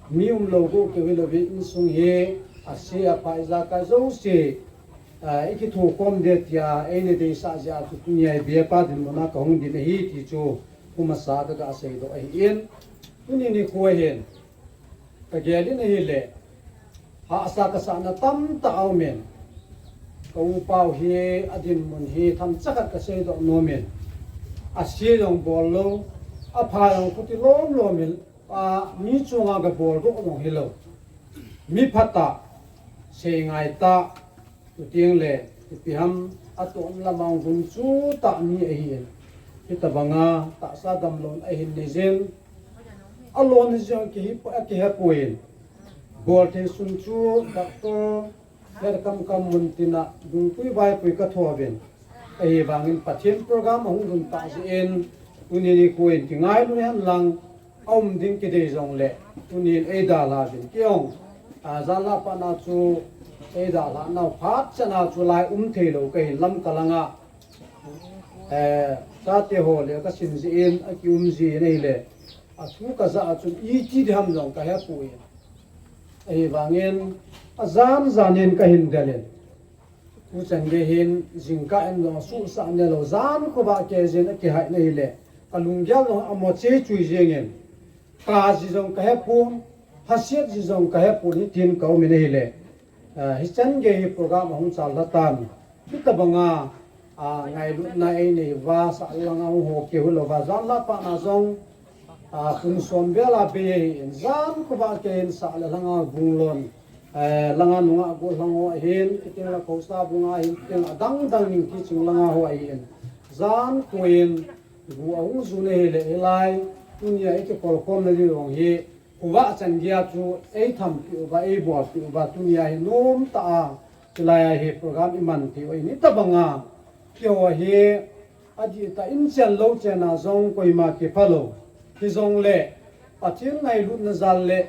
mi umlou bou keu hilouvin insung hi ase apha ijakai jouse, ah, ikithokhom ding tia eina deisah jeh a chu tunia hi bepa dinmun a kahung din ahi ti chu, kum masa a kaga seidoh ahin, tuni nikho hin kagel in ahile, hahsa kasahna tamtah aumin, ka upau hi adinmun hi themcha khat kaseidoh nomin, ase jong bol lou, apha jong khuti lomlom in, a, mi chunga gabol doh jong hilou, mi phatah, seingaitah, chuteng le, ipi ham, aton lamang gunchu tah mi ahin, hitobanga tahsa damlouna ahin neijin, alon hi jong kihe, akihepoi, bolthei sun chu doctor, Herkamkam mun tina dungpui vaipui kathouvin, ahivangin Pathen program ahung dun tah jeh in, tuni nikho in kingailu hen lang, aum ding kidei jongle, tunin eidalha uvin, kei jong, a, janlhah phatna chu eidalhah nau phat chana chu lai um theilou kahin lam kalanga, eh, chate ho le kasim jeh in, akium jin ahile, athu kajah a chun iti ding ham jong kahepoi, ahivangin, ajan janin kahin delin, tuchan gei hin jingkah in jong asuhsah nelou, jan khovah keijin akihaina hile, kalunggel jong amo chechui jengin, kaji jong kahepon, hahset ji jong kahepon, hitin kaumin ahile, ah, hichan gei hi program ahung challha tan, hitobanga, ah, ngailutna eineiuva, sah le lhanga hung ho keu hilouva, janlhah phatna jong, ah, kum som vel a bei ahin, jan khovah keiyin sah le lhanga gunglon, eh, langa nunga gollhang ho ahin, chuteng le Khosa bunga ahin, chuteng le adang dang Ningkiching langa ho ahin, jan khovah in gu ahung jun ahile, hilai tunia ikikolkhomna ding jong hi, khovah chan geia chu eithampeh uva, eibolpeh uva, tunia hi nomtah a, hilai a hi program iman theiu ahin, hitobanga, keiho hi, adihtah in chen lou chena jong koima kiphalou, hijongle, Pathen ngailutna jal le,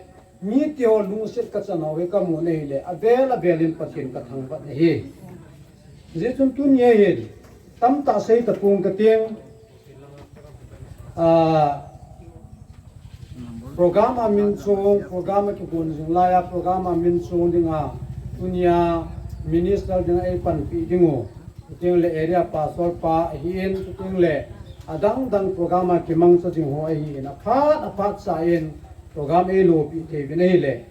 mite ho lungset kachan ho hi kamu ahile, avel avel in Pathen kathangvah ahi. Hijeh chun tunia hin, tamtah sei tapong kating, ah, Program a min chung, program a kigon jing lai a, program a min chung dinga, tunia minister dinga eipanpi ding u, chuteng le area pastor pa ahin, chuteng le adang dang program a kimangcha ding ho ahin, aphat aphat cha in program eilopi thei uvin ahile,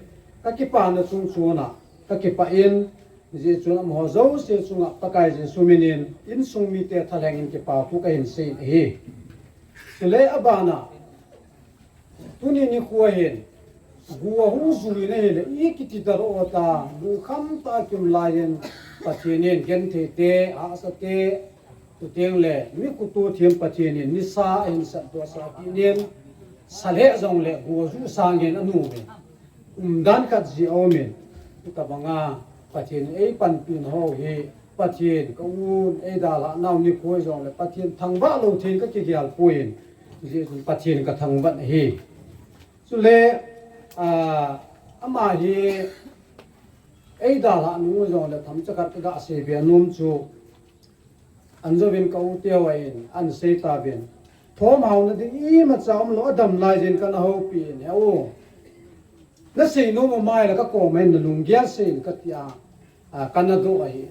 ka kipana chung chuna ka kipah in, hijeh chun amaho jouse chunga Pakai Jesu minin insung mite thalheng in kipa thu kahin sei ahi. Chule abana, tuni nikho hin, gu ahung jui in ahile, i kiti taloh ta, lungkham tah a kium lai in, Pathen in genthei te, hahsa te, chuteng le, mi khutu thim Pathen in, nisa ahin satdoh sah kit in, sa lheh jong le, gu aju sangin anu ve. Umdan khat ji a um in, hitabanga Pathen in eipanpi na ho hi, Pathen ka un eidalhah nau nikho jong le, Pathen thangvah lou thei in ka kigel poi in, hijeh chun Pathen ka thangvah ahi. Chule, ah, ama hi eidalhah nung jong le themcha khat ka ga sei be nom chu, an jouvin ka u teu a in, an sei tauvin. Thom hauna ding imacha umlou, adam lai jin kana houpi in, he u. Na sei nom u mai la ka kom a hin na lunggel sei in ka tia, a, kana doh ahi.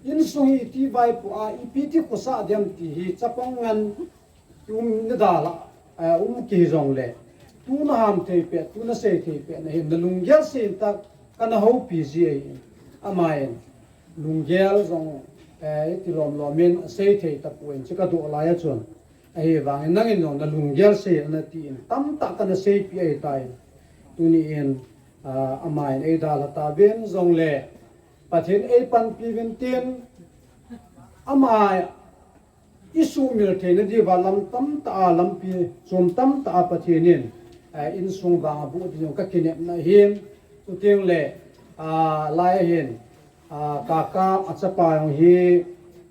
Insung hi iti vaipo a, ipi ti khosah diam ti hi, chapang ngan, um, na dalha, eh, um kei jong le. Tu na ham thei pet, tu na sei thei pet, na hin na lunggel sei in ta, kana houpi ji ahi. Ama in, lunggel jong, eh, iti lom lom in, sei thei tapoi in, chi ka doh lai a chun. Ahivangin nangin jong na lunggel sei in na ti in, tamtah kana seipi ahi tai. Tuni in, ah, ama in eidalha tauvin jong le, Pathen eipanpi uvin tin, ama isuhmil theina diuva lam tamtah a, lampi chom tamtah a Pathen in, eh, insung vang aboh ding jong ka kinepna ahin, chuteng le, ah, lai ahin, ah, Kakam a chapa jong hi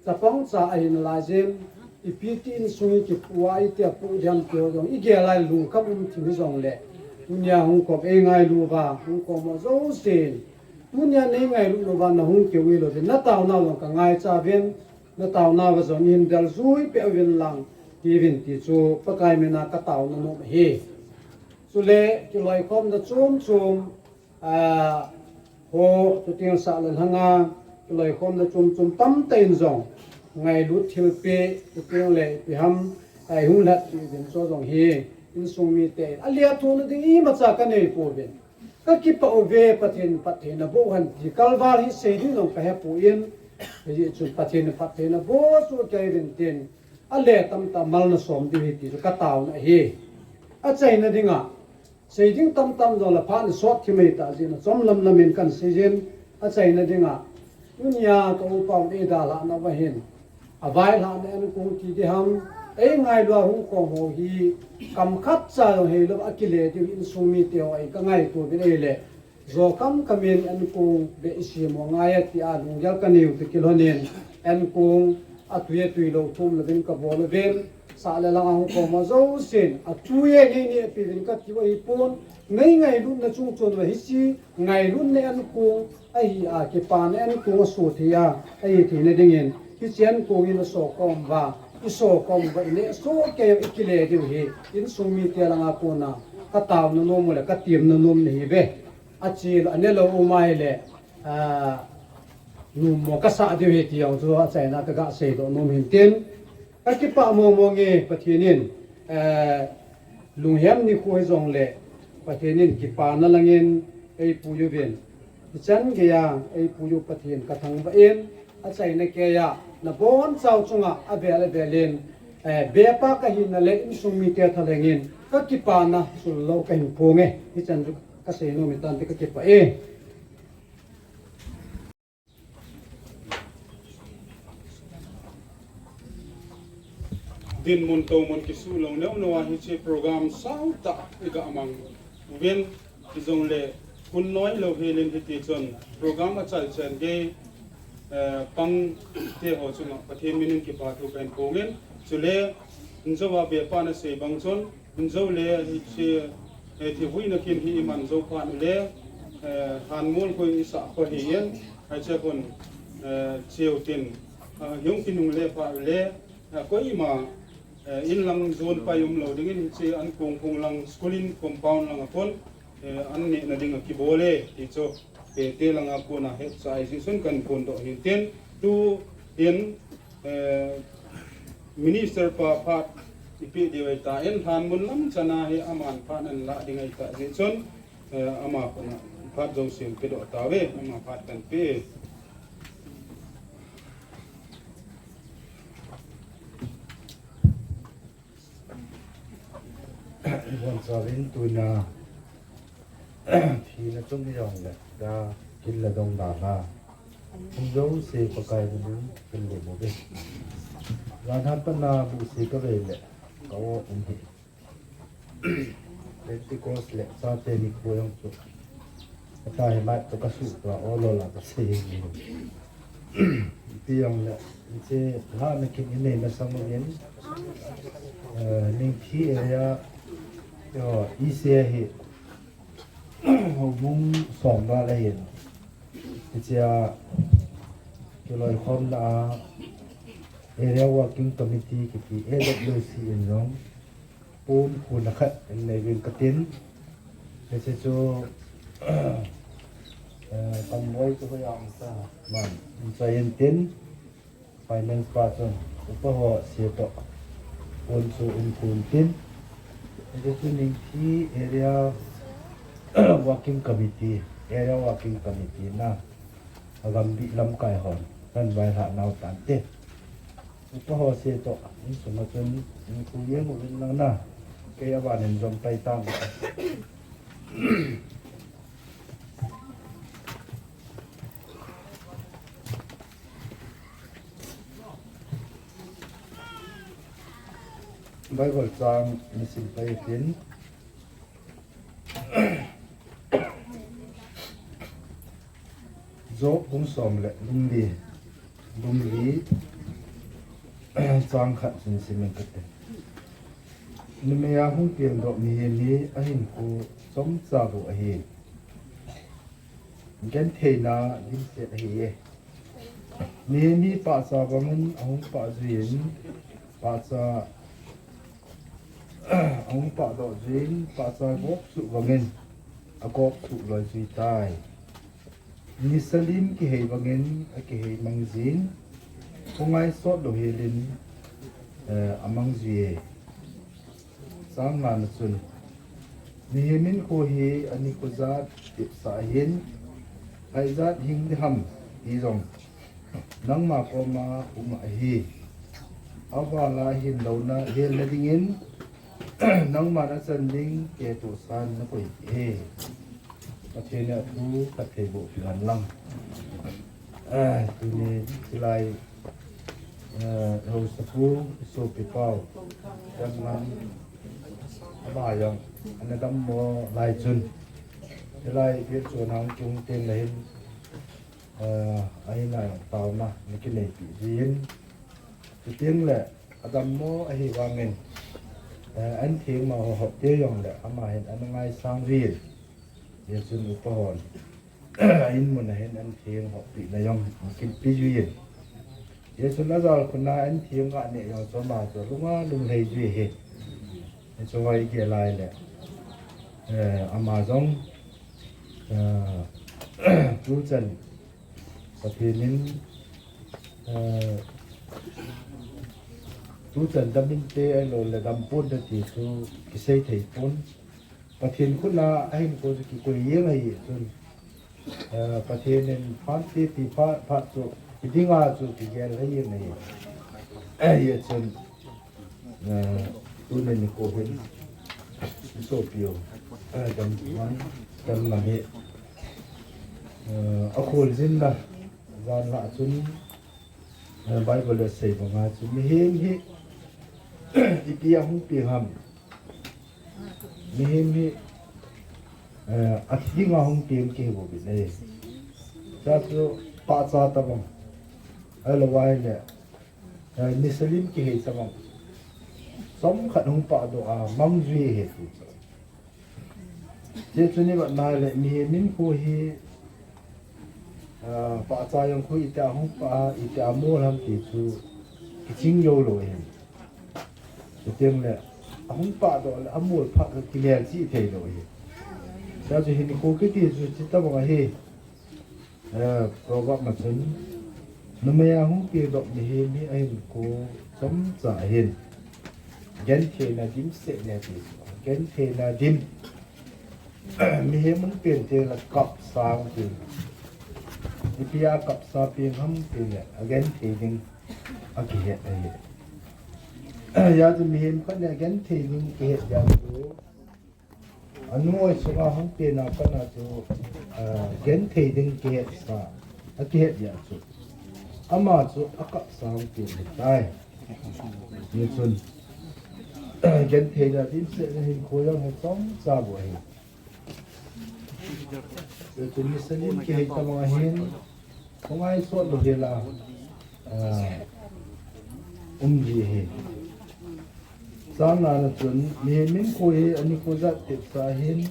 chapang cha ahin lai jin, ipi ti insung hi kipu a, iti a pu diam ti ho jong, igel lai lungkham um thim hi jong le, tunia hung kom eingailu uva, hung kom ho jousen, tunia nei ngailu uva, na hung keu hilou vin, na taona jong ka ngaicha uvin, na taonauva jong hin del jui peh uvin lang, ti uvin ti chu Pakai mina ka taona nom ahi. Chule, kiloikhomna chom chom, ah, ho, chuteng sah le lhanga, kiloikhomna chom chom tamtah in jong, ngailut thilpeh, chuteng le ipi ham, ah, hung lhatpi uvin chu jong hi, insung mite in, alethuhna ding imacha ka nei pouvin. Ka kipah uve, Pathen phattheina boh hen ti, kalval hi sei ding jong ka hepon, hijeh chun Pathen phattheina boh chu kei uvin tin, ale tamtah mal na som diu ahi ti chu ka taona ahi. Achaina dinga, sei ding tamtam jong le phat na sot thim ahi tah jeh in, achom lam lam in kan sei jin, achaina dinga, tunia ka upa un eidalhah nauva hin, availhahna ankong ti ding ham, eingailu a hung khom ho hi, kam khat cha jong heilou a kile diu insung mite ho ahi ka ngaito uvin ahile, jo kam kam in ankong beh isem u angai e tia lunggel ka neiu toh kilhonin, ankong atui atui lou thum louvin ka bol uvin, sah le lhanga hung khom ho jousen, atui e nei nehpi uvin ka tiu ahipon, nei ngailutna chung chon uva hiche ngailutna ankong ahi a, kipana ankong aso thei a, ahi theina dingin, hiche ankong in aso khom uva, iso khom uva, ineh soh kei uva ikile diu hi, insung mite langa kona ka taona nom u le ka temna nom nahiuve. Achil anelou um ahile, ah, numo kasah diu ahi ti jong chu achaina ka ga seidoh nom hin tin. Ka kipah mong mong e, Pathen in, eh, lunghem nikho hi jong le, Pathen in kipana langin eipui uvin, hichan geiya eipui u Pathen ka thangvah in, achaina keiya nabonchau chunga avel avel in, eh, bepa kahina le insung mite thalheng in ka kipana sul lou kahin phong e, hichan chu ka seinom ahi tante, ka kipah e. Dinmun toumun kisuh lou neo neo a hiche program sautah iga mang uvin, hijongle hun noilou helin hitichun program achal chen gei, eh, pangte ho chunga Pathen minin kipa thu kahin phong in, chule injouva bepa nasei bang chun, injou le hiche, eh, thihhuina kin hi iman jou phat ule, eh, hanmol koi isah pha hi in, hiche khun, eh, cheu tin, ah, hung kinungle phat ule, ah, koima Eh, in lang zon pai um lou dingin hiche an kong kong lang school in compound lang a kon, eh, an nehna ding a kibol e, ti chu, eh, te lang a kon a het chai si sun kan kon doh hin tin, tu in, eh, minister pa phat ipi di wai ta in han mun lam chana hi aman phat an la ding ai ta si sun, eh, ama kon a phat zo sim pe doh ta ve, ama phat kan pe. Von sa vin tuna, thina chung hi jong le, da, kin la dong da la. Hung jo se Pakai bu bu, kin le bu be. Wan ha pa na bu se ka ve le, ka o um hi. Pentecost le, sa te ni ko jong chu. Ka ta hi mai to ka su to, o lo la ka se hi. Ti jong le, hiche, la na kin hi nei na sa mo yen. Eh, ning thi area, yo, E C A hi, ho bung som la la yen. Hiche a, kiloi khom na a, Area Working Committee kiti A W C in jong, pon khun a khat in nei vin ka tin. Hiche chu, eh, kan moi chu hoi ang sa man, in chai in tin, finance pa chun, upa ho se to, pon chu in khun tin. Hiche chu ning thi area working committee, area working committee na, a gambi lamkai hon, kan vai ha nau tan te. Upa ho se to, in sung a chun, in khu yeng u vin lang na. Kei a van in jom pai tang. Bible chang ni sim pai tin. Job bung som le bung li, bung li, chang khat chun simin kate. Numei a hung piang doh mihem hi ahinkho chomcha bou ahi. Gentheina dimset ahi e. Mihem hi pahcha bangin ahung pah juiyin, pahcha ahung pah doh juiyin, pahcha gop suh bangin agop suh loi jui tai. Nisa lim kihei bangin akihei mang jin, khongai sot lou helin, eh, amang jui e. Chang nga na chun, mihem hinkho hi anikho jat tepsa ahin, ngai jat hing ding ham ti jong nangma koma um ahi. Aval a hin louna helna dingin, nangma nachan ding kei tohsan nakoi e. Pathen in athu phatthei boh peh hen lang. Ah, tuni hilai, ah, haosapu, sopi pau, damna, ama jong ana dammo lai chun, hilai vel chun ahung kiung teng le hin, ah, ahin a jong taona nakinei peh jin, chuteng le adammo ahi vangin, ah, an theng ma ho ho te jong le ama hin ana ngaisang jin. Hijeh chun upa hon a in mun a hin an theng hopina jong kinpi jui in. Hijeh chun ajal khun a an theng ga neh jong chu ama chu lunga lunglhai jui hi. Hichu hoi gel lai le, eh, ama jong, eh, tuchan Pathen in, eh, tuchan dam inte ahilou le dam ponte ti chu kisei thei pon. Pathen khut a ahinkho chu kikoi jeng ahi chun, eh, Pathen in phat te ti phat, phat chu kiding a chu kigel ahi jeng ahi. Ahi chun, eh, tuni nikho hin, i sopi u, eh, dam ngam, dam ngam hi, eh, akhol jin na, jan lah chun, eh, Bible a asei banga chu mihem hi, ipi a hung piang ham. Mihem hi, eh, athi dinga hung piang kihi bou vin ahi. Chuchu pahcha tabang, ahilou ahile, eh, nisa lim kihei tabang, chomkhat hung pahdoh a mang jui ahi ti chu. Hiche chu ni vet na le mihem hinkho hi, ah, pahcha jong khu itia hung pah a, itia mol ham ti chu kiching jou lou ahi. Chuteng le, ahung pahdoh le, amol phat le, kilel chih thei lou ahi. Chua chu hinkho kiti chu, chuti bang ahi. Eh, Proverb ma chun, numei a hung pengdoh mihem hi ahinkho chomcha ahin. Gentheina dimset le ti chu. Gentheina dim. Mihem hung peng teng le kapsa hung peng. Ipi a kapsa peng ham ti le, agenthei ding akihet ahi. Hijeh chun mihem khat in agenthei ding kihet jeh chu, anu oi sunga hung peng a pat a chu, ah, genthei ding kihetsa, akihet jeh chu, ama chu akapsa hung peng ahitai. Hichun, gentheina dimset le hinkho jong hi chomcha bou ahi. Hichun mission in kihei tobang ahin, kho ngai sot lou hel a, ah, um ji ahi. Chang ngana chun, mihem hinkho hi anikho jat tepsa ahin,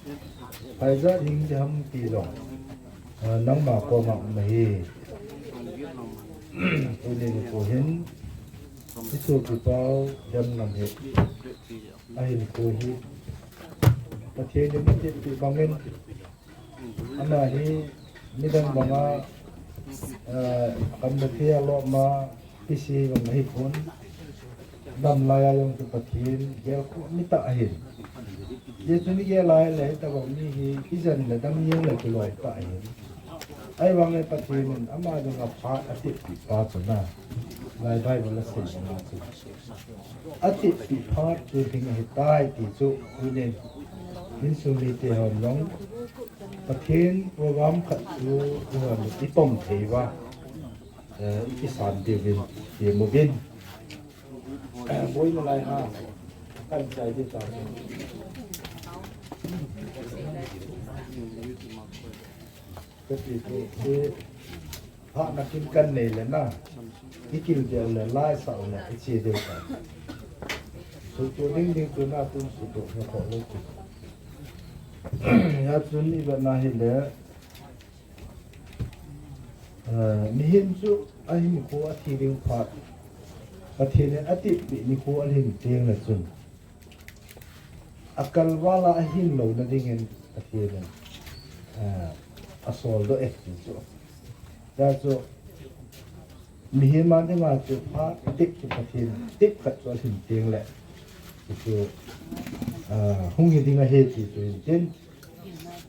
phaijat hing ding ham ti jong, ah, nangma koma um ahi. Tuni nikho hin, isopipa Demngam hi ahinkho hi Pathen in atepeh bangin, ama hi midang banga, eh, kam le thei a lom a, pisi bang ahipon, dam lai a jong chu Pathen gelkhoh mi tah ahin. Hijeh chun igel a le hitobang mi hi kijen le dam jeng le kilom tah ahin. Ahivang le Pathen in ama dinga phat atepeh pa chu na, lai Bible a sei banga chu, atepeh phat chu ding ahitai ti chu, tunin insung mite hon jong Pathen program khat chu ihon ipom thei uva, eh, ikisan diuvin, ti mu uvin. Boina lai ha, kan chai ding ta. Kati chu, eh, hahna kin kan nei le na, ikil deu le, la isah u le, iche deu ta. Suhtoh ding ding chu na tun suhtoh na khoh lou chu. Hijeh chun ivetna hile, eh, mihem chu ahinkho athi ding phat, Pathen in atepeh nikho alhin teng le chun, akalval a ahin louna dingin Pathen in, eh, asoldoh e ti chu. Hijeh chun, mihem a dinga chu phat tep chu Pathen tep khat chu alhin teng le, chu, ah, hung hi ding ahi ti chu hin tin.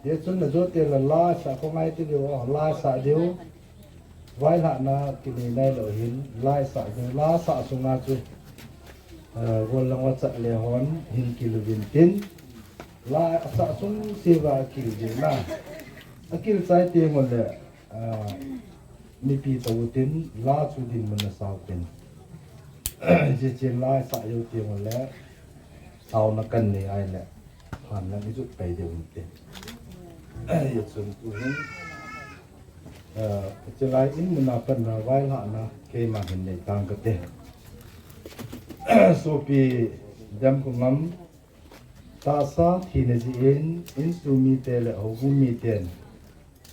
Hijeh chun najote la la sa kho ngai ti diu, la sa diu. Vaihahna kinei nailou hin, la isah diu, la sah sunga chu, eh, gol lang a chat le hon hin kil uvin tin, la asah sung seh uva akil diu na. Akil chai teng ule, eh, mipi tou tin, la chu dinmun a sao tin. Hiche chen la isah jou teng ule, sauna kan nei ahile, phan lang ijot pai diu inte. Hijeh chun tuhin, eh, chulai in mun a pat na vaihahna keiman hin nei tang kate. Sopi Demkhongam, tahsa thina jeh in, insung mite le houbung miten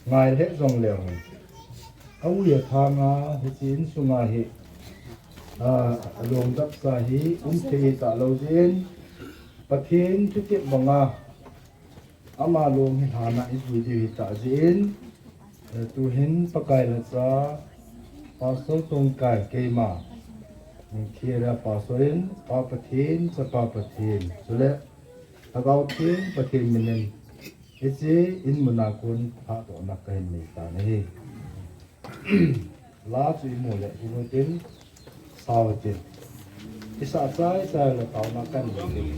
ngai lheh jong leu hen, a ui a thanga hiche insunga hi, ah, along dapsa hi um thei talou jeh in, Pathen thutep banga ama long hi lhana ijui diu hitah jeh in, eh, tuhin Pakai lacha, Pastor Tongkai keima, Ningthia Pastor in, Pa Pathen, Chapa Pathen, chule Lhagao Theng Pathen minin, hiche in muna kon thahdohna kahin nei tan ahi. La chu imu le, imu tin, sao tin. Isah chai chai le taona kan nei.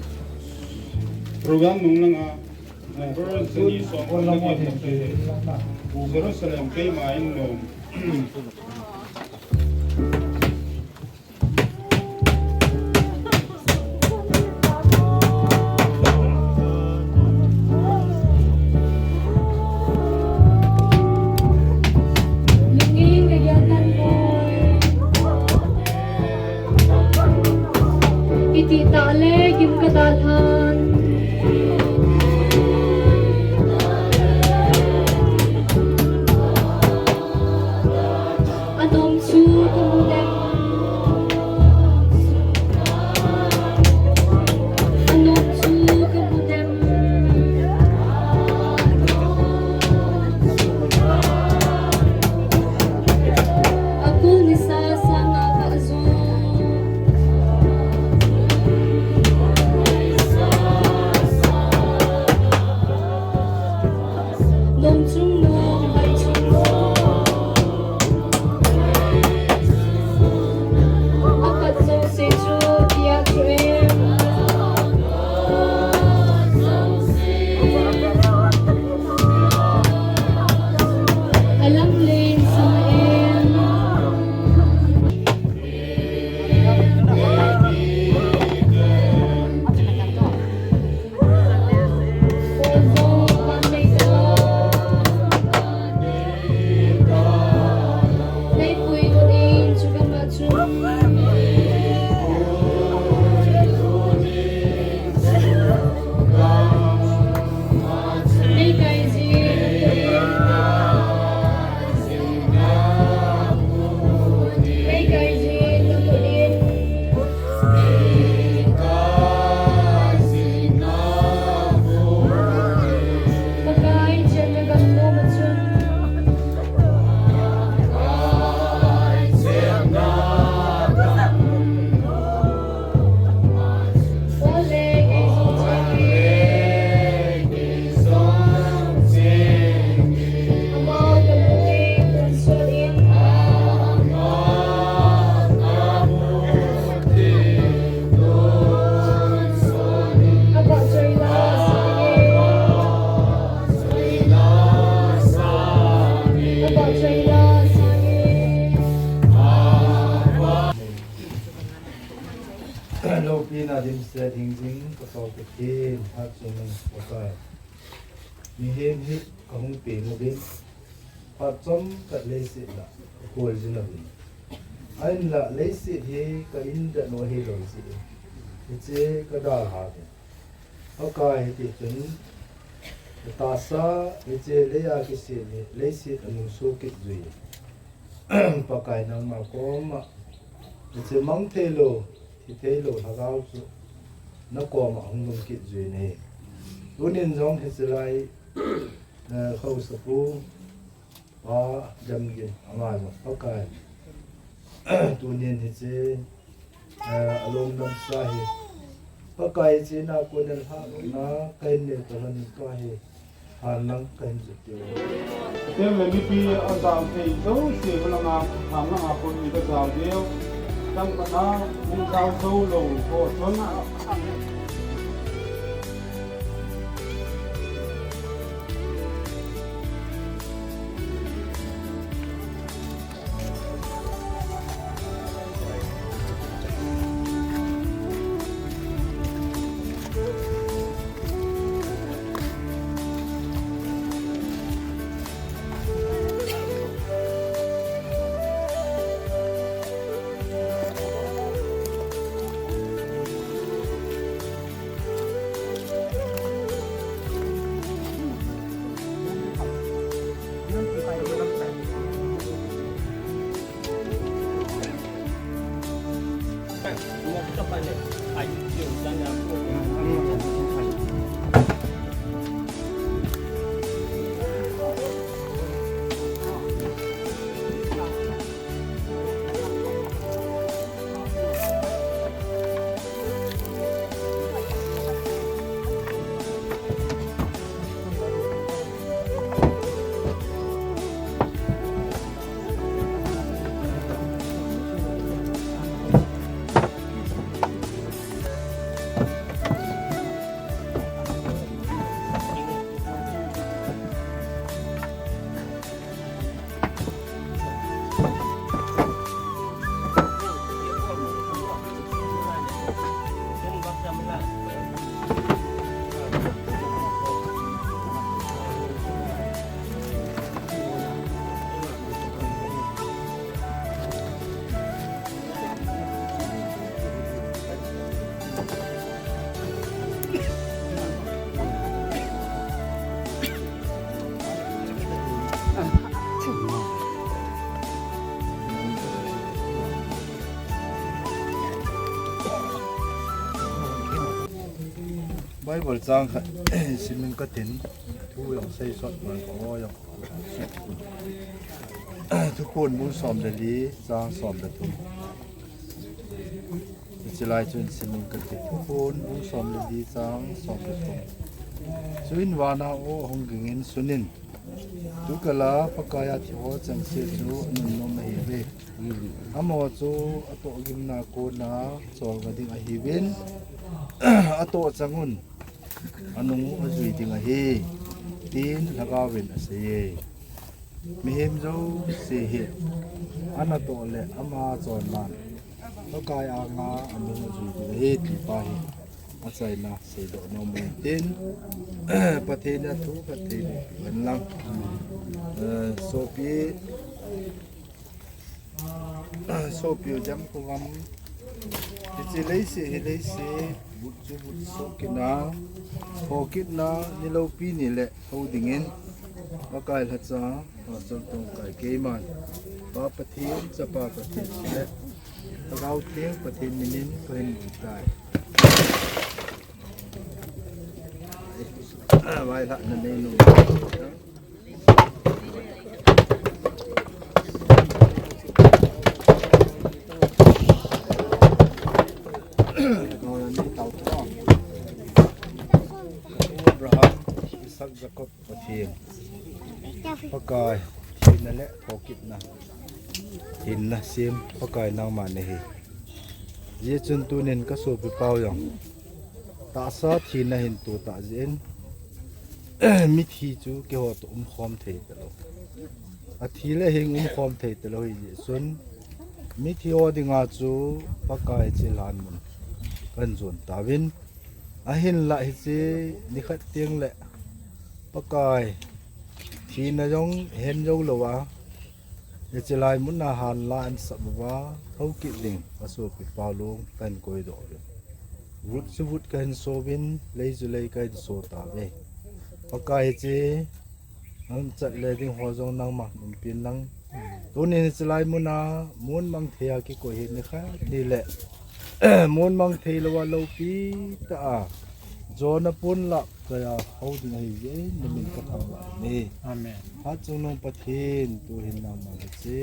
Program nung langa, eh, Reverend Sani Song, Jerusalem keima in lom. Iti tale gim kadalhan. Anom chu kamu dem. Na dimset hingjing ka Pathen, hatchungnung Pakai. Mihem hi ka hung peng uvin, phat chomkhat leiset a ka kol jing uvin. Ahinla leiset hi ka in dan u ahilou jeh in, hiche ka dalha uvin. Pakai, hiti chun tahsa hiche lei a kisem hi leiset a nung so kit jui. Pakai, nangma koma hiche mang theilou, thi theilou lhagao chu na koma hung lhung kit jui in ahi. Tunin jong hiche lai, eh, haosapu Pa Jamgin, ama jong Pakai, tunin hiche, eh, alom damsa hi Pakai, hiche na konin lhahna kahin nei tah lhon in tua hi hanlang kahin jot diu. Tel le mipi ajao thei jouse, hulanga, thanglanga kon mi kajao diu. Tangpatna, hung jao jou lou ho chun Bible chang khat simin katin, thu jong seisot man ka o jong. Thuphon bung som le li, chang som le thum. Hiche lai chun simin kati. Thuphon bung som le li, chang som le thum. Chuin vana o ahung gingin sunin, tukala Pakaiya thi ho chengse chu anunnom ahiuve. Amaho chu atohgimna kona cholngah ding ahiuvin, atoh changun anung u ajui ding ahi, tin Lhagaovin aseiye. Mihem jouse hi anatoh le ama chonnan Pakai anga anung ajui ding ahi, ti pa hi achaina seidoh nom u hitin, Pathen in athu phatthei boh peh hen lang. Eh, sopi, sopi u Jamkhogam, hiche leiset hi leiset but chu but soh kitna, ho kitna ni loupi ni le ho dingin, Pakai lhacha, Pastor Tongkai keiman, Pa Pathen, Chapa Pathen le Lhagao Theng Pathen minin kahin bui tai. Vailhahna nei nom. Abraham, Isaac, Jacob Pathen, Pakai, thina le thokitna, hinna sem Pakai nangma nahi. Hijeh chun tunin kasopi pau jong tahsa thina hin to tah jeh in, mithi chu keiho toh umkhom thei talou. Athi le hing umkhom thei talou hijeh chun, mithi ho dinga chu Pakai chilhan mun, kahin jon tauvin. Ahinlah hiche nikhat teng le Pakai thina jong hen jou louva, hiche lai muna hanla ahin sap uva thou kit ding asopipa long kahin koidoh uve. Vut chu vut kahin so uvin, lei chu lei kahin so tauve. Pakai hiche Nang chat le ding ho jong nangman umpi in lang. Tunin hiche lai muna, mun mang thei a kikoi hi nikhat ni le. Mun mang thei louva loupi tah a. Jona pon lah kaya hou ding ahi jeh in, namin kathangvah e. Amen. Hatchungnung Pathen, tuhin nangman hiche,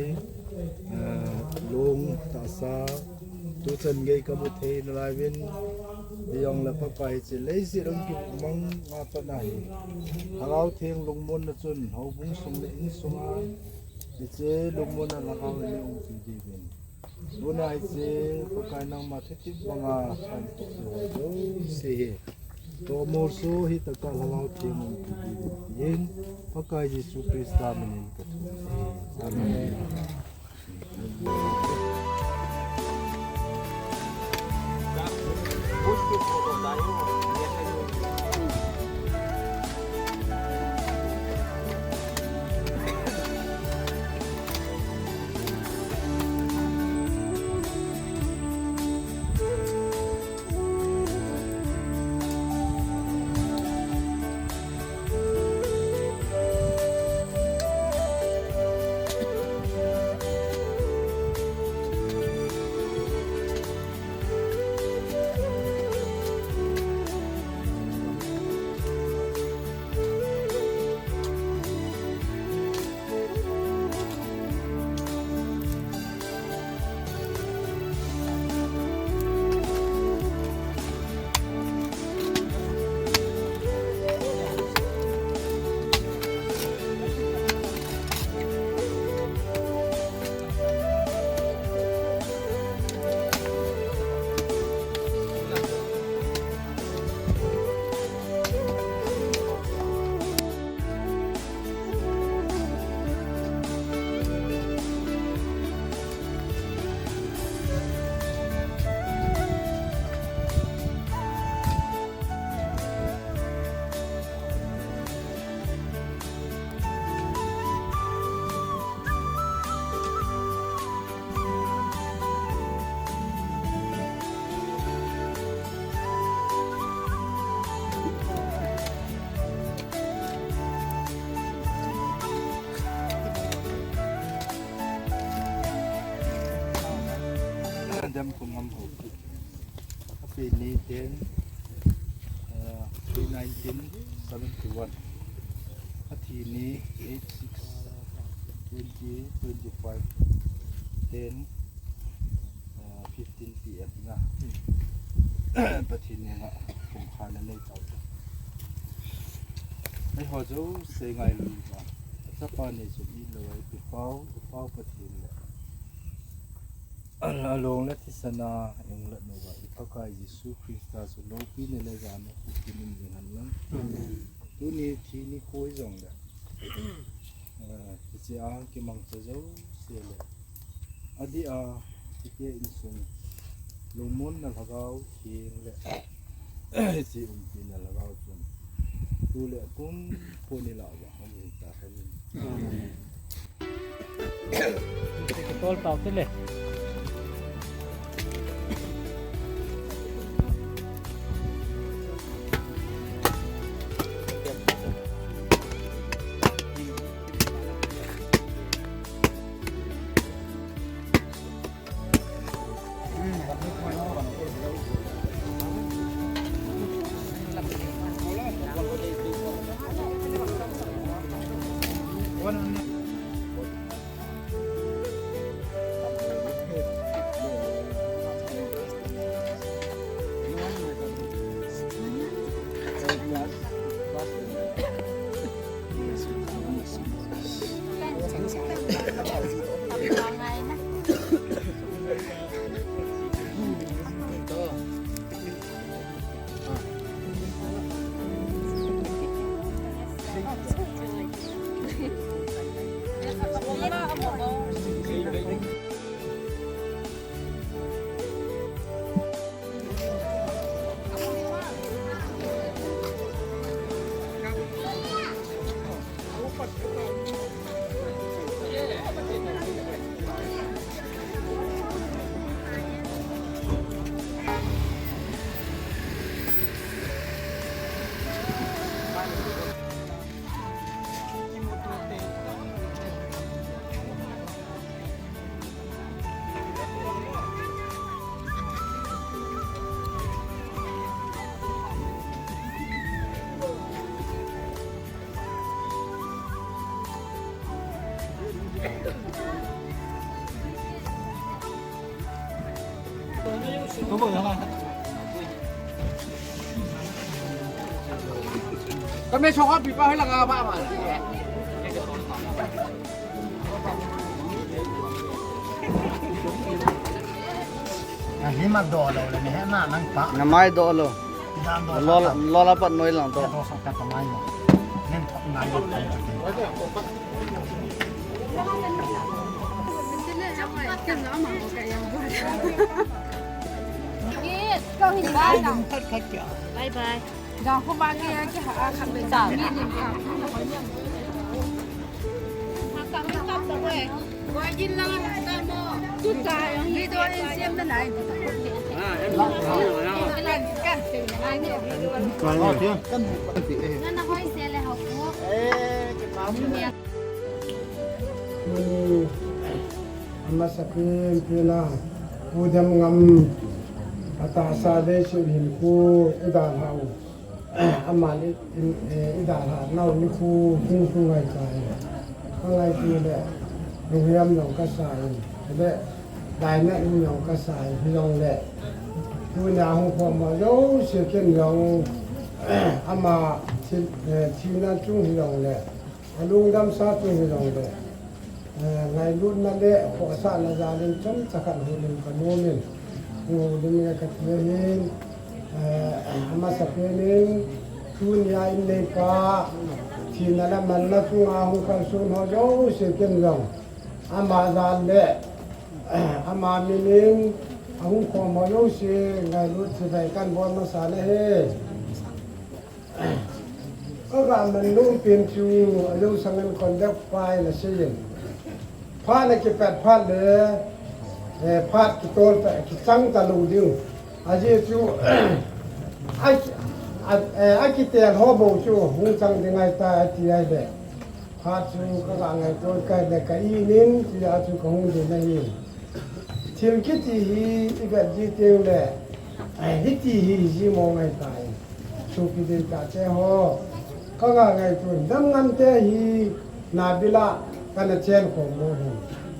eh, long tahsa, tuchan gei kamu thei nalai uvin, hijongle Pakai hiche leiset a kibang a pat na hi. Lhagao Theng lungmonna chun, houbung sung le insunga, hiche lungmonna Lhagao in umpi diuvin. Tuna hiche, Pakai nangma thutep banga, kahin toh diu jouse hi. Tohmol soh hitah a Lhagao Theng umpi diuvin tin, Pakai Jesu Christa minin kathum e. Amen. Dem kum ham ho. Ape ni ten, uh, three nineteen seventy one. Athi ni eight six twenty twenty five, ten, uh, fifteen P M na. Pathen henga kum khat na nei tau. Eiho jouse ngailui uva, achapa neichun ilouvai, ipau, ipau Pathen le Al-, along le thisan a, englat nouva, i Pakai Jesu Christa chu loupina le jana phatthei in jing hen lang. Amen. Tuni thi nikho hijongle, eh, hiche a kimangcha jouse le, adeh a, hiche insung, lungmonna Lhagao Theng le, hiche umpina Lhagao chun, tu le kum, kum ilah uva, hung hita hen. Amen. Tol tau te le. Kami so ka pipa hila ka ba ba. Hi ma do lo le ne na nang pa. Na mai do lo. Lo la pat noi lang to. Bye bye. Mani, amasapen pena, Pu Damngam, atahsa leiset hinkho idalhah u. Amani, eh, idalhah nau nikho hung hung ngai tai. Ka ngaito le, lunghem jong kasa in. Le, daina in jong kasa in, hijongle. Tunia hung khom ho jouse ken jong, ama thi, eh, thina chung hijongle. Alungdamsa chu hijongle, eh, ngailutna le khohsahna jal in chomcha khat houlim kanom in, houlim e kati ahin, eh, amasapen in, tunia inneipa, thina le manna chunga hung kalson ho jouse ken jong, ama jal le, eh, ama min in, ahung khom ho jouse, ngailut chibai kahin bol masa ahi. Ka ga man nom pen chu, a lo sang in conduct pa in asei in. Phat na kipat phat le, eh, phat kitol ta, kichang ta lou ding. Ajeh chu, a, a, eh, akitel ho bou chu, hung chang ding ahitai, ati ahile. Phat chu ka ga ngaito kei le ka in in, tia chu ka hung ding ahi. Thil kiti hi i vet ji teng le, eh, hiti hi ji mong ahitai. Sopi deitah te ho, ka ga ngaito, Damngam te hi nabila kana chen khom mo hi.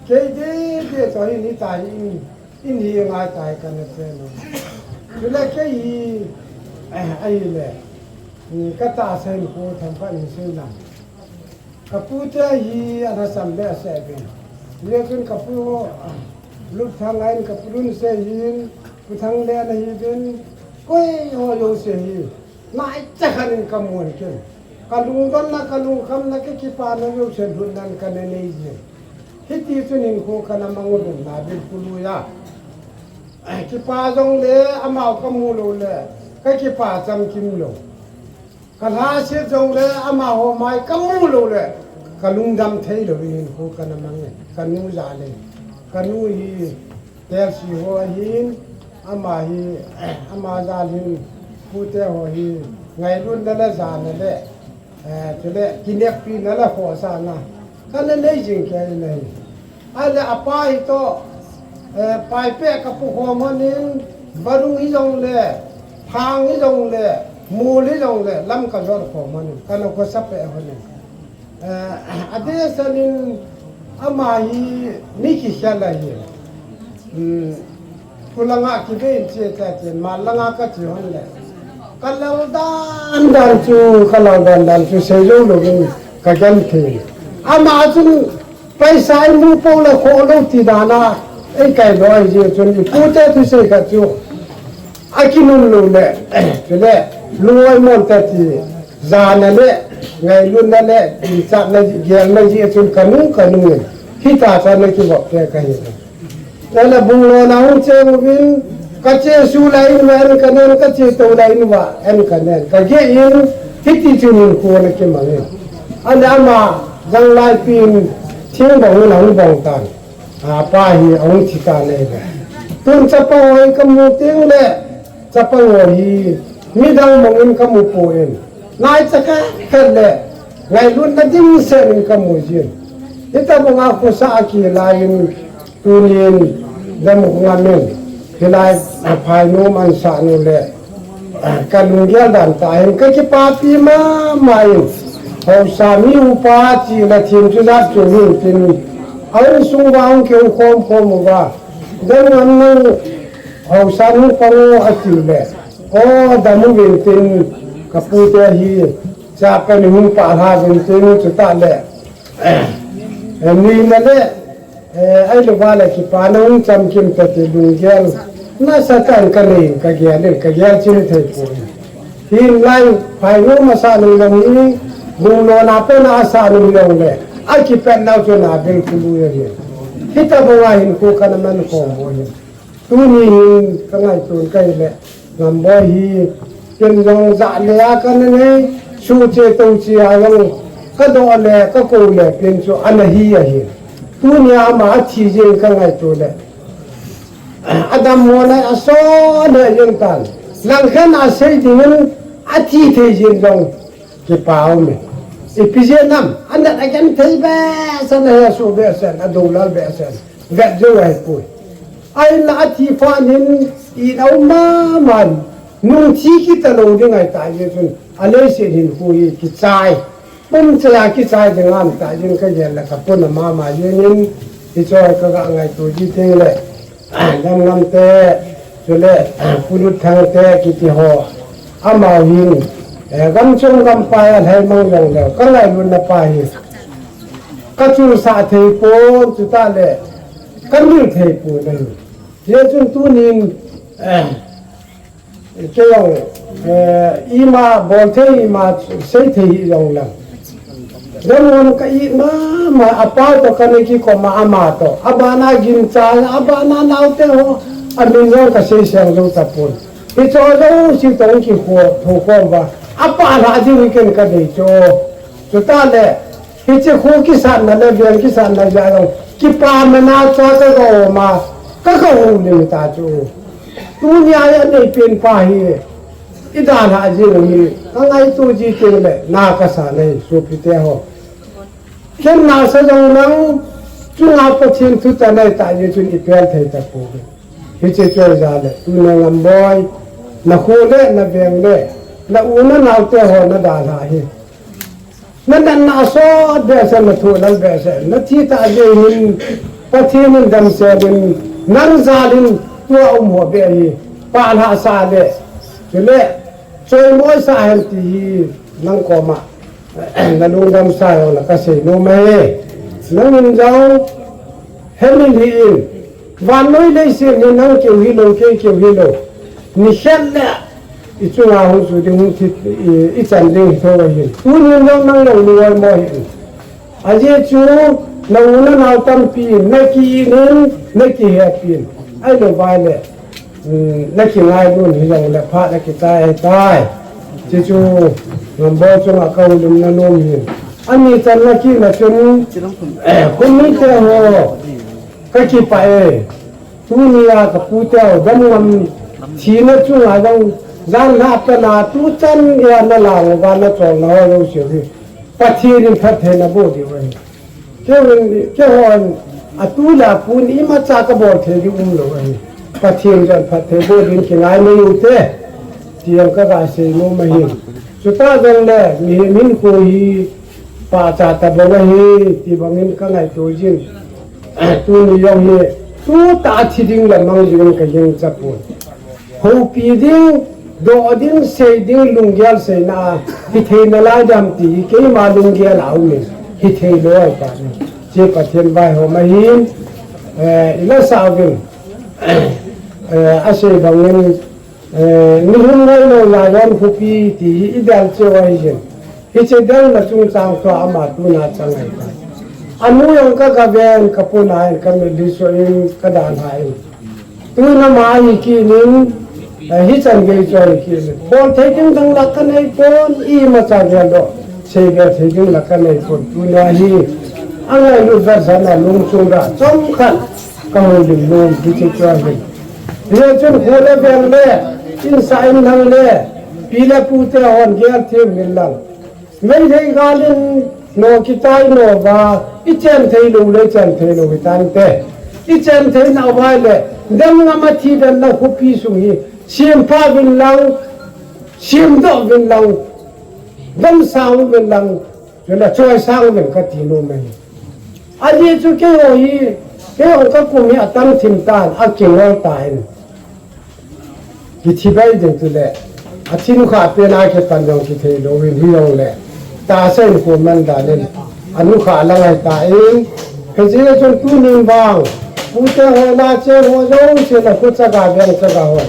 Kei deidei toh hin hita hi in, in hi ngai tai kana chen mo. Chule kei hi, eh, ahile, ni ka tahsa hinkho themkhat hin sei lang. Ka pute hi alhasam le aseh uvin. Hijeh chun ka pu, ah, Lutthang ahin, ka pu Lunsei hin, Pu Thanglen ahiuvin, koi ho jouse hi, naicha khat in ka mun kei. Ka lungdonna, ka lungkhamna, ka kipana jouse lhutnan kana nei jin. Hiti chun hinkho kana mang uvin, nabil pu lui a. Kipa jongle, amau ka mu lou le, ka kipa chamkim lou. Ka lhaset jongle amaho mai ka mu lou le, ka lungdam thei lou in hinkho kana mang e, ka nu jal in. Ka nu hi Telsi ho ahin, ama hi, ama jal hin, pute ho hi, ngailutna le jana le, eh, chule, kineppi na le khohsahna. Kana nei jing kei in ahi. Ahile apa hi toh, eh, paipeh ka pu khom hon in, barung hijongle, phang hijongle, mol hijongle, lam ka jot khom hon in, kana khosa peh hon in. Eh, adeh sel in ama hi mi kikhel ahi. Hmm. Khulanga kivei in che che che, mal langa ka che hon le. Ka lal dan dan chu, ka lal dan dan chu sei lou lou in ka genthei. Ama chun paisa i mu pou le khoh lou ti dan a, ei kai lou ahi jeh chun i pute thusei khat chu. Akinung lou le, chule, lungoimon te ti, jana le, ngailutna le, ginchatna, gelna jeh chun ka nung, ka nung in. Hita chu ana kivop te ka hi. Nana bung lona hung cheng uvin, ka chesuh lai in uva an ka nen, ka chetou lai in uva an ka nen. Ka geh in, hiti chun hinkho ana kimang in. Ana ama, janglai pi in, thing bang in ahung bang tan. Apa hi ahung thi tan ahi ve. Tun chapang ho hi ka mu teng le, chapang ho hi midang mong in ka mu poi. Naicha khat khat le, ngailutna dimset in ka mu jin. Hitabang a khosa a kilai in, tunin, Damngam in, hilai a phai nom an sah nu le, ka lunggel dan tah in, ka kipapi mama in, haosa mi upa chihna thim chu jat chu hung tin, a insung uva hung kiu khom khom uva, Damngam nang, Haosa nu pang o ati le. O, dam uvin tin, ka pu te hi, cha pen hung pa ha vin tin, chuta le. Eh, ni na le, eh, ai lo va le kipa na hung cham kim ta ti lunggel. Nasatah in ka nei, ka gel in, ka gel chin thei poi. Hinlai, phai nu masa nu lo ni, bung lo na pe na sa nu lo le. A kipet nau chu na bil khu lu ya ni. Hita bo nga hin khu ka na man khom bo ni. Tuni hin ka ngaito ka hi le, Ngamboi hi, ken jong ja le a ka na nei, su che to che a jong, ka do le, ka ko le, pen chu ana hi a hi. Tuni a ama a thi jeng ka ngaito le. A dam mo na a so le jeng tan. Lang khan a sei ding in a thi thei jeng jong. Kipa um e. Ipi jeh ham, anat a gen thei behseh a, he su behseh a, a dolal behseh a, vet jou ahi poi. Ahinla a thi phat in, i nau mama, nung thi kit talou ding ahi ta jeh chun, a leiset hinkho hi kichai. Pum chai a kichai ding ahi ta jeh in ka gel le ka puna mama jeh in, hiche hi ka ga ngaito ji teng le. Lamlam te, chule, Pu Lutthang te kiti ho, amau hin, eh, gamchom gampai a lhaimang jong leu, ka ngailutna pa hi, ka chulsah thei pon, chuta le, ka mil thei pon ahi. Hijeh chun tunin, eh, Kei jong, eh, ima bol thei, ima sei thei hi jong lang. Ram hon ka it mama, apa to ka na kikom a, ama to. Abana gincha, abana naote ho, amin jong ka sei seng jou tapon. Hiche jouse toh kikho, tho khom uva. Apa lha ding hi ken ka dei chu. Chuta le, Hiche kho kisatna le veng kisatna jeh a jong, kipana na cha ka ga um a, ka ga houlim ta chu. Tunia i nei pen pa hi, i dalha jing hi, ka ngaito ji teng le, na ka sa nei, sopi te ho. Ken na sa jong lang, chunga Pathen thu ta nei ta jeh chun i pel thei ta pouve. Hiche chu ahi jeh le, tuna Ngamboi, na kho le, na veng le, na u na nao te ho na dalha hi. Na natna asot behseh, na thoh lal behseh, na thi ta jeh hin, Pathen in damsel in, nang jal in, tua um ho beh hi, pah lhah sah le, chule, choimo sah hen ti hi, nang koma, na lungdam sa jong le ka sei nom ahi. Nang in jong, Hemil hih in, vannoi leiset hi nang keu hilou, kei keu hilou. Nikhat le, i chunga hung chu ding hung thi, i, i chan ding hi tho ahin. Tunin jong nang jong lungoimo hih in. Ajeh chu, na u na nao tampi, na ki-it in, na kihetpi in. Ahilou vai le. Um, na kingailut hi jong le phat na kichai ahitai. Chuchu, Ngamboi chunga ka houlimna nom ahin. Ani chan na kihna chun, eh, khomite ho, ka kipah e. Tunia ka pute ho, dam ngam thina chunga jong, jan lhah pena, tuchan geiya na lang uva na cholna ho jouse hi. Pathen in phattheina boh diu ahi. Kei in, kei hon, atu le apu in imacha kabol thei ding umlou ahi. Pathen chun phatthei boh ding kingai mai ute. Ti jong kaga sei nom ahi. Chuta jongle, mihem hinkho hi pachat tabang ahi, ti bangin kangaito jin. Tuni jong hi, tutah thi ding le mang ding kagingcha poi. Houpi ding, doh ding, sei ding, lunggel seina a, hithei nalai dem ti hi keima lunggel a um in, hithei lou ahitai. Hiche Pathen vaihom ahin, eh, ila sa uvin, eh, asei bangin, eh, nilhum ngailou laiya khopi ti hi idel cheh u ahin. Hiche delna chungchang toh ama tuna chang ahitai. Anu jong kagaven, kapuna in, kamil hi soh in, kadalhan. Tuna ama hi kinin, eh, hichan gei chu hi kinin. Bol thei ding dang la kanei pon, imacha gel doh. Seibe thei ding la kanei pon. Tuna hi, angailut vetsahna lungchung a, chomkhat, kahoulim nom, hiche chu hi. Hijeh chun kho le veng le, insung inlhang le, pi le pute hon gel them uvin lang. Meitei gal in no kichai nom uva, ichen thei lou le chen thei lou hitante. Ichen thei nauva le, dam ngam a thi den na khopi sung hi, sempha uvin lang, semdoh uvin lang, damsang uvin lang, chule choisang uvin kati nom ahi. Ajeh chu keiho hi, keiho kakum hi atam thim tan, akingol tan. Kithi bai ding tile, athi nukha pen a kipan jong kithei lou in hijongle, tahsa in ko man dan in, anukha lang ahi tan, hijeh chun tunin vang, pute ho, nache ho jouse, nakho chaga veng chaga ho.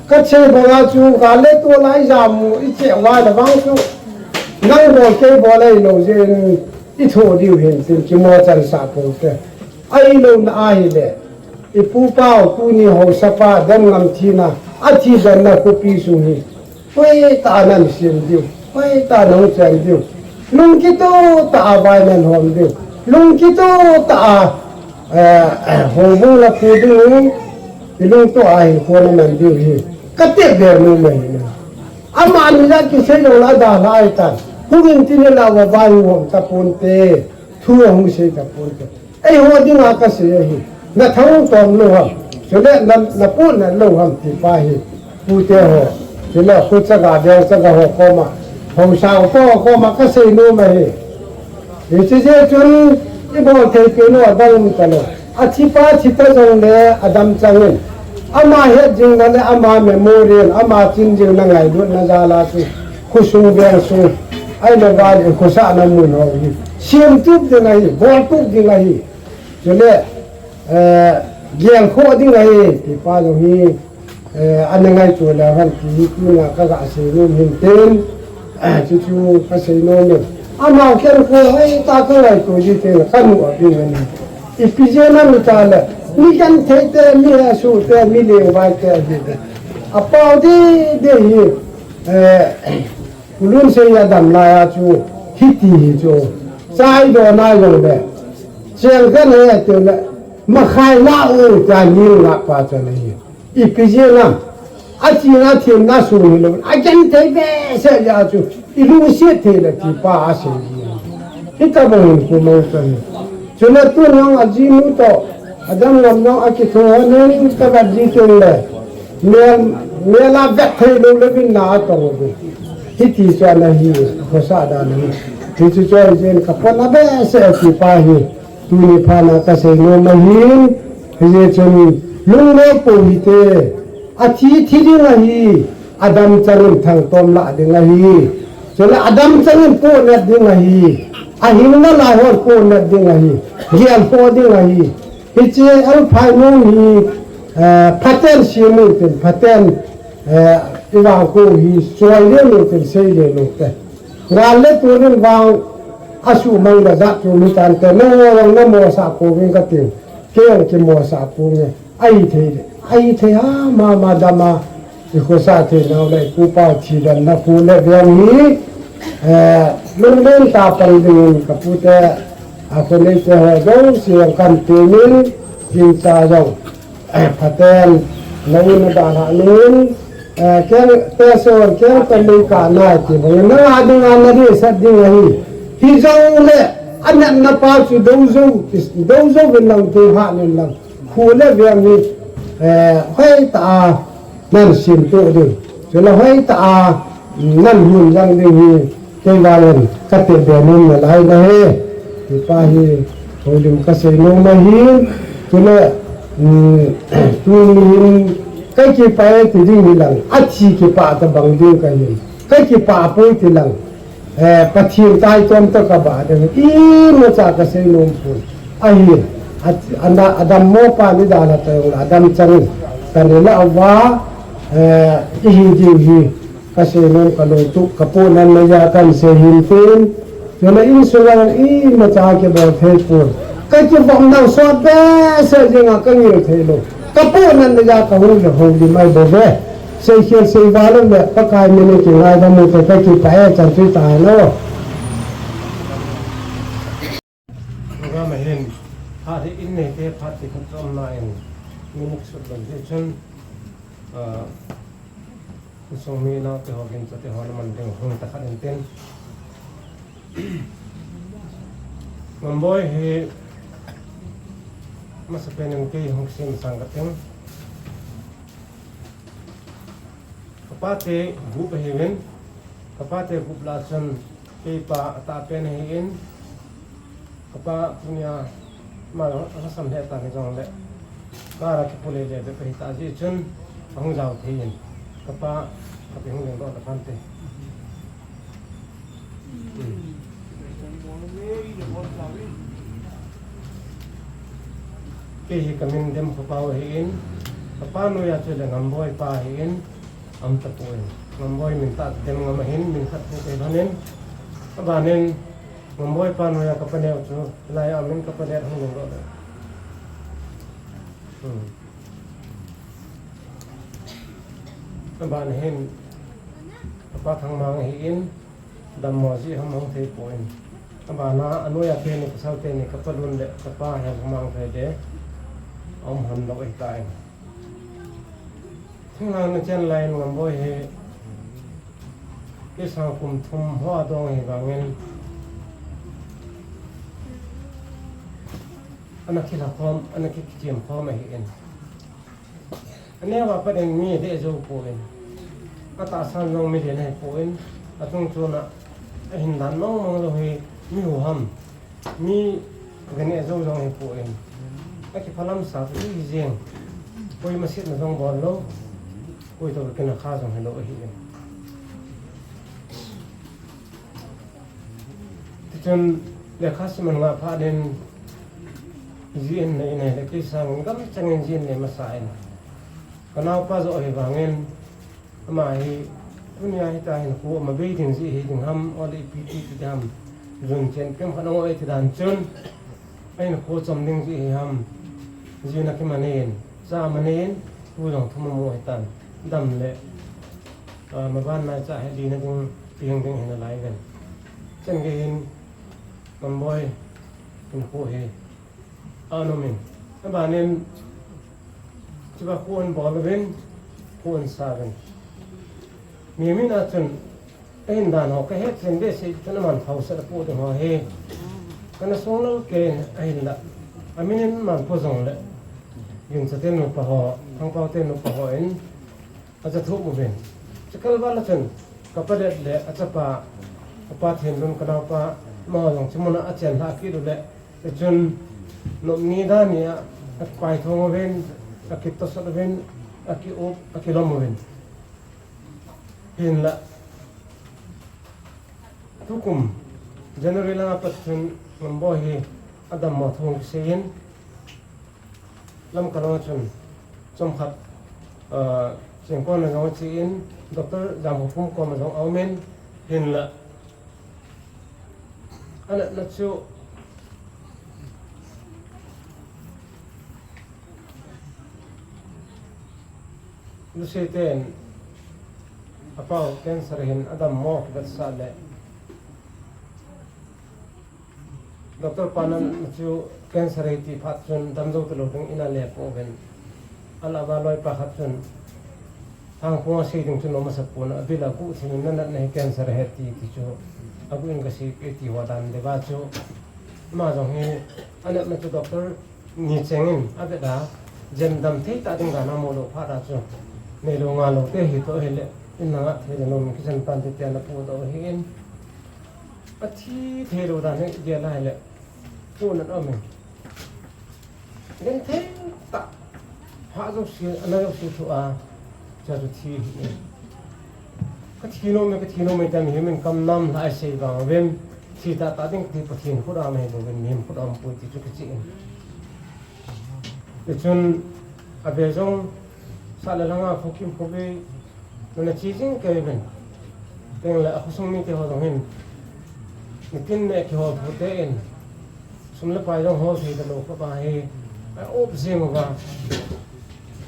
Kache banga chu, kale to lai jam u, iche uva le vang chu, nang bol kei bol ahilou jeh in, itho diu hin tin, kimo chan sa poute. Ahilouna ahile, ipu pau, tuni haosapa, dam ngam thina, athi danna khopi sung hi. Hoitah a nan sem diu, hoitah a nan chen diu. Lungkito tah a vai nan hom diu. Lungkito tah a, eh, houbung la phu ding, ilungto a hinkho na man diu hi. Katep be nom ahi. Amani la kisei jong la dalha ahi tan. Hung in tin la va vai hom taponte. Thu hung sei taponte. Eiho dinga kasei ahi. Nathang tom lou ham. Chule na, napohnat lou ham ti pa hi. Pute ho. Chule kho chaga, veng chaga ho koma. Haosa ho koma kasei nom ahi. Hiche jeh chun ibol thei pen u adang um talou. Athi pa thi ta jongle adam chang in. Ama het jing na le ama memory in, ama chin jing na ngailutna jal a chu. Khosung veng sung. Ahilou vale khosahna mun ho hi. Sem tup ding ahi, bol tup ding ahi. Chule, eh, gel khoh ding ahi, ti pa jong hi, eh, ana ngaito le hen ti hi tuna kaga sei nom hin tin, eh, chuchu kasei nom in. Ama khen ko hoitah a kangaito ji tin kanu a ding ahi. Ipi jeh a mi ta le, mi genthei te, mi hesoh te, mi lengvai te ahi te. Apao dede hi, eh, Pu Lunsei adam lai a chu hiti hi chu. Chai do nai jong le. Cheng kan he te le. Makhai la u ta ni la pa cha le hi. Ipi jeh a. Athi na thim na sung hilou. Agenthei behseh a chu. Ilungset thei le ti pa asei. Hita bang in kumang kan. Chule tun jong ajinu toh, adam ngam jong akitho honin kaga ji teng le. Mel, mel a vet thei lou le vin na atong u. Hiti chu ana hi, khosah dan ahi. Hichu chu ahi jeh in kapona behseh ti pa hi. Tuni phat na kasei nom ahin. Hijeh chun lungneo pou hite. Athi thi ding ahi, adam chang in thangtom lah ding ahi. Chule adam chang in pohnat ding ahi. Ahing nalai hon pohnat ding ahi. Gel khoh ding ahi. Hiche alphai nom hi, eh, phaten sem u tin, phaten, eh, ivang ko hi, choi le u tin, sei le u te. Ngal le tun in vang, asuhmang le jat chu mi tan te, nangho jong namo sah pouvin katin, kei jong kimo sah pouvin. Ahithei le, ahithei a, mama dam a, ikhosah thei nau le, ipu pau thi dan na khu le veng hi, eh, lunglen tah a pang ding in kapute, akhoneite ho jouse jong kan temin, gingcha jong, eh, phaten, na in na dalha nin, eh, keng, te so, keng te lei ka nai ti bang, nanga dinga na dehset ding ahi, hijongle, anatna pa chu dou jou, dou jou vin lang, dou ha nin lang. Khu le veng hi, eh, hoitah a nan sem toh ding. Chule hoitah a nan hun jang ding hi, kei vang in katep be nom nalai na hi. Ti pa hi, houlim kasei nom ahi. Chule, um, tuni hin, kakipah e ti ding hi lang. Athi kipah tabang ding kahin. Kakipah poi ti lang. Eh, Pathen taitom toh kabah ding, imacha kasei nom pon. Ahi, a, ana, adam mo pa ni dalha ta jong le, adam chang in. Kana lah uva, eh, ihi diu hi, kasei nom kalungtup, kapohnat na jeh a kahin sei hin tin. Chule insung a imacha kibol thei pon. Kakivop nau sot behseh jeng a kangil thei lou. Kapohnat na jeh a kahung le houlim ahi bou ve. Seikhel seival le Pakai min in kingaidam u te, kakipah e, chan chu tahen o. Program ahin, phat hi in neite, phat ti khat chu um nan, minute sut lou jeh chun, ah, insung mi naote ho, ginchate ho, naman ding hung ta khat in tin. Ngamboi hi, masapen in kei hung sim sang kating. Kapate gup ahiuvin, kapate gup lah a chun keipa atahpen ahin, kapa tunia ama lhasam lheh tan hijongle, car a kipu lele bep ahitah jeh chun, Hung jao thei in. Kapa, kapa hung leng doh ta phante. Kei hi kamin Demkhopau ahin, kapa noiya chule Ngamboi pa ahin, aum tapon. Ngamboi min tah Demngam ahin, min khat pu kei lhonin. Abanin, Ngamboi pa noiya kapa neo chu, hilai a min kapa det hung leng doh le. Hmm. Aban hin, kapa Thangmang ahin, dammo jeh ham hung thei pon. Abana, anoiya teni, kasao teni, kapa Lun le kapa Hemkhomang Phaide, aum hon lou ahitan. Thinglhang na chen lai in Ngamboi hi, kei sang kum thum hoa dong ahi vangin, ana kilha khom, ana ki, kichem khom ahin. Aneo a pat in mi adeh jou pon. Atahsan jong mi len ahi pon. Achungchon a, ahin dan mong mong lou hi mi huham. Mi ganeh jou jong ahi pon. Akiphalam sa chu hi jeng. Koima setna jong bol lou. Koi toh kinah kha jong hilou ahi. Tichun lekha siman nga phat in, ji in nei nei le kei sang gam chang in ji in nei masa in. Kanaopa joh ahi vangin, ama hi, tunia hitia hinkho ama bei ding ji hi ding ham, ole ipi ti ti ham, jun chen kem khat ong ole ti dan chun, ahinkho chom ding ji hi ham, ji na kiman in, cha man in, tu jong thum amu hitan, dam le, ah, maban nai cha he di na ding, Piang ding hin alai ven. Chen gei hin, Ngamboi, hinkho hi, anom in. Abanin, chuva khu an bol uvin, khu an sa uvin. Mihem in achun, ahin dan ho, kahet chen behseh chun aman phausa apu ding ho hi. Kana sung lou kei ahinla. Amin in man po jong le. Gincha te nupa ho, Thangpau te nupa ho in, acha thuh uvin. Chukal val a chun, kapa det le achapa, kapa Thenlun kanaopa, amaho jong chu mun a achen lhah kit u le, chun, nop ni dan ni a, akipai thong uvin, akitosot uvin, akiup, akilom uvin. Hinla, tukum, January langa pat chun, Ngamboi hi, adammo thong kisei in, Lamka langa chun, chomkhat, ah, Chengkon a jong ache in, Doctor Jamkhopum koma jong aum in, hinla. Anatna chu, Lucy ten, apau cancer hin adammo kivetsah le. Doctor pan chu cancer ahi ti phat chun damjou talou ding in ale pouvin. Alah a loipa khat chun, Thangphung asei ding chu nom asapon, avil a guhthim in nanatna hi cancer ahi ti, ti chu aguh in kasei peh ti ho dan deuva chu. Ama jong hi anatna chu doctor ni chengin avet a, jen dam thei tah ding dan amu lou phat a chu. Neilou ngalou te hi toh hile, in langa thei le nom kijen pan te tia napu toh ahin. Athi thei lou dan hi gel a hile, tu nan aum in. Genthei tah, hah jouse, ana jouse thu a, cha chu thi hi. Kathi nom e, kathi nom e tia mihem in kam nam lhah a sei vang uvin, thi tahtah ding kati Pathen khut a aum ahi bouvin, mihem khut a umpoi ti chu kicheh in. Tichun, ave jong, sah le lhanga khokim khovei, nana che jing kei uvin. Tengle akhosung mite ho jong hin, nitin le kihol thu te in, sum le pai jong hol thei talou khovah hi, a-up jing uva.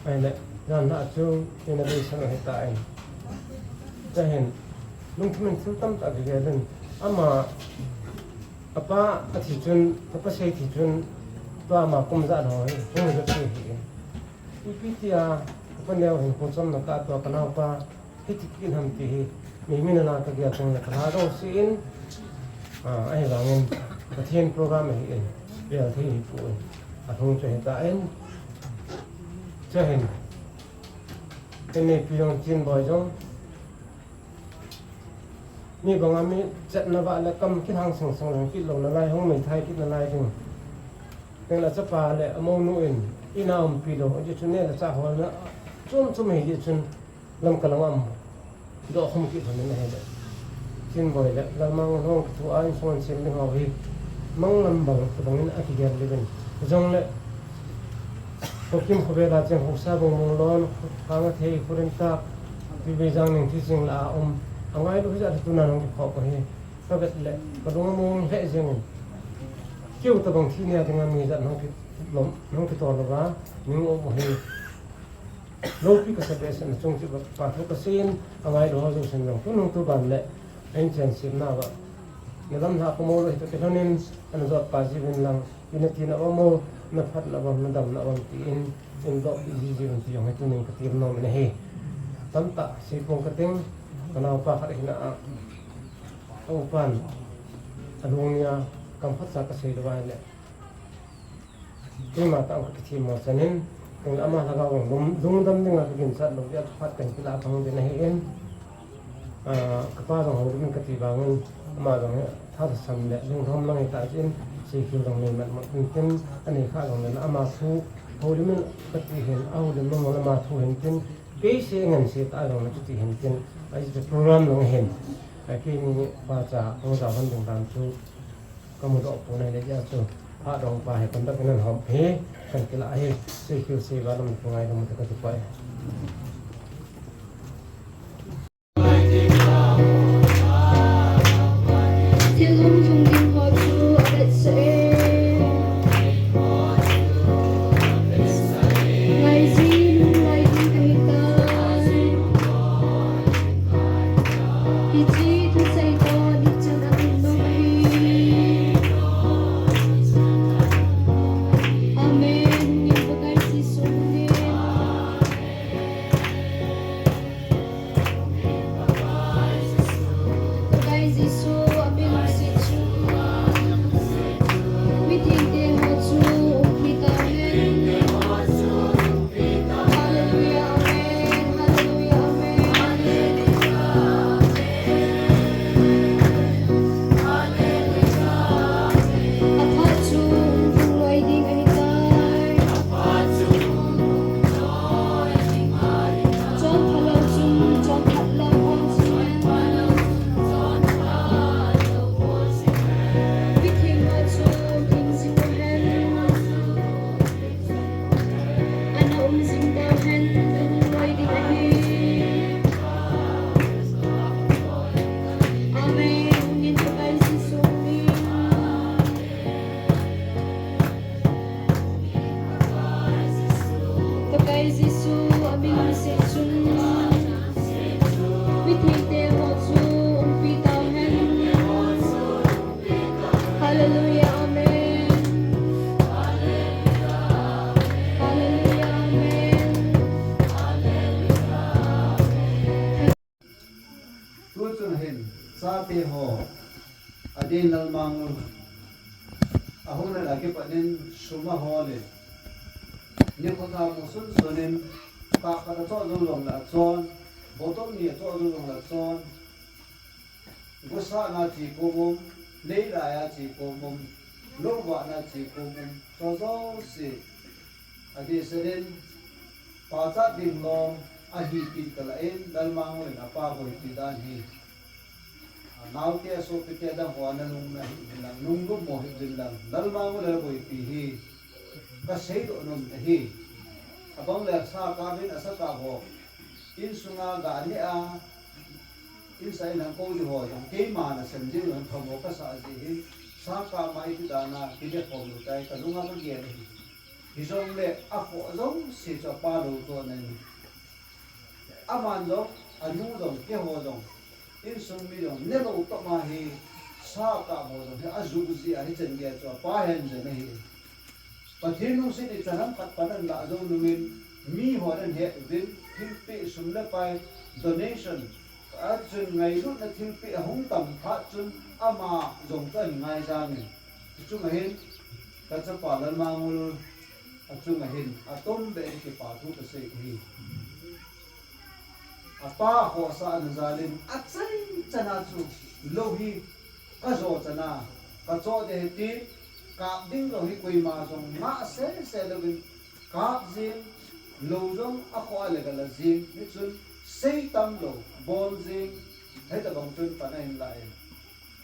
Ahile, jan lhah chu, ina beisan u ahitan. Chuin, lungthim in thil tamtah kigel in, ama, apa athi chun, apa sei thi chun, tua ama kum ijat ho hi, hung ijat thei hi. Ipi tia, apa neo hinkho chomna kah a tua kanaopa, hiti kit ham ti hi, mi min a la kagel teng le kalha jouse in, ah, ahivangin, Pathen program ahin, bel thei hipon, ahung chu ahitan, chuin, kei neipi jong Chinboi jong, mi banga mi chetna vah le kam kilhang seng seng jong kit lou nalai, hung meithai kit nalai ding. Tengle achapa le amounu in, ina umpi lou, ajeh chu neh le chah holna, Chom chom hi chun lam kalang am. Doh khum kit lhon in ahile. Chin boi le, Lalmang hung kithoa insung an sem ding ho hi. Mang lam bang, tabang in akigel le ben. Jong le, Kokim khovela cheng Haosa Bung Munglon, Khangathei, Khurintak, Tuibei Jangning, Thising la a um. Angai lu hi ja tuna nung kikho ko hi. Ka vet le, ka lung mong he jeng in. Keu tabang thi nia dinga mi ja nung ki lom, nung kitol lo ba, ning um hi. Lopi kasa behseh na chung chu pa thu kasei in, angai lo ho jousen jong, tu nung tu ban le, ahin chen sim na ba. Na lam lha ka mo lo hi to kilhon in, ana jot pa jiuvin lang, ina tina ba mo, na phatna ba, na damna ba ti in, in dot ji jiuvin ti jong hi tunin ka ti nom in ahi. Tamtah, sei pong ka ting, ka naopa khat hi na a, a upan, a lung nia, kam phat sa ka sei lo ba le. Keima tah a ka kithim mo chanin, eng ama lhagao lung, lungdam dinga ka ginchat lou, dia phat kan kila phang din ahi in, ah, ka pa jong houlim in ka ti vangin, ama jong hi tha thasam le, lungdam lang hi ta chin, sei khel jong nei mat mat in tin, anei kha jong le, ama thu, houlim in ka ti hin, a houlim in ama thu hin tin, kei sei ngen sei ta jong le ka ti hin tin, a program jong hin, a keini pa cha, hung jao han ding dan chu, Ka mudoh pon ahile jeh a chu, phat dong pa hi conduct in an hom hi, kan kila hi, sei khel sei va lam ka ngai lam ka ti pai. Thil hung lhung ding ho chu a vetsah e. Ngai jin, ngai jin ka hi tai. Hiche thusei toh ding chan a tum nom ahi. Amen. Hungin Pakai Jesu hungin. Pakai Jesu, a min lungset chun. Mithengte ho chu umpi tauhen. Hallelujah, amen. Hallelujah, amen. Aphat chu umlhung loi ding ahitai. Chonphalou chun chonphalou hon jing hen. Mitheng ho chu um jing hen. Ana um jing tauhen, umlhung loi ding ahi. Amen. Hungin Pakai Jesu min. Pakai Jesu, a min lungset chun. Mithengte ho chu umpi tauhen. Hallelujah, amen. Hallelujah, amen. Tuchung hin, chate ho, adin Lalmang, ahung le la kipat in sum ahol in, nikho tha mu sun sun in, kah khat a choh jou jong le achon, bottle ni a choh jou jong le achon, Gosahna chi kom um, leilai a chi kom um, lou vahna chi kom um, chu jouse. Adeh seh in, pachat ding lom, ahi tin kalah in, Lalmang in apa boipi dan hi. Anaote asopite dang ho ana nung na hih uvin lang, nung lum mo hih uvin lang, Lalmang in boipi hi. Ka seidoh nom ahi. Abang le sa kap in asa kap ho. Insunga ga neh a, insa in hung kou di ho jong, keima na sem jing lou, thamo kasa jeh hin, sa kap mai ti dan a, kile khom lou tai, ka nunga ka gel ahi. Hijongle, akhoh jouse chu apa lou toh nan. Aman jong, anu jong, keiho jong, insung mi jong, nelou toh ma hi, sa kap ho jong, hi ajuh jeh a, hichan gei chu apa hen jen ahi. Pathen lungset in chanam khat pan alah jou nungin, mi hon ahet uvin, thilpeh sum le pai, donation, achun ngailutna thilpeh ahung tam phat chun, ama jong chu ahin ngaijang in. Hichunga hin, kachapa Lalmangul, achunga hin, atom beh in kipa thu kasei ahi. Apa khohsahna jal in, achan chan a chu, lou hi, kajo chan a, kachoh ding ahi tin, kap ding lou hi koima jong ngah sese louvin, kap jing, lou jong akhoh a le gala jing, hichun sei tam lou, bol jing, hitabang chun pan ahin la in.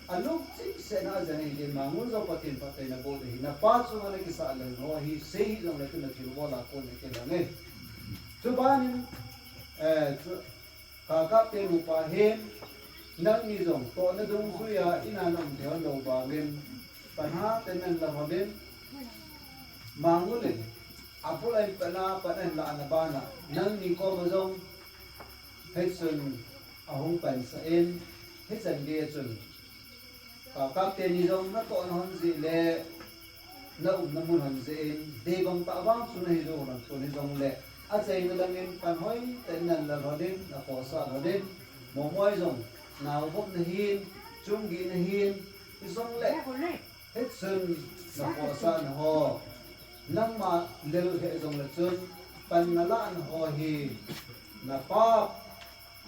Alungchim sena ajeng in, Mangul jong Pathen phattheina bol ahi, napa chunga nakisah lou ho hi, sei hih jongle chun nathilbol a kon akilang e. Chubanin, eh, chu, Kakap te nupa hin, nangni jong tohna dungjuia in a naum thei lou vangin, pan hatah in nahin la lhonin, Mangul in, abul a in pan a, pan ahin lahna bana, nangni koma jong, hichun ahung pansah in, hichan geiya chun, Kakap teni jong natohna hon jeh le, naumna mun hon jeh in, deibang tah vang chu nahi jou lhon pon hijongle, achaina langin pan hoitah in nahin la lhonin, nakhohsah lhonin, Momoi jong, naovop nahin, chunggih nahin, hijongle, hichun nakhohsahna ho, nangma lel hih jongle chun, pan nalahna ho hi, napa,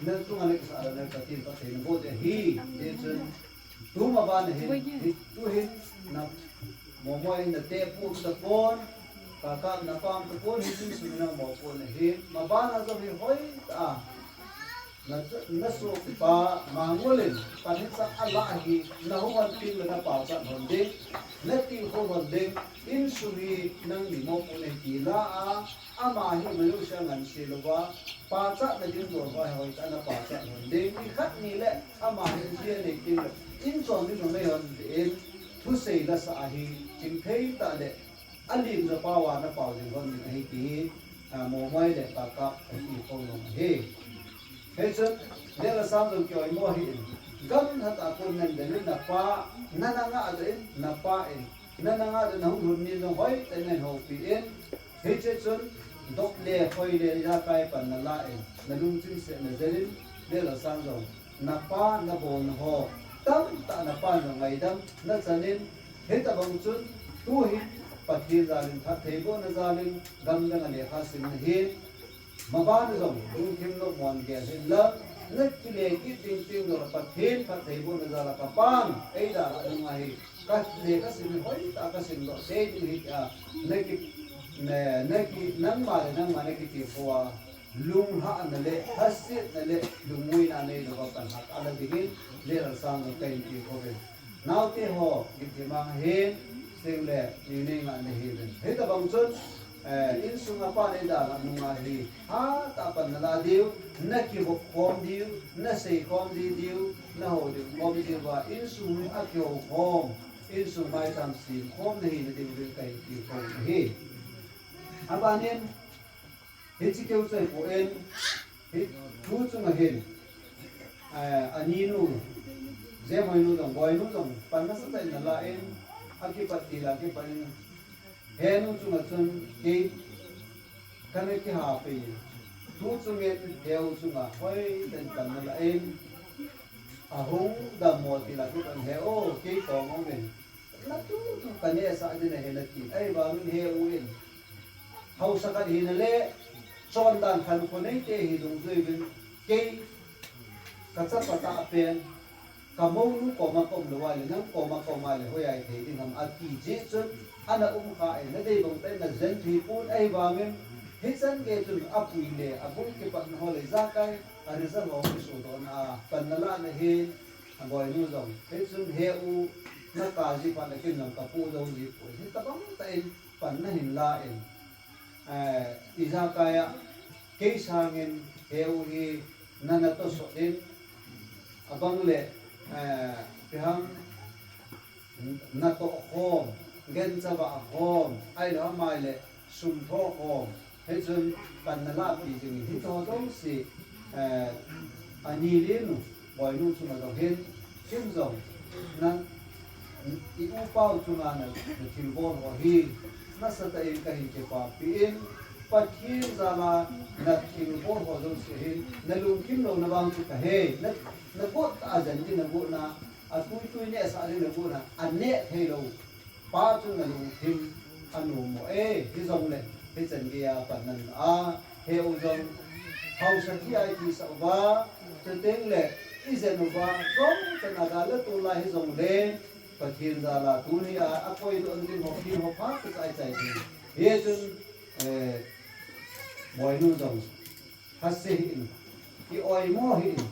na chunga nakisah lou na Pathen phattheina bol ahi, hichun, tuma bana hin, hi, tuhin, na, Momoi natehpu tapon, Kakap napa tapon, hichun sum namopo nahi, mabana jong hi hoitah a, na, nasopipa, Mangul in, pan hicha alah hi, nahung lhon tengle napachat lhon ding, natilkhou lhon ding, insung hi nangni mopo nahi ti lah a, ama hi ima jousea ngansei louva, pachatna ding dol ho hi hoitah a napachat lhon ding, ni khat ni le, ama hi jia nei tengle, inchon ding jong nei lhon ding in, thusei lasah ahi, chingthei tah le, alim jo pao a napao jing lhon ding ahi ti hi, a, Momoi le Kakap atilkhou nom ahi. Hichun, Lel le Sang jong kioimo hih in, gamlhatah a kon nahin den in, napa, nana ngah doh in, napa in, nana ngah doh in, nahung lhun ni jong hoitah in nahin houpi in, hiche chun, dop le, khoi le, ijakai pan nala in, nalungchim seh najel in, Lel le Sang jong, napa nabolna ho, tamtah napan jong ngaidam nachan in, hitabang chun, tuhin, Pathen jalin, phattheibohna jalin, gamdang a lekha sim nahin, mabana jong, lungthim lopmo in gel hih in lang, nakile kit ding teng jong, Pathen phattheibohna jal a kapang, eidalhah nunga hi, kale kasim hi hoitah a kasim doh tei ding ahi tia, naki, na, naki, nangma le nangma nakitilkhou a, lunglhahna le, lhasetna le, lungmuina nei louva pan hat ala dingin, Lel le Sang jong kahin tilkhou ve. Naote ho, gimthiam a hin, sing le, ni nei ngah nahiuvin. Hitabang chun, eh, insung a pan eidalhah nunga hi, hatah a pan nala diu, nakivop khom diu, naseikhom di diu, nahoulim khom diuva, insung hi akihou khom, insung maicham sem khom nahina diuvin kahin tilkhou ahi. Abanin, hiche keu chai pon, hi thu chunga hin, eh, aninu, Jemhoinu jong, Boinu jong, pan nasatah in nala in, akipat til a, akipat in, Henu chunga chun kei kana kihapei. Thu chungin Heu chunga hoitah in pan nala in, ahung dammo til a kipat in, Heu, kei kong umin, natutu kanehsah ding ahi nati. Ahivangin Heu in, haosa khat hina le, chondan khankho neite hi dungjuiyin, kei kachapa tahpen, kamounu koma kaum lou a le, nang koma kaum a le, hoiya ithei ding ham, ati jeh chun, ana umkha e, nadei bang tah in najen thei pon, ahivangin, hichan gei chun apui le, abul kipatna ho le, ijakai, a result ho kisodohna a, pan nalahna hin, Boinu jong, hichun Heu, nakal ji phat le ken jong kapoh jou ji poi, hitabang tah in, pan nahin la in, eh, ijakai a, kei sangin Heu hi nana tosot in, abang le, eh, ipi ham, natoh khom, gancha vah khom, ahilou amaile sum tho khom, hichun pan nalah pi jing in, hitoh jouse, eh, ani lenu, Boinu chunga jong hin, ken jong, na, i-upa u chunga na, nathilbol ho hi, nasatah in kahin kipapi in, Pathen jal a nathilbol ho jouse hin, nalungthim louna vang chu kahe, na, nagot tah a jen ding nagot na, atuitui nehsah ding nagot na, aneh theilou pa chu nalungthim anom mo e, hijongle, hichan geiya pan nala a, Heu jong, haosa thi a itisah uva, chuteng le, ijen uva, chomcha na gal le tol a hijongle, Pathen jal a tunia, akoidoh ding ho, pin ho pha kichai chai ding. Hichun, eh, Boinu jong, hase hih in, i oimo hih in,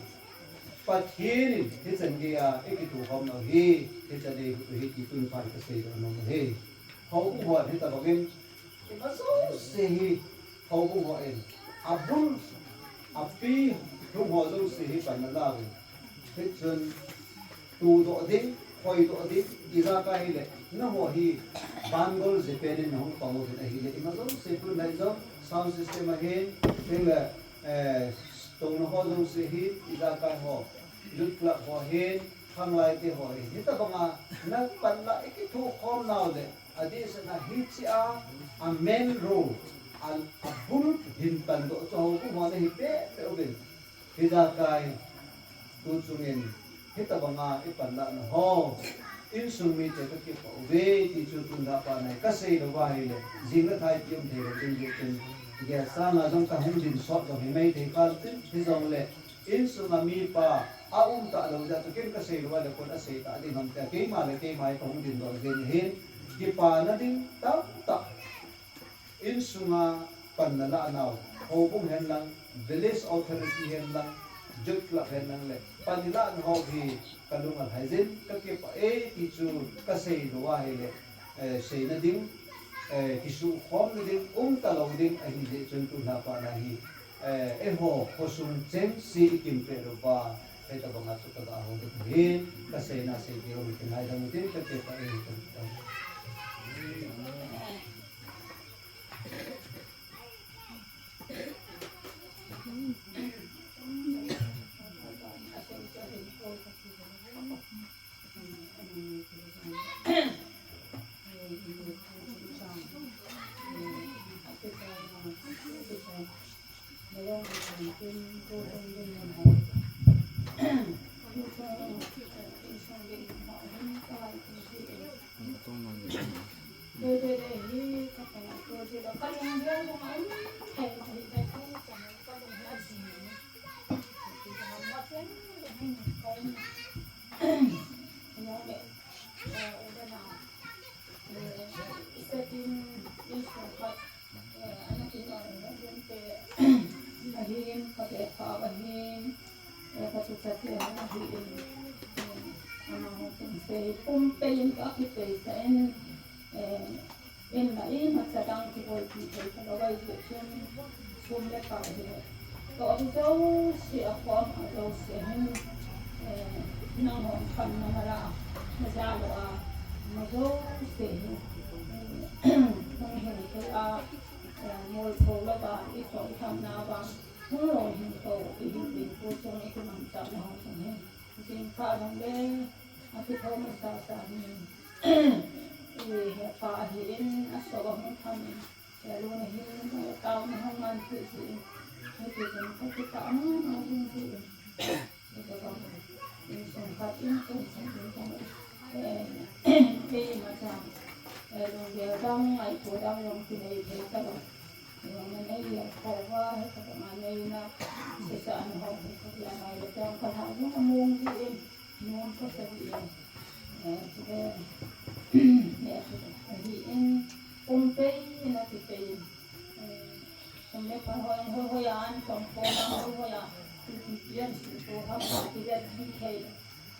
Pathen in hichan geiya i kitukhom nau hi, hichan gei hi ti tun phat kasei doh nom ahi. Houbung hon hitabang in, ima jouse hi, houbung hon, abul, api, lhung ho jouse hi panna lauvin. Hichun, tudoh ding, khoidoh ding, ijakai hile, nangho hi, bangol Japan in nahung pang uvin ahile, ima jouse tun lai jong, sound system ahin, hinle, eh, touna ho jouse hi, ijakai ho, youth club ho hin, khanglai te ho hin, hitabanga, napanla i kithukhom nau le, adehsetna hichea, a main role, a, abul hin pandoh chu houbung hon ahi pehpeh uvin. Hijakai, tuchungin, hitabanga i panlahna ho, insung mite kakipah uve, ti chu tun lhah phat a kasei lou va ahile, jing le thai ti um thei lou ding jeh chun, gei sanga jong kahung din sot jong himai thei kal tin, hijongle, insunga mipa, aum talou jeh chun ken kasei lou va le kon asei ta ding ham tia, keima le keima hi kahung din doh jeng ahin, kipana ding tamtah. Insunga panna lah nau, houbung hen lang, village authority hen lang, youth club hen lang le, pan ilahna ho hi kalung alhai jin, kakipah e ti chu kasei lou ahile, eh, seina ding, eh, kisukhomna ding, um talou ding, ahi jeh chun tun lhah phat a hi, eh, eiho, khosung chengse i kimpeh lou va, hitabanga chu kaga hou ding ahi, kaseina sei ding, kingaidam utin, kakipah e, kakipah e. Ahin, ka beh kha ahin, eh, ka tucha te ho ahin, eh, amaho chengse hi pumpei in ka kipei ta in, eh, in la imacha dang kiboipi thei talou ahi jeh chun, sum le pai hi, toh hi jouse a khom a jouse hin, eh, nangho khamna mala, na ja lou a, na jouse hi, eh, nang hin thei a, eh, mol tho louva, i tho i khamna va, hung lou hin tou, i hin pin pu chung i kimangcha na ho chung hin. Jingkah jong le, a kitho masa sa hin. I hepa ahin, a soh a hung tham in. He lu na hin, a tao na hung man ti ji in. Hiti jong ka kita a hung man ti ji in. Hiti jong, insung khat in, insung khat in jong. Eh, eh, imacha. Eh, lunggel dang, ngaito dang jong kinei thei talou. Jong na nei le kho va, he ka ma nei na, se sa na ho, he ka la mai le jong ka la jong a mong ji in, mong ka sa ji in. Eh, chule, eh, chule, ahi in, pumpei in a kipei in. Eh, sum le pai hoi, hoi, hoi a an, tong ko na, hoi, hoi a, tu ti pian, tu ko ha, ki le, ki thei.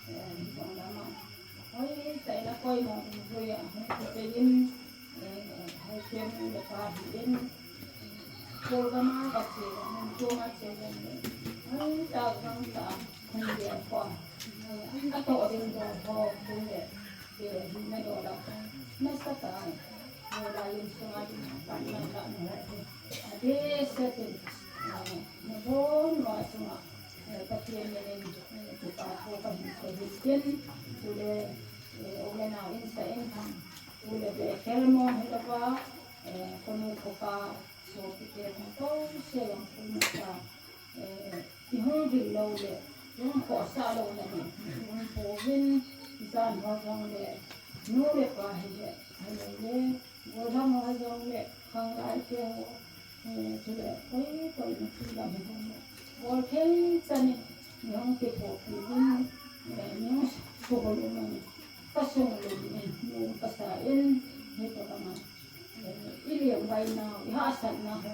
Eh, jong lama. Hoi, taina koima ding hoi a, hoi, kipei in, eh, hoi, kem le pa hi in, Kolgam a ka che, hoi, koma che jong le. Hoi, ta gang ta, hoi, le pa. Eh, a to ding do ho, ding le. Ke, hi na do la. Na sa ta. Hoi, la yin sunga ding, pan na la na ho. Adeh setin, eh, nabonchauva chunga, eh, Pathen minin, eh, kipa thu kahin sei hin tin, chule, eh, u le nao in sa in thang, u le Bethel mo hilouva, eh, konu khopa, sopite jouse jong konu sa, eh, i hung vil lou le, i hung khohsah lou le, i hung pouvin, jan ho jong le, nu le pa hile, hile le, Goldam ho jong le, khanglai te ho, eh, chule, koi, koi na chu lam ho jong le. Bol thei chan in, mi hung kithopi in, eh, mi hung suhol in, ka sunglum in, mi hung kasa in, hi to kama, eh, i lengvai nau, i hahsat nau ho.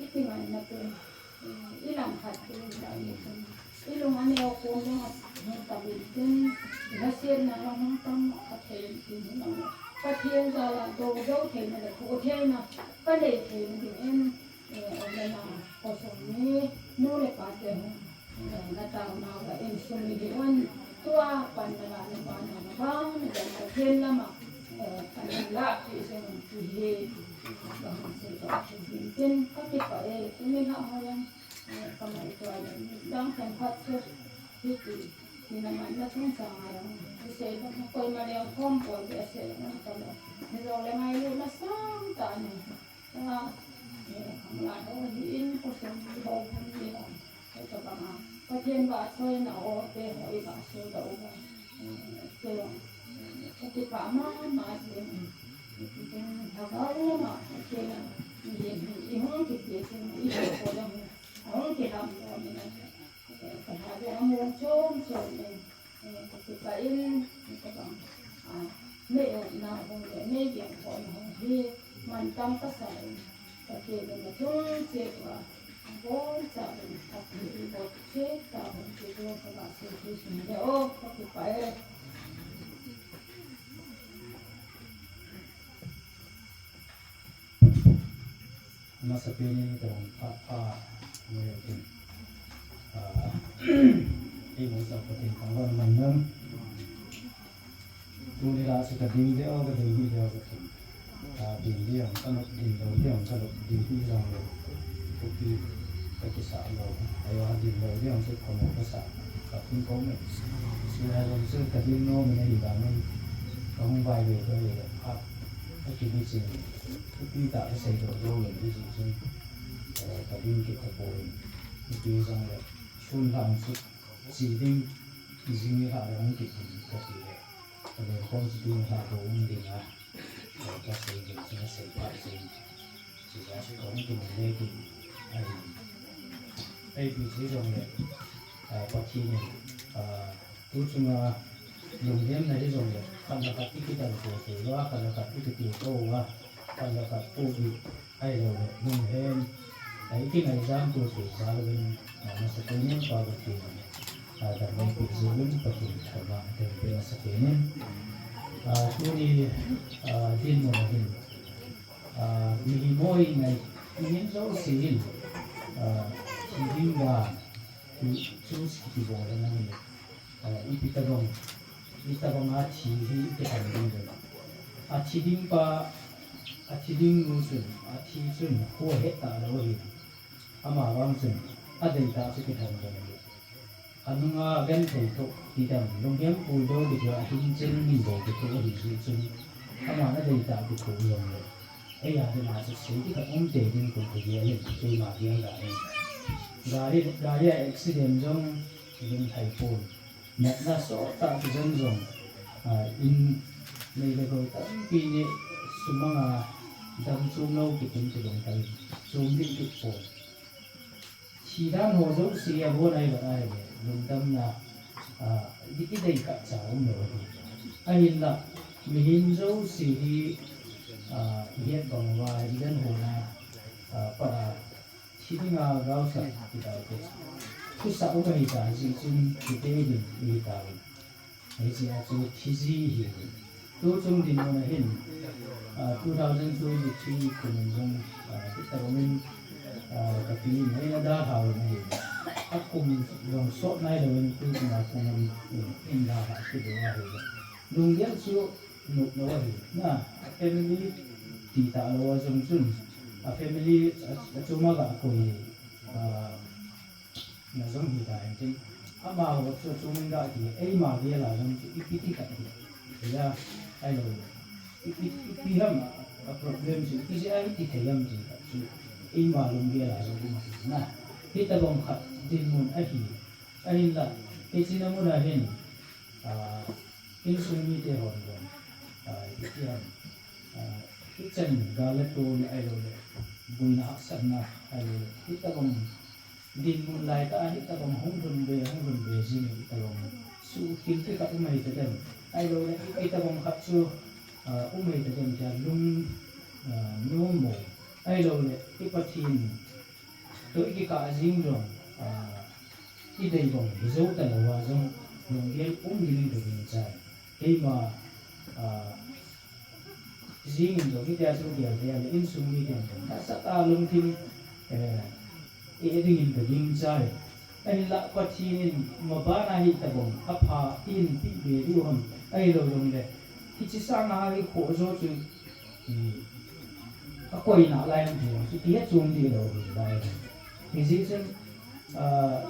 i kingaina pen, i langkhat pen, i lung aneo kom jong ahung tam intin, i lhasetna jong hung tam a thei intin, Pathen jal a do jou theina le thoh theina ka nei theina dingin, eh, Omen a khosung mi nu le pa te hung, eh, na taona uva insung mi ding un, tua pan na la na pa na na vang na jong Pathen lama, eh, ka na la pi sung pi he, ka hung sei to pi hin tin ka kipah e, tuni lha ho jong, eh, ka mai tua jong, dang khat khat chu, hi ti, ti na man na chung chang a jong, i sei to koima leng khom poi ti a sei jong ka lo, ni jong le ngailutna sang tah ni. Pathen vahchoina ho te ho i vahchoi doh uva, eh, kei jong ka kipah mama jeng in, Pathen lhagao lama Pathen in i hung kipe jeng in, i hung ko jong in, a hung kilhamdoh in, eh, ka lha jong a mong chom chom in, eh, ka kipah in, ka bang, ah, me na ho le me yang ho na ho hi mantam ka sa in, Pathen in a chung cheh uva, a boncha in, a pi i bol cheh ta ho ti jong ka ba se ti sin le o, ka kipah e. Amasapen in tabang phat pha, mo tin. Ah, ei mo sa Pathen thangvahna man nang. Tuni la chu ka ding leu, ka ding hi leu ka tin. Ah, ding leu ka nop, ding lou leu ka nop, ding hi jong lou. Thupi ka kisa lou. Ayo, ding lou leu chu ka mo ka sa. Ka tin ko me. Sila jong chu ka ding nom in ahi vangin, ka hung vai ve ka ve le phat. Ka kini chin. Thupi tah ka sei doh doh le hi chu chun. Eh, ka ding kit ka poi. Thupi jong le. Sun lang chu. Chi ding. Jing ni ha le hung kit ding ka ti le. Ka le kong chu ding ha ko um ding a. Ka sei ding, ka sei pa sei. Chuti a chu ka hung kimu le ding ahi. Ipi ti jong le, ah, Pathen in, ah, tu chunga lungdemna hi jong le, khat le khat i kidang to to uva, khat le khat i kiti to uva, khat le khat pu i Ahilou le, lunghem, ah, i kingaijam to to jal uvin, ah, masapen in Pa Pathen, ah, damna i pe jeh uvin Pathen thangvahna kahin pe masapen in. Ah, tuni, ah, dinmun a hin, ah, mihem ho i ngai, mihem jouse hin, ah, thi ding dan, ti chu kibol a nang le. Eh, ipi tabang, ipi tabang a thi hi i kithang ding le. A thi ding pa, a thi ding nu chun, a thi chun kho het ta lou ahi. Ama vang chun, a dei tah chu kithang ding le. A nunga genthei thoh ti dang, lunghem puldo kiti a hin chen min bol kiti ahi jeh chun, ama na dei tah kithoh jong le. Ei a ding a chu sei ti khat um tei ding kul kul ahi, keima gel dan in. Gari, gari a accident jong, ding thei pon. Natna sot tah kijen jong, ah, in nei le gou tampi ni sumang a dam chom lou kitin kilungthai chom ding kit pon. Thi dan ho jouse a bon ahi vat ahile, lungdamna, ah, i, i dei khat cha um lou ahi. Ahinla, mihem jouse hi, ah, i het bang uva, i dan ho na, ah, pat a, Thi dinga gaosap kidau te. Thusah um ahi ta, hijeh chun kipei ding ihi tauvin. Hiche a chu thiji ihi. Tuchung dinmun a hin, ah, two thousand twenty-three kum in jong, ah, hitabang in, ah, kapi in eina dalha u ahi. Akum jong sot nailouvin tuchung a kum in, in dalha kit u ahi. Lunggel chu nop lou ahi. Na, a family ti talou a jong chun, a family a, achom a ga koi, ah, na jong hi ta hen tin. Amaho chu achom in ga ti, eima gel a jong chu ipi ti khat hi. Tia, ahilou le. Ipi, ipi ham a, a problem chu, ipi jeh a iti thei ham ti khat chu. Eima lunggel a jong um ahi na. Hitabang khat dinmun ahi. Ahinla, hiche na mun a hin, ah, insung mite hon jong, ah, iti ham, ah, hichan gal le tol ahilou le, boina hahsatna ahilou le, hitabang dinmun lai tah a, hitabang hung lhun be, hung lhun be jing, hitabang suhkhel ti khat um ahi tadem, ahilou le, hitabang khat chu, ah, um ahi tadem tia lung, ah, nom mo, ahilou le, i Pathen toh i kikah jing jong, ah, i dei bang hi jou talou a jong, lunggel um ding in ka gingchai. Keima, ah, jing in jong hitia chu gel te a le insung miten jong nasatah a lungthim, eh, eh ding in ka gingchai. Ahinla Pathen in maban a hitabang apha eihin peh be diu ham, ahilou jong le, hiche sang a hi khoh jo chu, i, akoi nalai ham ti jong chu kihe chom ding lou hi lai. Hijeh chun, ah,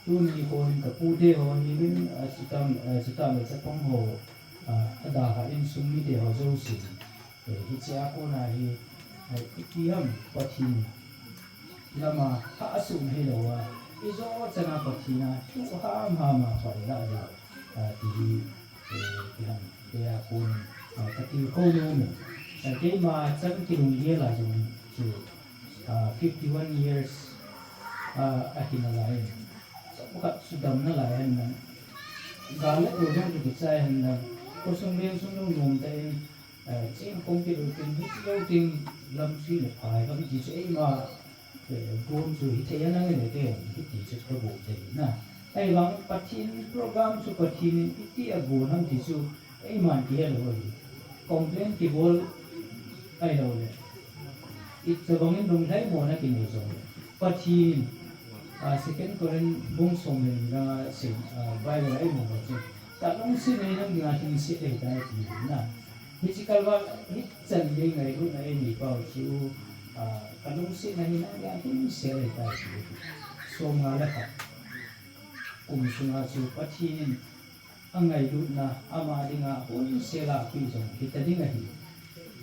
tuni nikho hin ka pute ho hiuvin, ah, chutam, ah, chutam le chapang ho, ah, adalha insung mite ho jouse. Eh, hiche a kona hi, ah, ipi ham Pathen lama hahsatna hilou a, ijo chan a Pathen a thu hamham a pailah diu, ah, ti hi, eh, ipi ham, tia kon, ah, ka tilkhou nom e. Ah, keima chan kilunggel a jong chu, ah, fifty one years, ah, ahi nalai in. Chomkhat chu dam nalai hen lang. Gal le tol jong chu kichai hen lang. Khosung veng sung jong nom tah in, eh, cheng khom kit u tin, hiche jou tin, lam sui le phai, lam ti chu eima, eh, gon chu hithei a nang le te, hiti chu ka gon thei na. Ahivang Pathen program chu Pathen in iti a gon ham ti chu eiman kihe lou ahi. Complain kibol ahilou le, itabang in lunglhaimo na kinei jong le, Pathen in, ah, Second Corinth bung som le ni langa sei, ah, Bible a imu ho chu, ka lungsetna hi nang dinga lhingset ahitai ti na. Hiche kalval hichan gei ngailutna einei pau chu, ah, ka lungsetna hi nang dinga lhingset ahitai ti. Somnga le khat kum sunga chu Pathen in angailutna ama dinga honsel a peh jong hita ding ahi.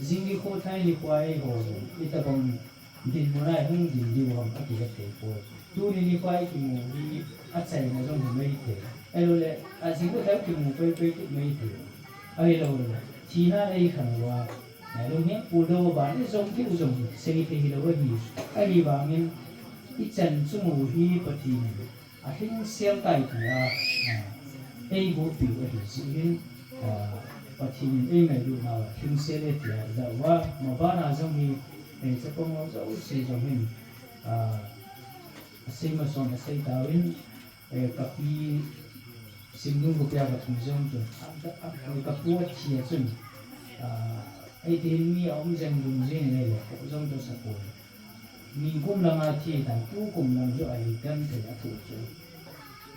Jing nikho thai nikho a eiho jong itabang dinmun a ihung ding diu ham akihet thei poi. Tuni nikho a ikimu hi achaina jong hi maithei. Ahilou le, ajing nikho thai kimu pei pei kit maithei. Ahilou le, thina a eikhang uva, eh, lunghem puldou a ban ijom diu jong seithei hilou ahi. Ahivangin, ichan chung u hi Pathen in alhingsel tai tia, ah, eiboh piu ahi jeh in, ah, Pathen in eingailutnau alhingsel e tia ijah uva, maban a jong hi, eh, chapang ho jouse jong hin, ah, asei mason asei tauvin, eh, kapi Simnu khopi a kathum jong chun, a, a, a, kapu athi a chun, ah, eiti hin mi aum jeng lum jeng in ahile, kho jong chu asapoi. Nikum langa thi tan, tukum lang chu ahi kan thei a thu chu.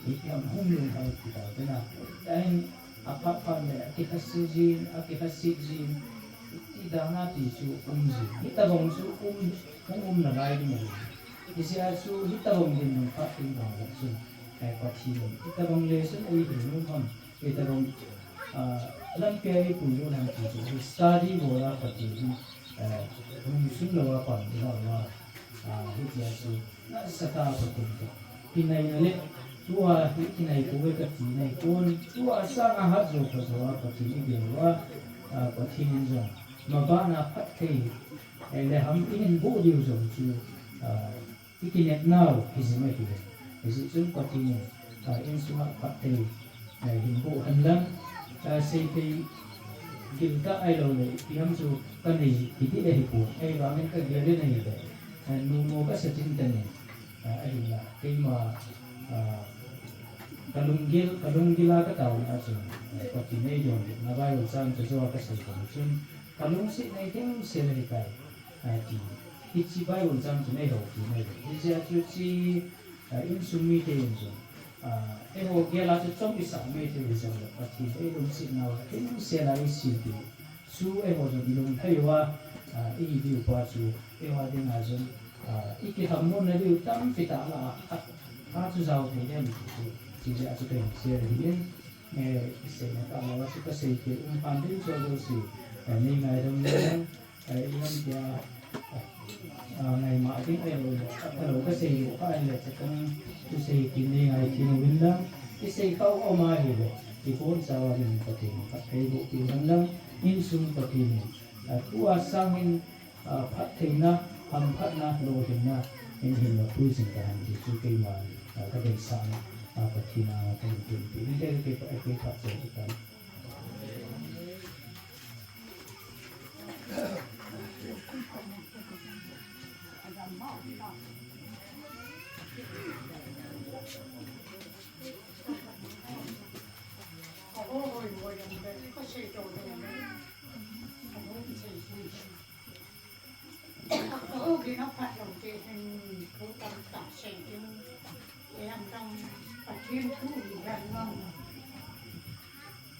Ipi ham hung lung hal ti tau te na. Ahin aphat phat le, akilhaset jin, akilhaset jin. Iti dan a ti chu um jin. Hitabang chu um, hung um nalai ding ahi. Hijeh a chu hitabang dinmun phat ding bang le chu. Ai Pathen in, hitabang le chun eihin um ham. Hitabang, ah, lampi a eipuilut ham ti chu, study bol a Pathen hi, ah, hung sun lou a pan lou a, ah, hitia chu, nasatah a Pathen toh kinaina le, tua hi kinai pouve kati naipon, tua sanga hat jou pha jou a Pathen igel uva, ah, Pathen in jong, maban a phatthei, eh, le ham ihin boh diu jong chu, ah, ikinepnau hijing ahi. Hijeh chun Pathen in, ah, insunga phatthei, ah, hin boh hen lang, ah, seithei giltah ahilou le, ipi ham chu kanei hiding ahipoi. Ahivangin kagel in ahile, ah, nomo kasa tin tani. Ah, ahinla, keima, ah, kalunggil, kalunggil a kataona chun, ah, Pathen eidonbutna Bible chang chu joh a kasei bang chun, kalungset nei themsel ahitai, ah, ti. Hiche Bible chang chu neihoupi nai. Hijeh a chu hiche, ah, insung mite in jong, ah, eiho gel a chu chom isah maithei hijongle, Pathen eilungset nau themsel a eisem diu chu eiho jong ilunglhai uva, ah, ihi diu pa chu eiho dinga jong, ah, ikilhamonna diu tampi tah lah a, a, a chu jao thei dem ti chu, hijeh a chu kahin share ahin, eh, kiseina tah lou a chu kasei kit um phat ding chu ajouse, eh, nei ngaidam uvin lang, eh, ilam tia, ah, ngaima ding ahilou, ahilou kasei lou kha ahile chakang chu sei kit nei ngai kit uvin lang, isei kha u um ahile, ibonchauva ding Pathen in phatthei boh peh hen lang, insung Pathen in, ah, tua sangin, ah, phattheina, hamphatna, lolhinna, in hin lapui jing tahen ti chu keima, ah, kadeisahna, ah, Pathen a kahin tunpeh in, kei, kei, kei phat cheng hitan.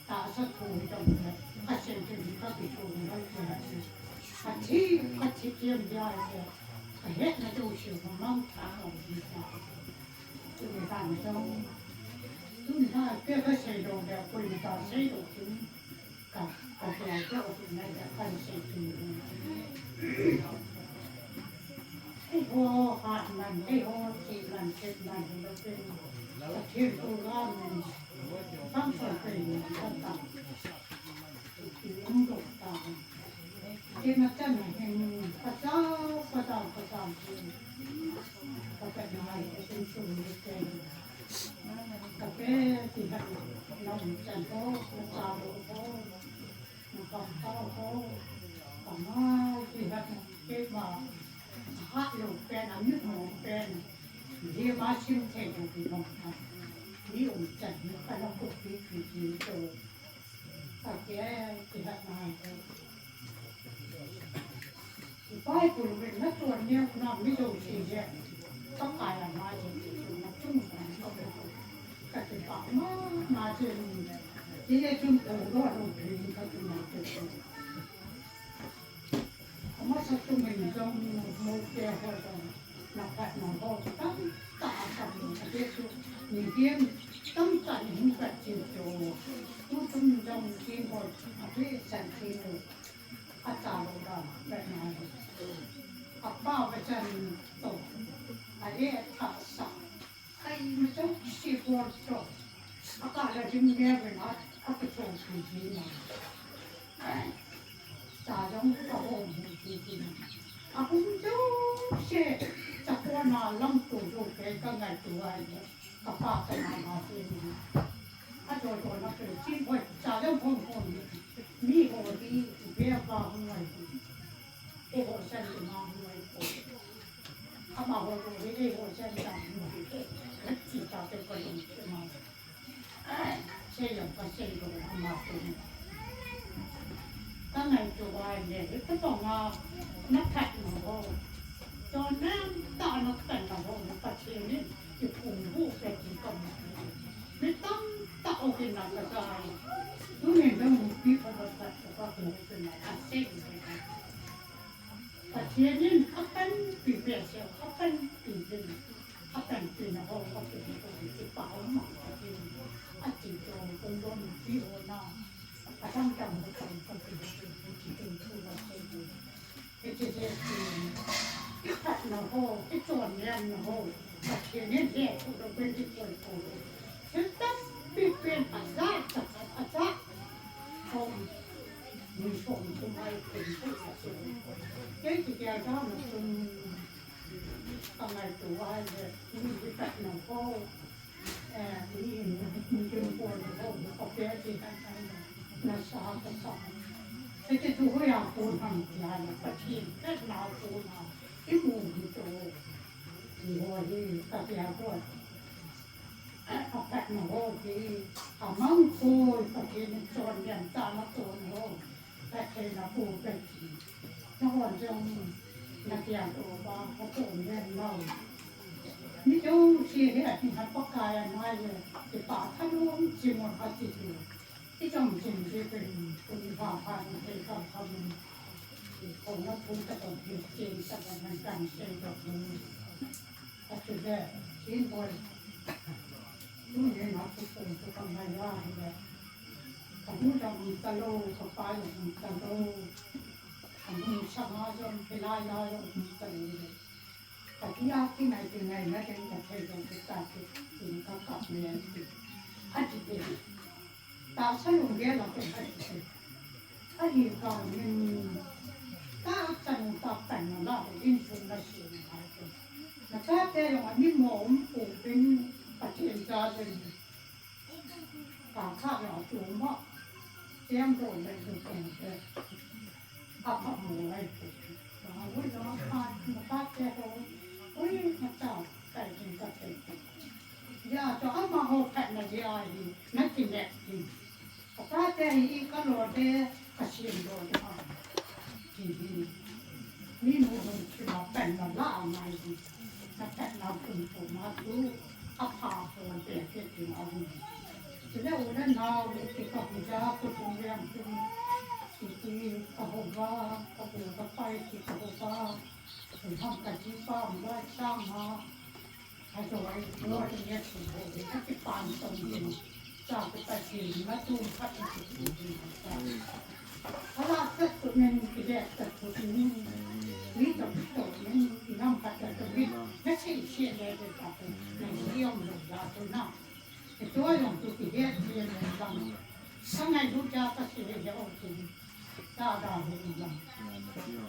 Tahsa thu hi jong le, kasei thei hi kakitho hi jong le, kathi, kathi tiam dia hi, kahetna jouse hi mang tha ho hi ta. Tuni tah jong, tuni tah kei kasei lou le, koima tah sei lou tin, ka, ka, ka, ka, ka, ka, ka, ka, ka, ka, ka, ka, ka, ka, ka, Eiho hatnan, eiho thihnan, thihnan, hilou pen. Pathen program in, samsol pen in, samsol. Kium doh tan. Kei nachan a hin, pasal, pasal, pasal, pasal. Kape nai, kape sung ni pen. Kape ti hat, nom chan ho, kacha ho ho. Kampau ho, kamai kihat keima, ahatlou pen, amit mong pen, lima sim thei lou ti mong kha. Mi um chan hi kana khup pi pi pi to. Kake kihat nai to. Bible ven na tuan neo na mi jouse je. Pakai ama je na chung na ka kipah mama je. Ti le chung ko lo lo pi ka tu na te. Amasa chung in jong mo ke ho jong na phat na ho tam ta tam na te chu ni bien tam ta ni hin ka chin cho. Tu tum jong chin ho a pe san chin lo. Acha lou dan, beh nai. Apa bachan to. Ale thasa. Kai ma chau kisi bol to. Aka la jim ne bena. Aka chau kisi na. Cha jong ka hom kisi na. Akum chau se. Cha ko na lam to jo ke ka ngai to ai. Kapa kana ma se ni. Ajo jo na ke chin boi. Cha jong hom hom ni. Mi ho hi, bia pa hung ngai hi. Eiho chan ti ma hung ngai ko. Ama ho to hi, eiho chan ta hung ngai ko. Chi ta te ko lung ti ma. Sei jong ka sei lo ama ko. Ka ngai to vai le, ka to nga, na phat na ho. To na ta na phat na ho, na Pathen in. Kiphung bu pe ti kama. Mi tamtah o kinah kasai. Tunin jong nupi phabep khat kapa kihou kinah asei. Pathen in apanpi behseh, apanpi ding, apanpina ho, apanpi ho, kipah um a Pathen in ati chu kong don nupi ho na, adang dang ho kong kong kihou kihou kihou kihou kihou. Hiche hi, i phatna ho, i chonlemna ho, Pathen in hettoh lou pen i koi koi. Thil tampi pen ajat, ajat, ajat. Hom, ni som tum ai pen pen pen. Kei kigel dan a chun, ka ngaito a le, i phatna ho. Ho hi ka tia ko. A phatna ho hi a mang koi Pathen in chonlentah na ton ho. Ka theina pu ka ti. Nahon jong na tia to ba ka chonlen lou. Mi jouse hi a ti ha Pakai a ngai le. Ti pa ka lung chi mo ka ti tu. Ti jong jing je pen, pen pha pha ni te ka pha ni. Ko na pu ta ko ni chen ta ko na kan se ko ni. A tu de, chin boi. Tu ne na tu ko tu ka mai la ni de. Ka nu jong ta lou, ka pa jong ta lou. Ka nu sa ma jong, pe la la jong ta lou de. Ka ti a ti nai ti nai na den ka thei jong ti ta ti, ti ka kap ne ti. A ti de. Tahsa lunggel a kon khat se. Ahi vangin, tahsa nung tahsa na la, insung na si na hai kon. Na chate jong ani mo um pu pin, Pathen cha den. Ka kha la tu mo. Siam do le du kon se. Apa mo lai tu. Ba wi da ma pa, ma pa te ho. Ui, ma cha, kai jin ka te. Ya, to ama ho phat na ji a hi, na ki nek ji. Ka pa te hi ka lo de, ka sim lo de ma. Ji hi. Mi mu hon ki ma pen na la ma ji. Na phat na kun ko ma tu. A pha ho de ke ti ma ji. Ti le u le nau ni ki ka hu ja ku tung liang tung. Ki ki ka ho ba, ka bu ka pai ki ka ho ba. Ki ham ka ji pa mu lai sang ha. Ka jo ai mo ni ya ki ho de ka ki pan tong ni. Sa ku pa ki ma tu ka ki ki ki ki. Ala sa tu men ki de sa tu ni. Ni to to ni ki nam ka ta tu ni. Na si si de de ta tu. Na ni yong lo ya tu na. Tua jong chu kihet thei lou ding. Ka ngailut a ka sei lou ding. Tua da hi ding.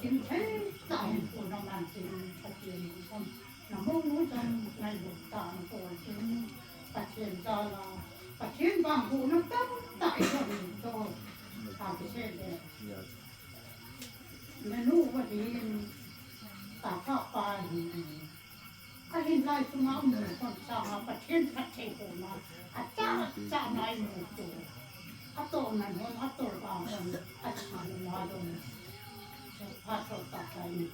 Kin thei tah in ko na man tin Pathen in kon. Na mong nu jong ngailut tah in kon tin Pathen jal a. Pathen vang huhna tamtah i kon in to. Ka kisei le. Na nu va din. Ka kha pa hi. Ahin lai sunga um hon sanga Pathen phatthei hon a, acha cha nai mu tu. Atoh nan hon, atoh ba hon, acha na dong. Pha tho ta ta ni.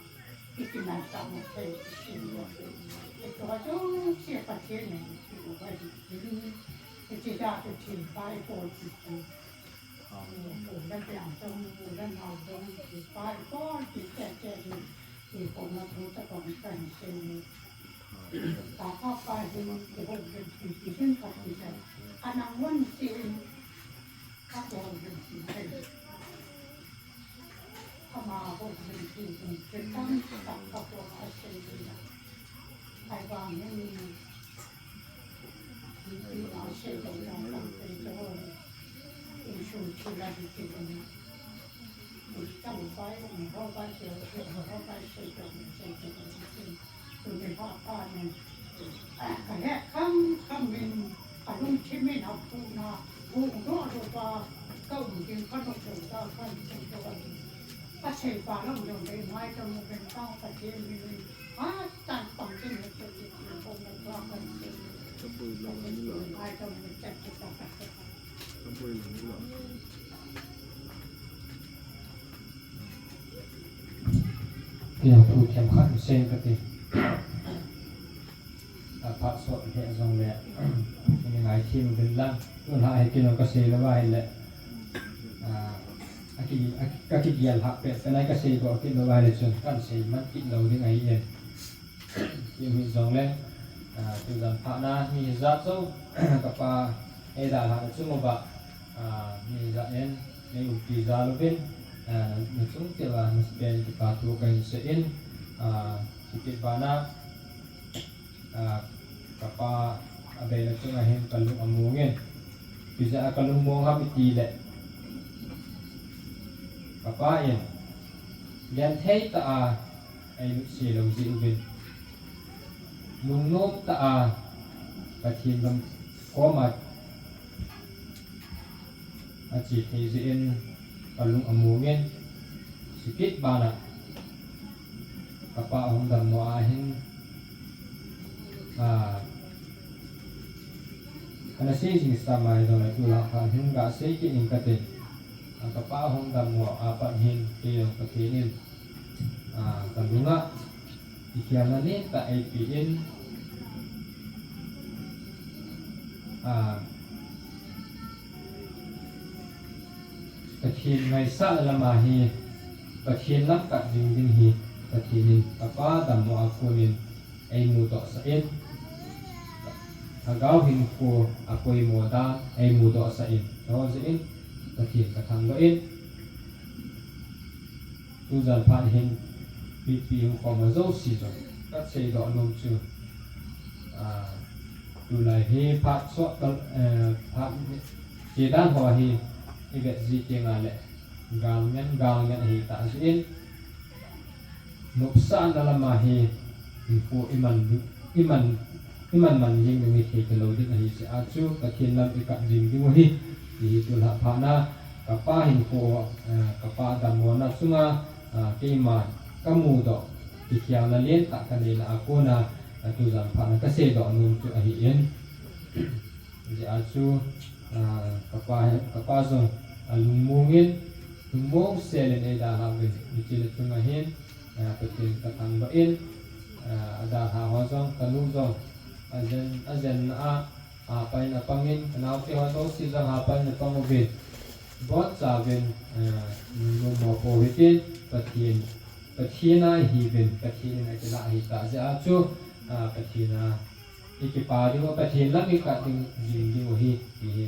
Iti nai ta mo thei, iti mo thei. Ito jo si Pathen ni, ito ba di. Iti ja tu thi, pa i ko ti ti. Pu le piang jong, pu le nao jong, ti pa i ko ti te te ni. Ti ko na tu ta ko ni kan se ni. Ta pa pa hi ti ho ti ti ti hin ka ti se. Ka nang won ti in. Ka ko ti ti se. Ka ma ho ti ti ti ti kan ka ka ko a se ni. Ai ba ni ni. Ti ti a se ko na ka te to. Insun ti la ti ti ni. Tia thu themkhat sei kati. A phat sot he jong le. Ni ngai thim uvin lang. Tun ha he kino ka sei lou va hile. A, aki, aki, ka kigel ha pe, pe nai ka sei bo kit lou va hile chun. Kan sei man kit lou ding ahi e. Ti hi jong le, a, tujan phat na mi hijat chu, ka pa, ei da la chu mo ba, a, mi hijat en, ei umpi ja lou vin, a, na chung te va, na pen ki pa tu ka hin se in, a, ki ti ba na, a, ka pa, a be na chung a hin ka lung a mong in, pi ja ka lung mong ha mi ti le, ka pa in, gen thei ta a, ei lut se lou ji uvin. Lungnom tah a Pathen lam koma a che thei jeh in ka lung a mong in, chukit bana ka pa ahung dammo a hin Ah, kana sei jing sa mai jong le tulai kha hin ga sei kit ing kate. Ah, kapa hung dammo a pat hin kei jong Pathen in, ah, kalunga kikhelna lentah eipe in, ah, Pathen ngaisah lama hi, Pathen lam kat jing ding hi, Pathen in kapa dammo a konin eimudoh sah in, Lhagao hinkho a poimo dan eimudoh sah in, chujeh in Pathen kathangvah in, tujan phat hin pipi hung khom a jouse jong kasei doh nom chu, ah, tulai hi phat sot, eh, phat che dan ho hi ivet ji teng le galngen galngen ahi tah jeh in, nopsahna lama hi hinkho iman, iman, iman man jing ding hi thei talou ding ahi jeh a chu Pathen lam ikat jing diu ahi, ti hi tulha phat na kapa hinkho, eh, kapa dammona chunga, ah, keima kamudoh kikhelna lentah kaneina a kona, ah, tujan phat na kasei doh nom chu ahi in. Jeh a chu, ah, kapa, kapa jong alungmong in, lungmong sel in eidalhah uvin, hiche le chunga hin, ah, Pathen kathangvah in, ah, adalhah ho jong, kanu jong, ajen, ajenna a, hapan apang in, kanaote ho jouse jong hapan apang uvin, boncha uvin, ah, lungmong mopo hitin, Pathen, Pathen a ihiuvin, Pathen in akilah ahi tah jeh a chu, ah, Pathen a ikipa diu, Pathen lam ikat ding, ding diu ahi, ti hi,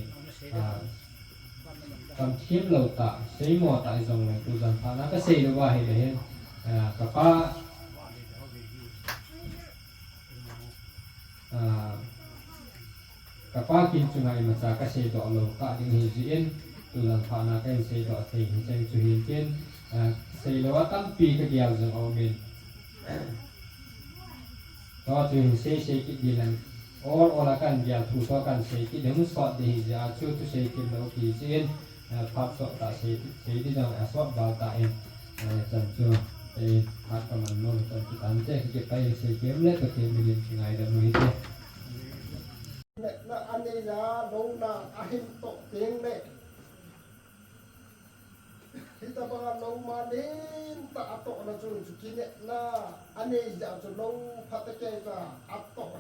ah, kamthim lou tah, seimo tah hijong le tujan phat na kasei lou va ahile hin, ah, kapa, ah, kapa kin chunga imacha kasei doh lou tah ding ahi jeh in, tujan phat na kahin sei doh thei hi cheng chu hintin, ah, sei lou a tampi kagel jong aumin. Tua chu hin sei sei kit ding in, ol ol a kahin gel thu toh kahin sei kit ding, hung sot ding ahi jeh a chu, thusei kim lou ahi jeh in, eh, phat sot tah sei, sei ding jong asot val tah in, eh, chan chu, eh, phat kaman nom chan chu tante, kipa sei kim le Pathen min in kingaidam u hite. Kinepna anei a, louna ahin toh teng le, hitabang a lou ma lentah atohna chu, chu kinepna anei jeh a chu lou phatah keicha atoh.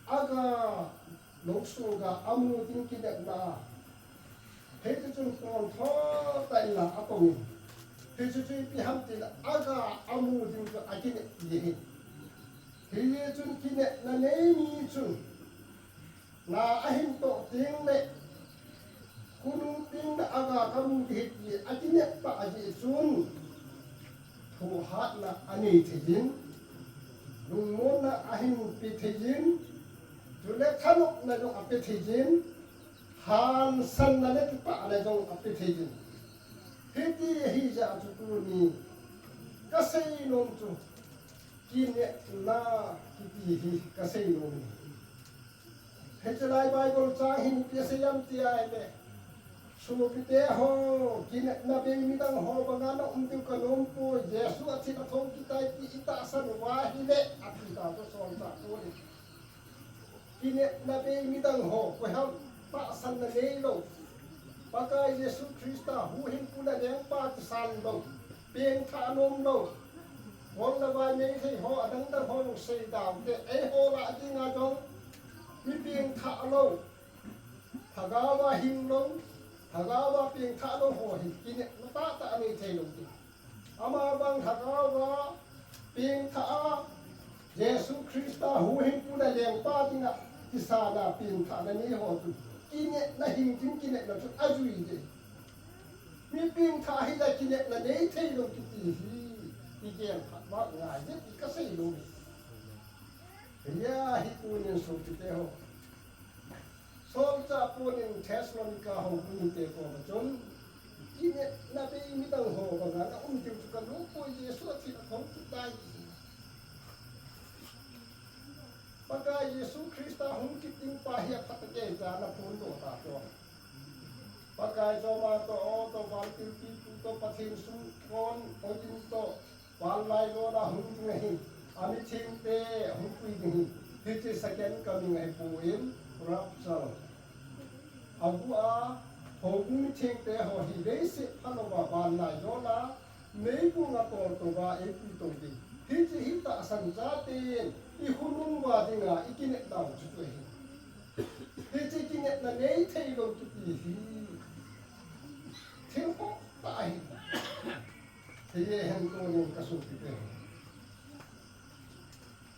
Aga lou sunga amu ding kinepna. Hiche chun pon tho tah in la atong in. Hiche chu ipi ham tile aga amu ding chu akinep ji ahi. Hichun kinepna nei mi chun, na ahin toh teng le, khonung teng le aga kamu ding ahi ti akinep tah jeh chun, thohhatna anei thei in, lungmonna ahin pe thei in, chule thanopna jong ape thei in, hansanna le kipana jong ape thei in. Hiti ahi jeh a chu tuni kasei nom chu, kinepna kiti hi kasei nom e. Hiche lai Bible chang hin ipi asei em ti ahile, sopite ho, kinepna bei midang ho banga na um diu kanom poi, Jesu athip athong kit tai ti itahsan uva ahile, ati ta chu solchah Paul in. Kinepna bei midang ho, koiham tahsanna neilou, Pakai Jesu Christa huhhingpu le lengpa kisan lou, pengthah nom lou, bol le vai nei thei ho, adang dang ho jong sei dau te, eiho lah dinga jong mi pengthah lou, Lhagao a hing lou, Lhagao a pengthah lou ho hi kinepna tahtah anei thei lou ding. Amavang Lhagao a pengthah a, Jesu Christa huhhingpu le lengpa dinga kisan a pengthahna nei ho chu, kinepna hing ding kinepna chu ajui ding. Mi pengthah hile kinepna nei thei lou kiti hi, igel phat uva ngai ding ti kasei nom e. Hia hi tunin sopite ho, solchah Paul in Thessalonica houbung mite koma chun, kinepna bei midang ho banga na um diu chu kanom poi, Jesu athip athong kit tai. Pakai Jesu Christa hung kit ding pa hi aphatah keicha na phondoh ta chu. Pakai choma toh, o toh, vantil pipu toh, Pathen sumkon, o in toh, vanlaijona hung ding ahi, amithengte hung pui ding ahi. Hiche second coming ahipoi, rapture. Agu a, houbung mithengte ho hi leiset phalouva vanna jol a, meikong a toltouva eipui tou ding. Hiche hi tahsan chaten ikhonung uva dinga ikinepnau chu chu ahi. Hiche kinepna neithei lou kiti hi thil khoh tah ahi. Hiche hin tunin kasopite,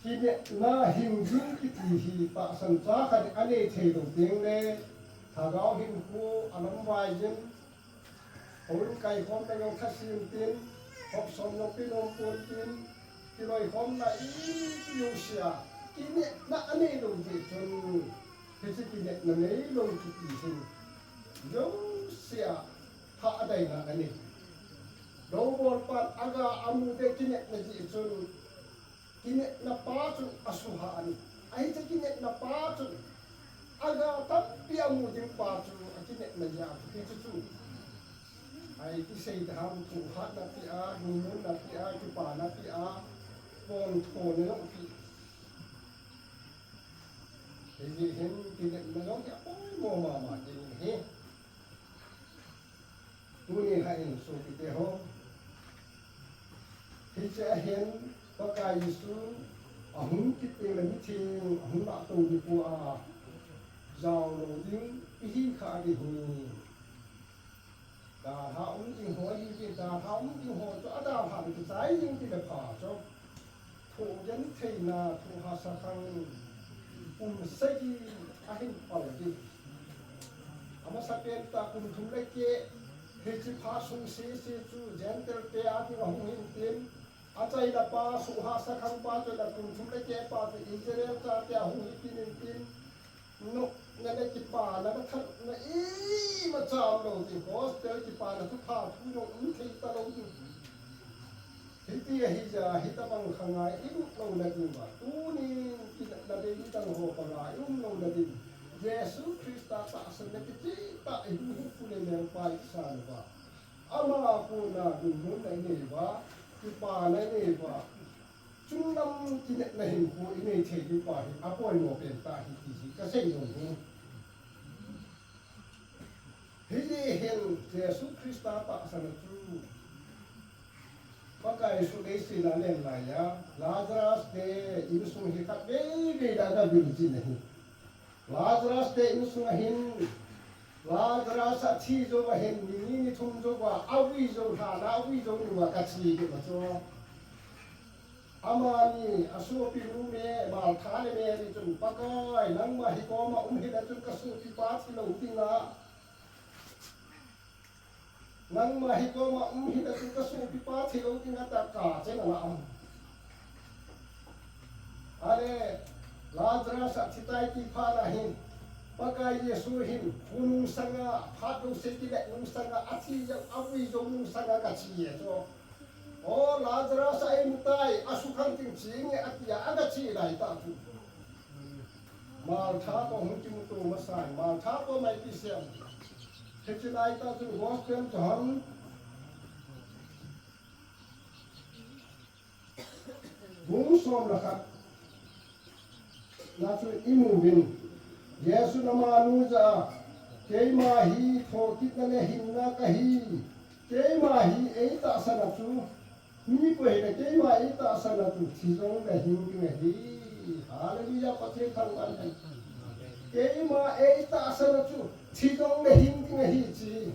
kinepna hing jing kiti hi tahsan cha khat anei thei lou tengle, lhagao hinkho alamvai jin, houin kaikhomna jong lhasim tin, hopsom jong penom pon tin, kiloikhomna ipi jousea kinepna anei lou jeh chun, hiche kinepna neilou kiti hin jousea thah adaina anei. Lou bolpan aga amu ding kinepna jeh chun, kinepna pa chun asuhha ahi. Ahiche kinepna pa chun aga tampi amu ding pa chu akinepna jeh a chu hichu chu. Ahi kisei ding ham, thohhatna pea, lungmonna pea, kipana pea, pontho na jong pea. Hijeh hin kinepna jong hi apoimo mama ding ahi. Tuni hin sopite ho, hiche a hin Pakai Jesu ahung kit tengle mitheng ahung lahtou ding pua, jaolou ding ihi kha ding ahi. Dalha um ding ho ahiuvin, dalha um ding ho chu adalhan kichai ding tile pha chu. Thoh gentheina, thoh hahsa khang kum sagi ahin pal ding. Amasapen tah kum thum le keh, hiche phat sung sese chu Gentile te a ding ahung hin tin, achaina pa, thoh hahsa khang pa chu le kum thum le keh pa chu Israel chate ahung hi kit in tin, nopna le kipana le thanopna imacha umlou ding, gospel kipana thupha thu jong um thei talou ding. Hiti ahijeh a, hitobang khang a ilut louna diuva, tunin kinepna dei nidang ho banga ium louna din, Jesu Christa tahsanna kicheh tah ihuhhing pu le lengpa isan uva, ama kona lungmonna inei uva, kipana inei uva, chunglam kinepna hinkho inei thei diu pa hi apoimo pen tah ahi ti hi kasei nom e. Hijeh hin Jesu Christa tahsanna chu Pakai Jesu leiset a alen laiya, Lazarus te insung hi khatvei vei le aga vil jin ahi. Lazarus te insung a hin, Lazarus athi jouva hin, ni ni ni thum jouva, avui jou lhana, avui jou ni uva kache kit ma chu. Amani asopinu Me-, Martha le Mary chun, Pakai, nangma hi koma um hile chun kasopipa thilou dinga, nangma hi koma um hile chun kasopipa thilou dinga tia kacheng ana um. Ale, Lazarus athi tai ti phat a hin, Pakai Jesu hin, khonung sanga, phat jouse kile nung sanga, athi jou, avui jou nung sanga kache e chu. O Lazarus, a imu tai, asukhang ding chenge, atia, aga che laitah chu. Martha toh hung kimuto masan, Martha toh mai kisem. Hiche laitah chu Gospel John bung som le khat na chu imuvin. Jesun amanu jah a, Keima hi thokitna le hinna kahi. Keima hi eitahsan a chu, mi koi hile keima eitahsan a chu, thi jongle hing ding ahi. Hallelujah, Pathen thangvah in. Keima eitahsan a chu, thi jongle hing ding ahi, chi.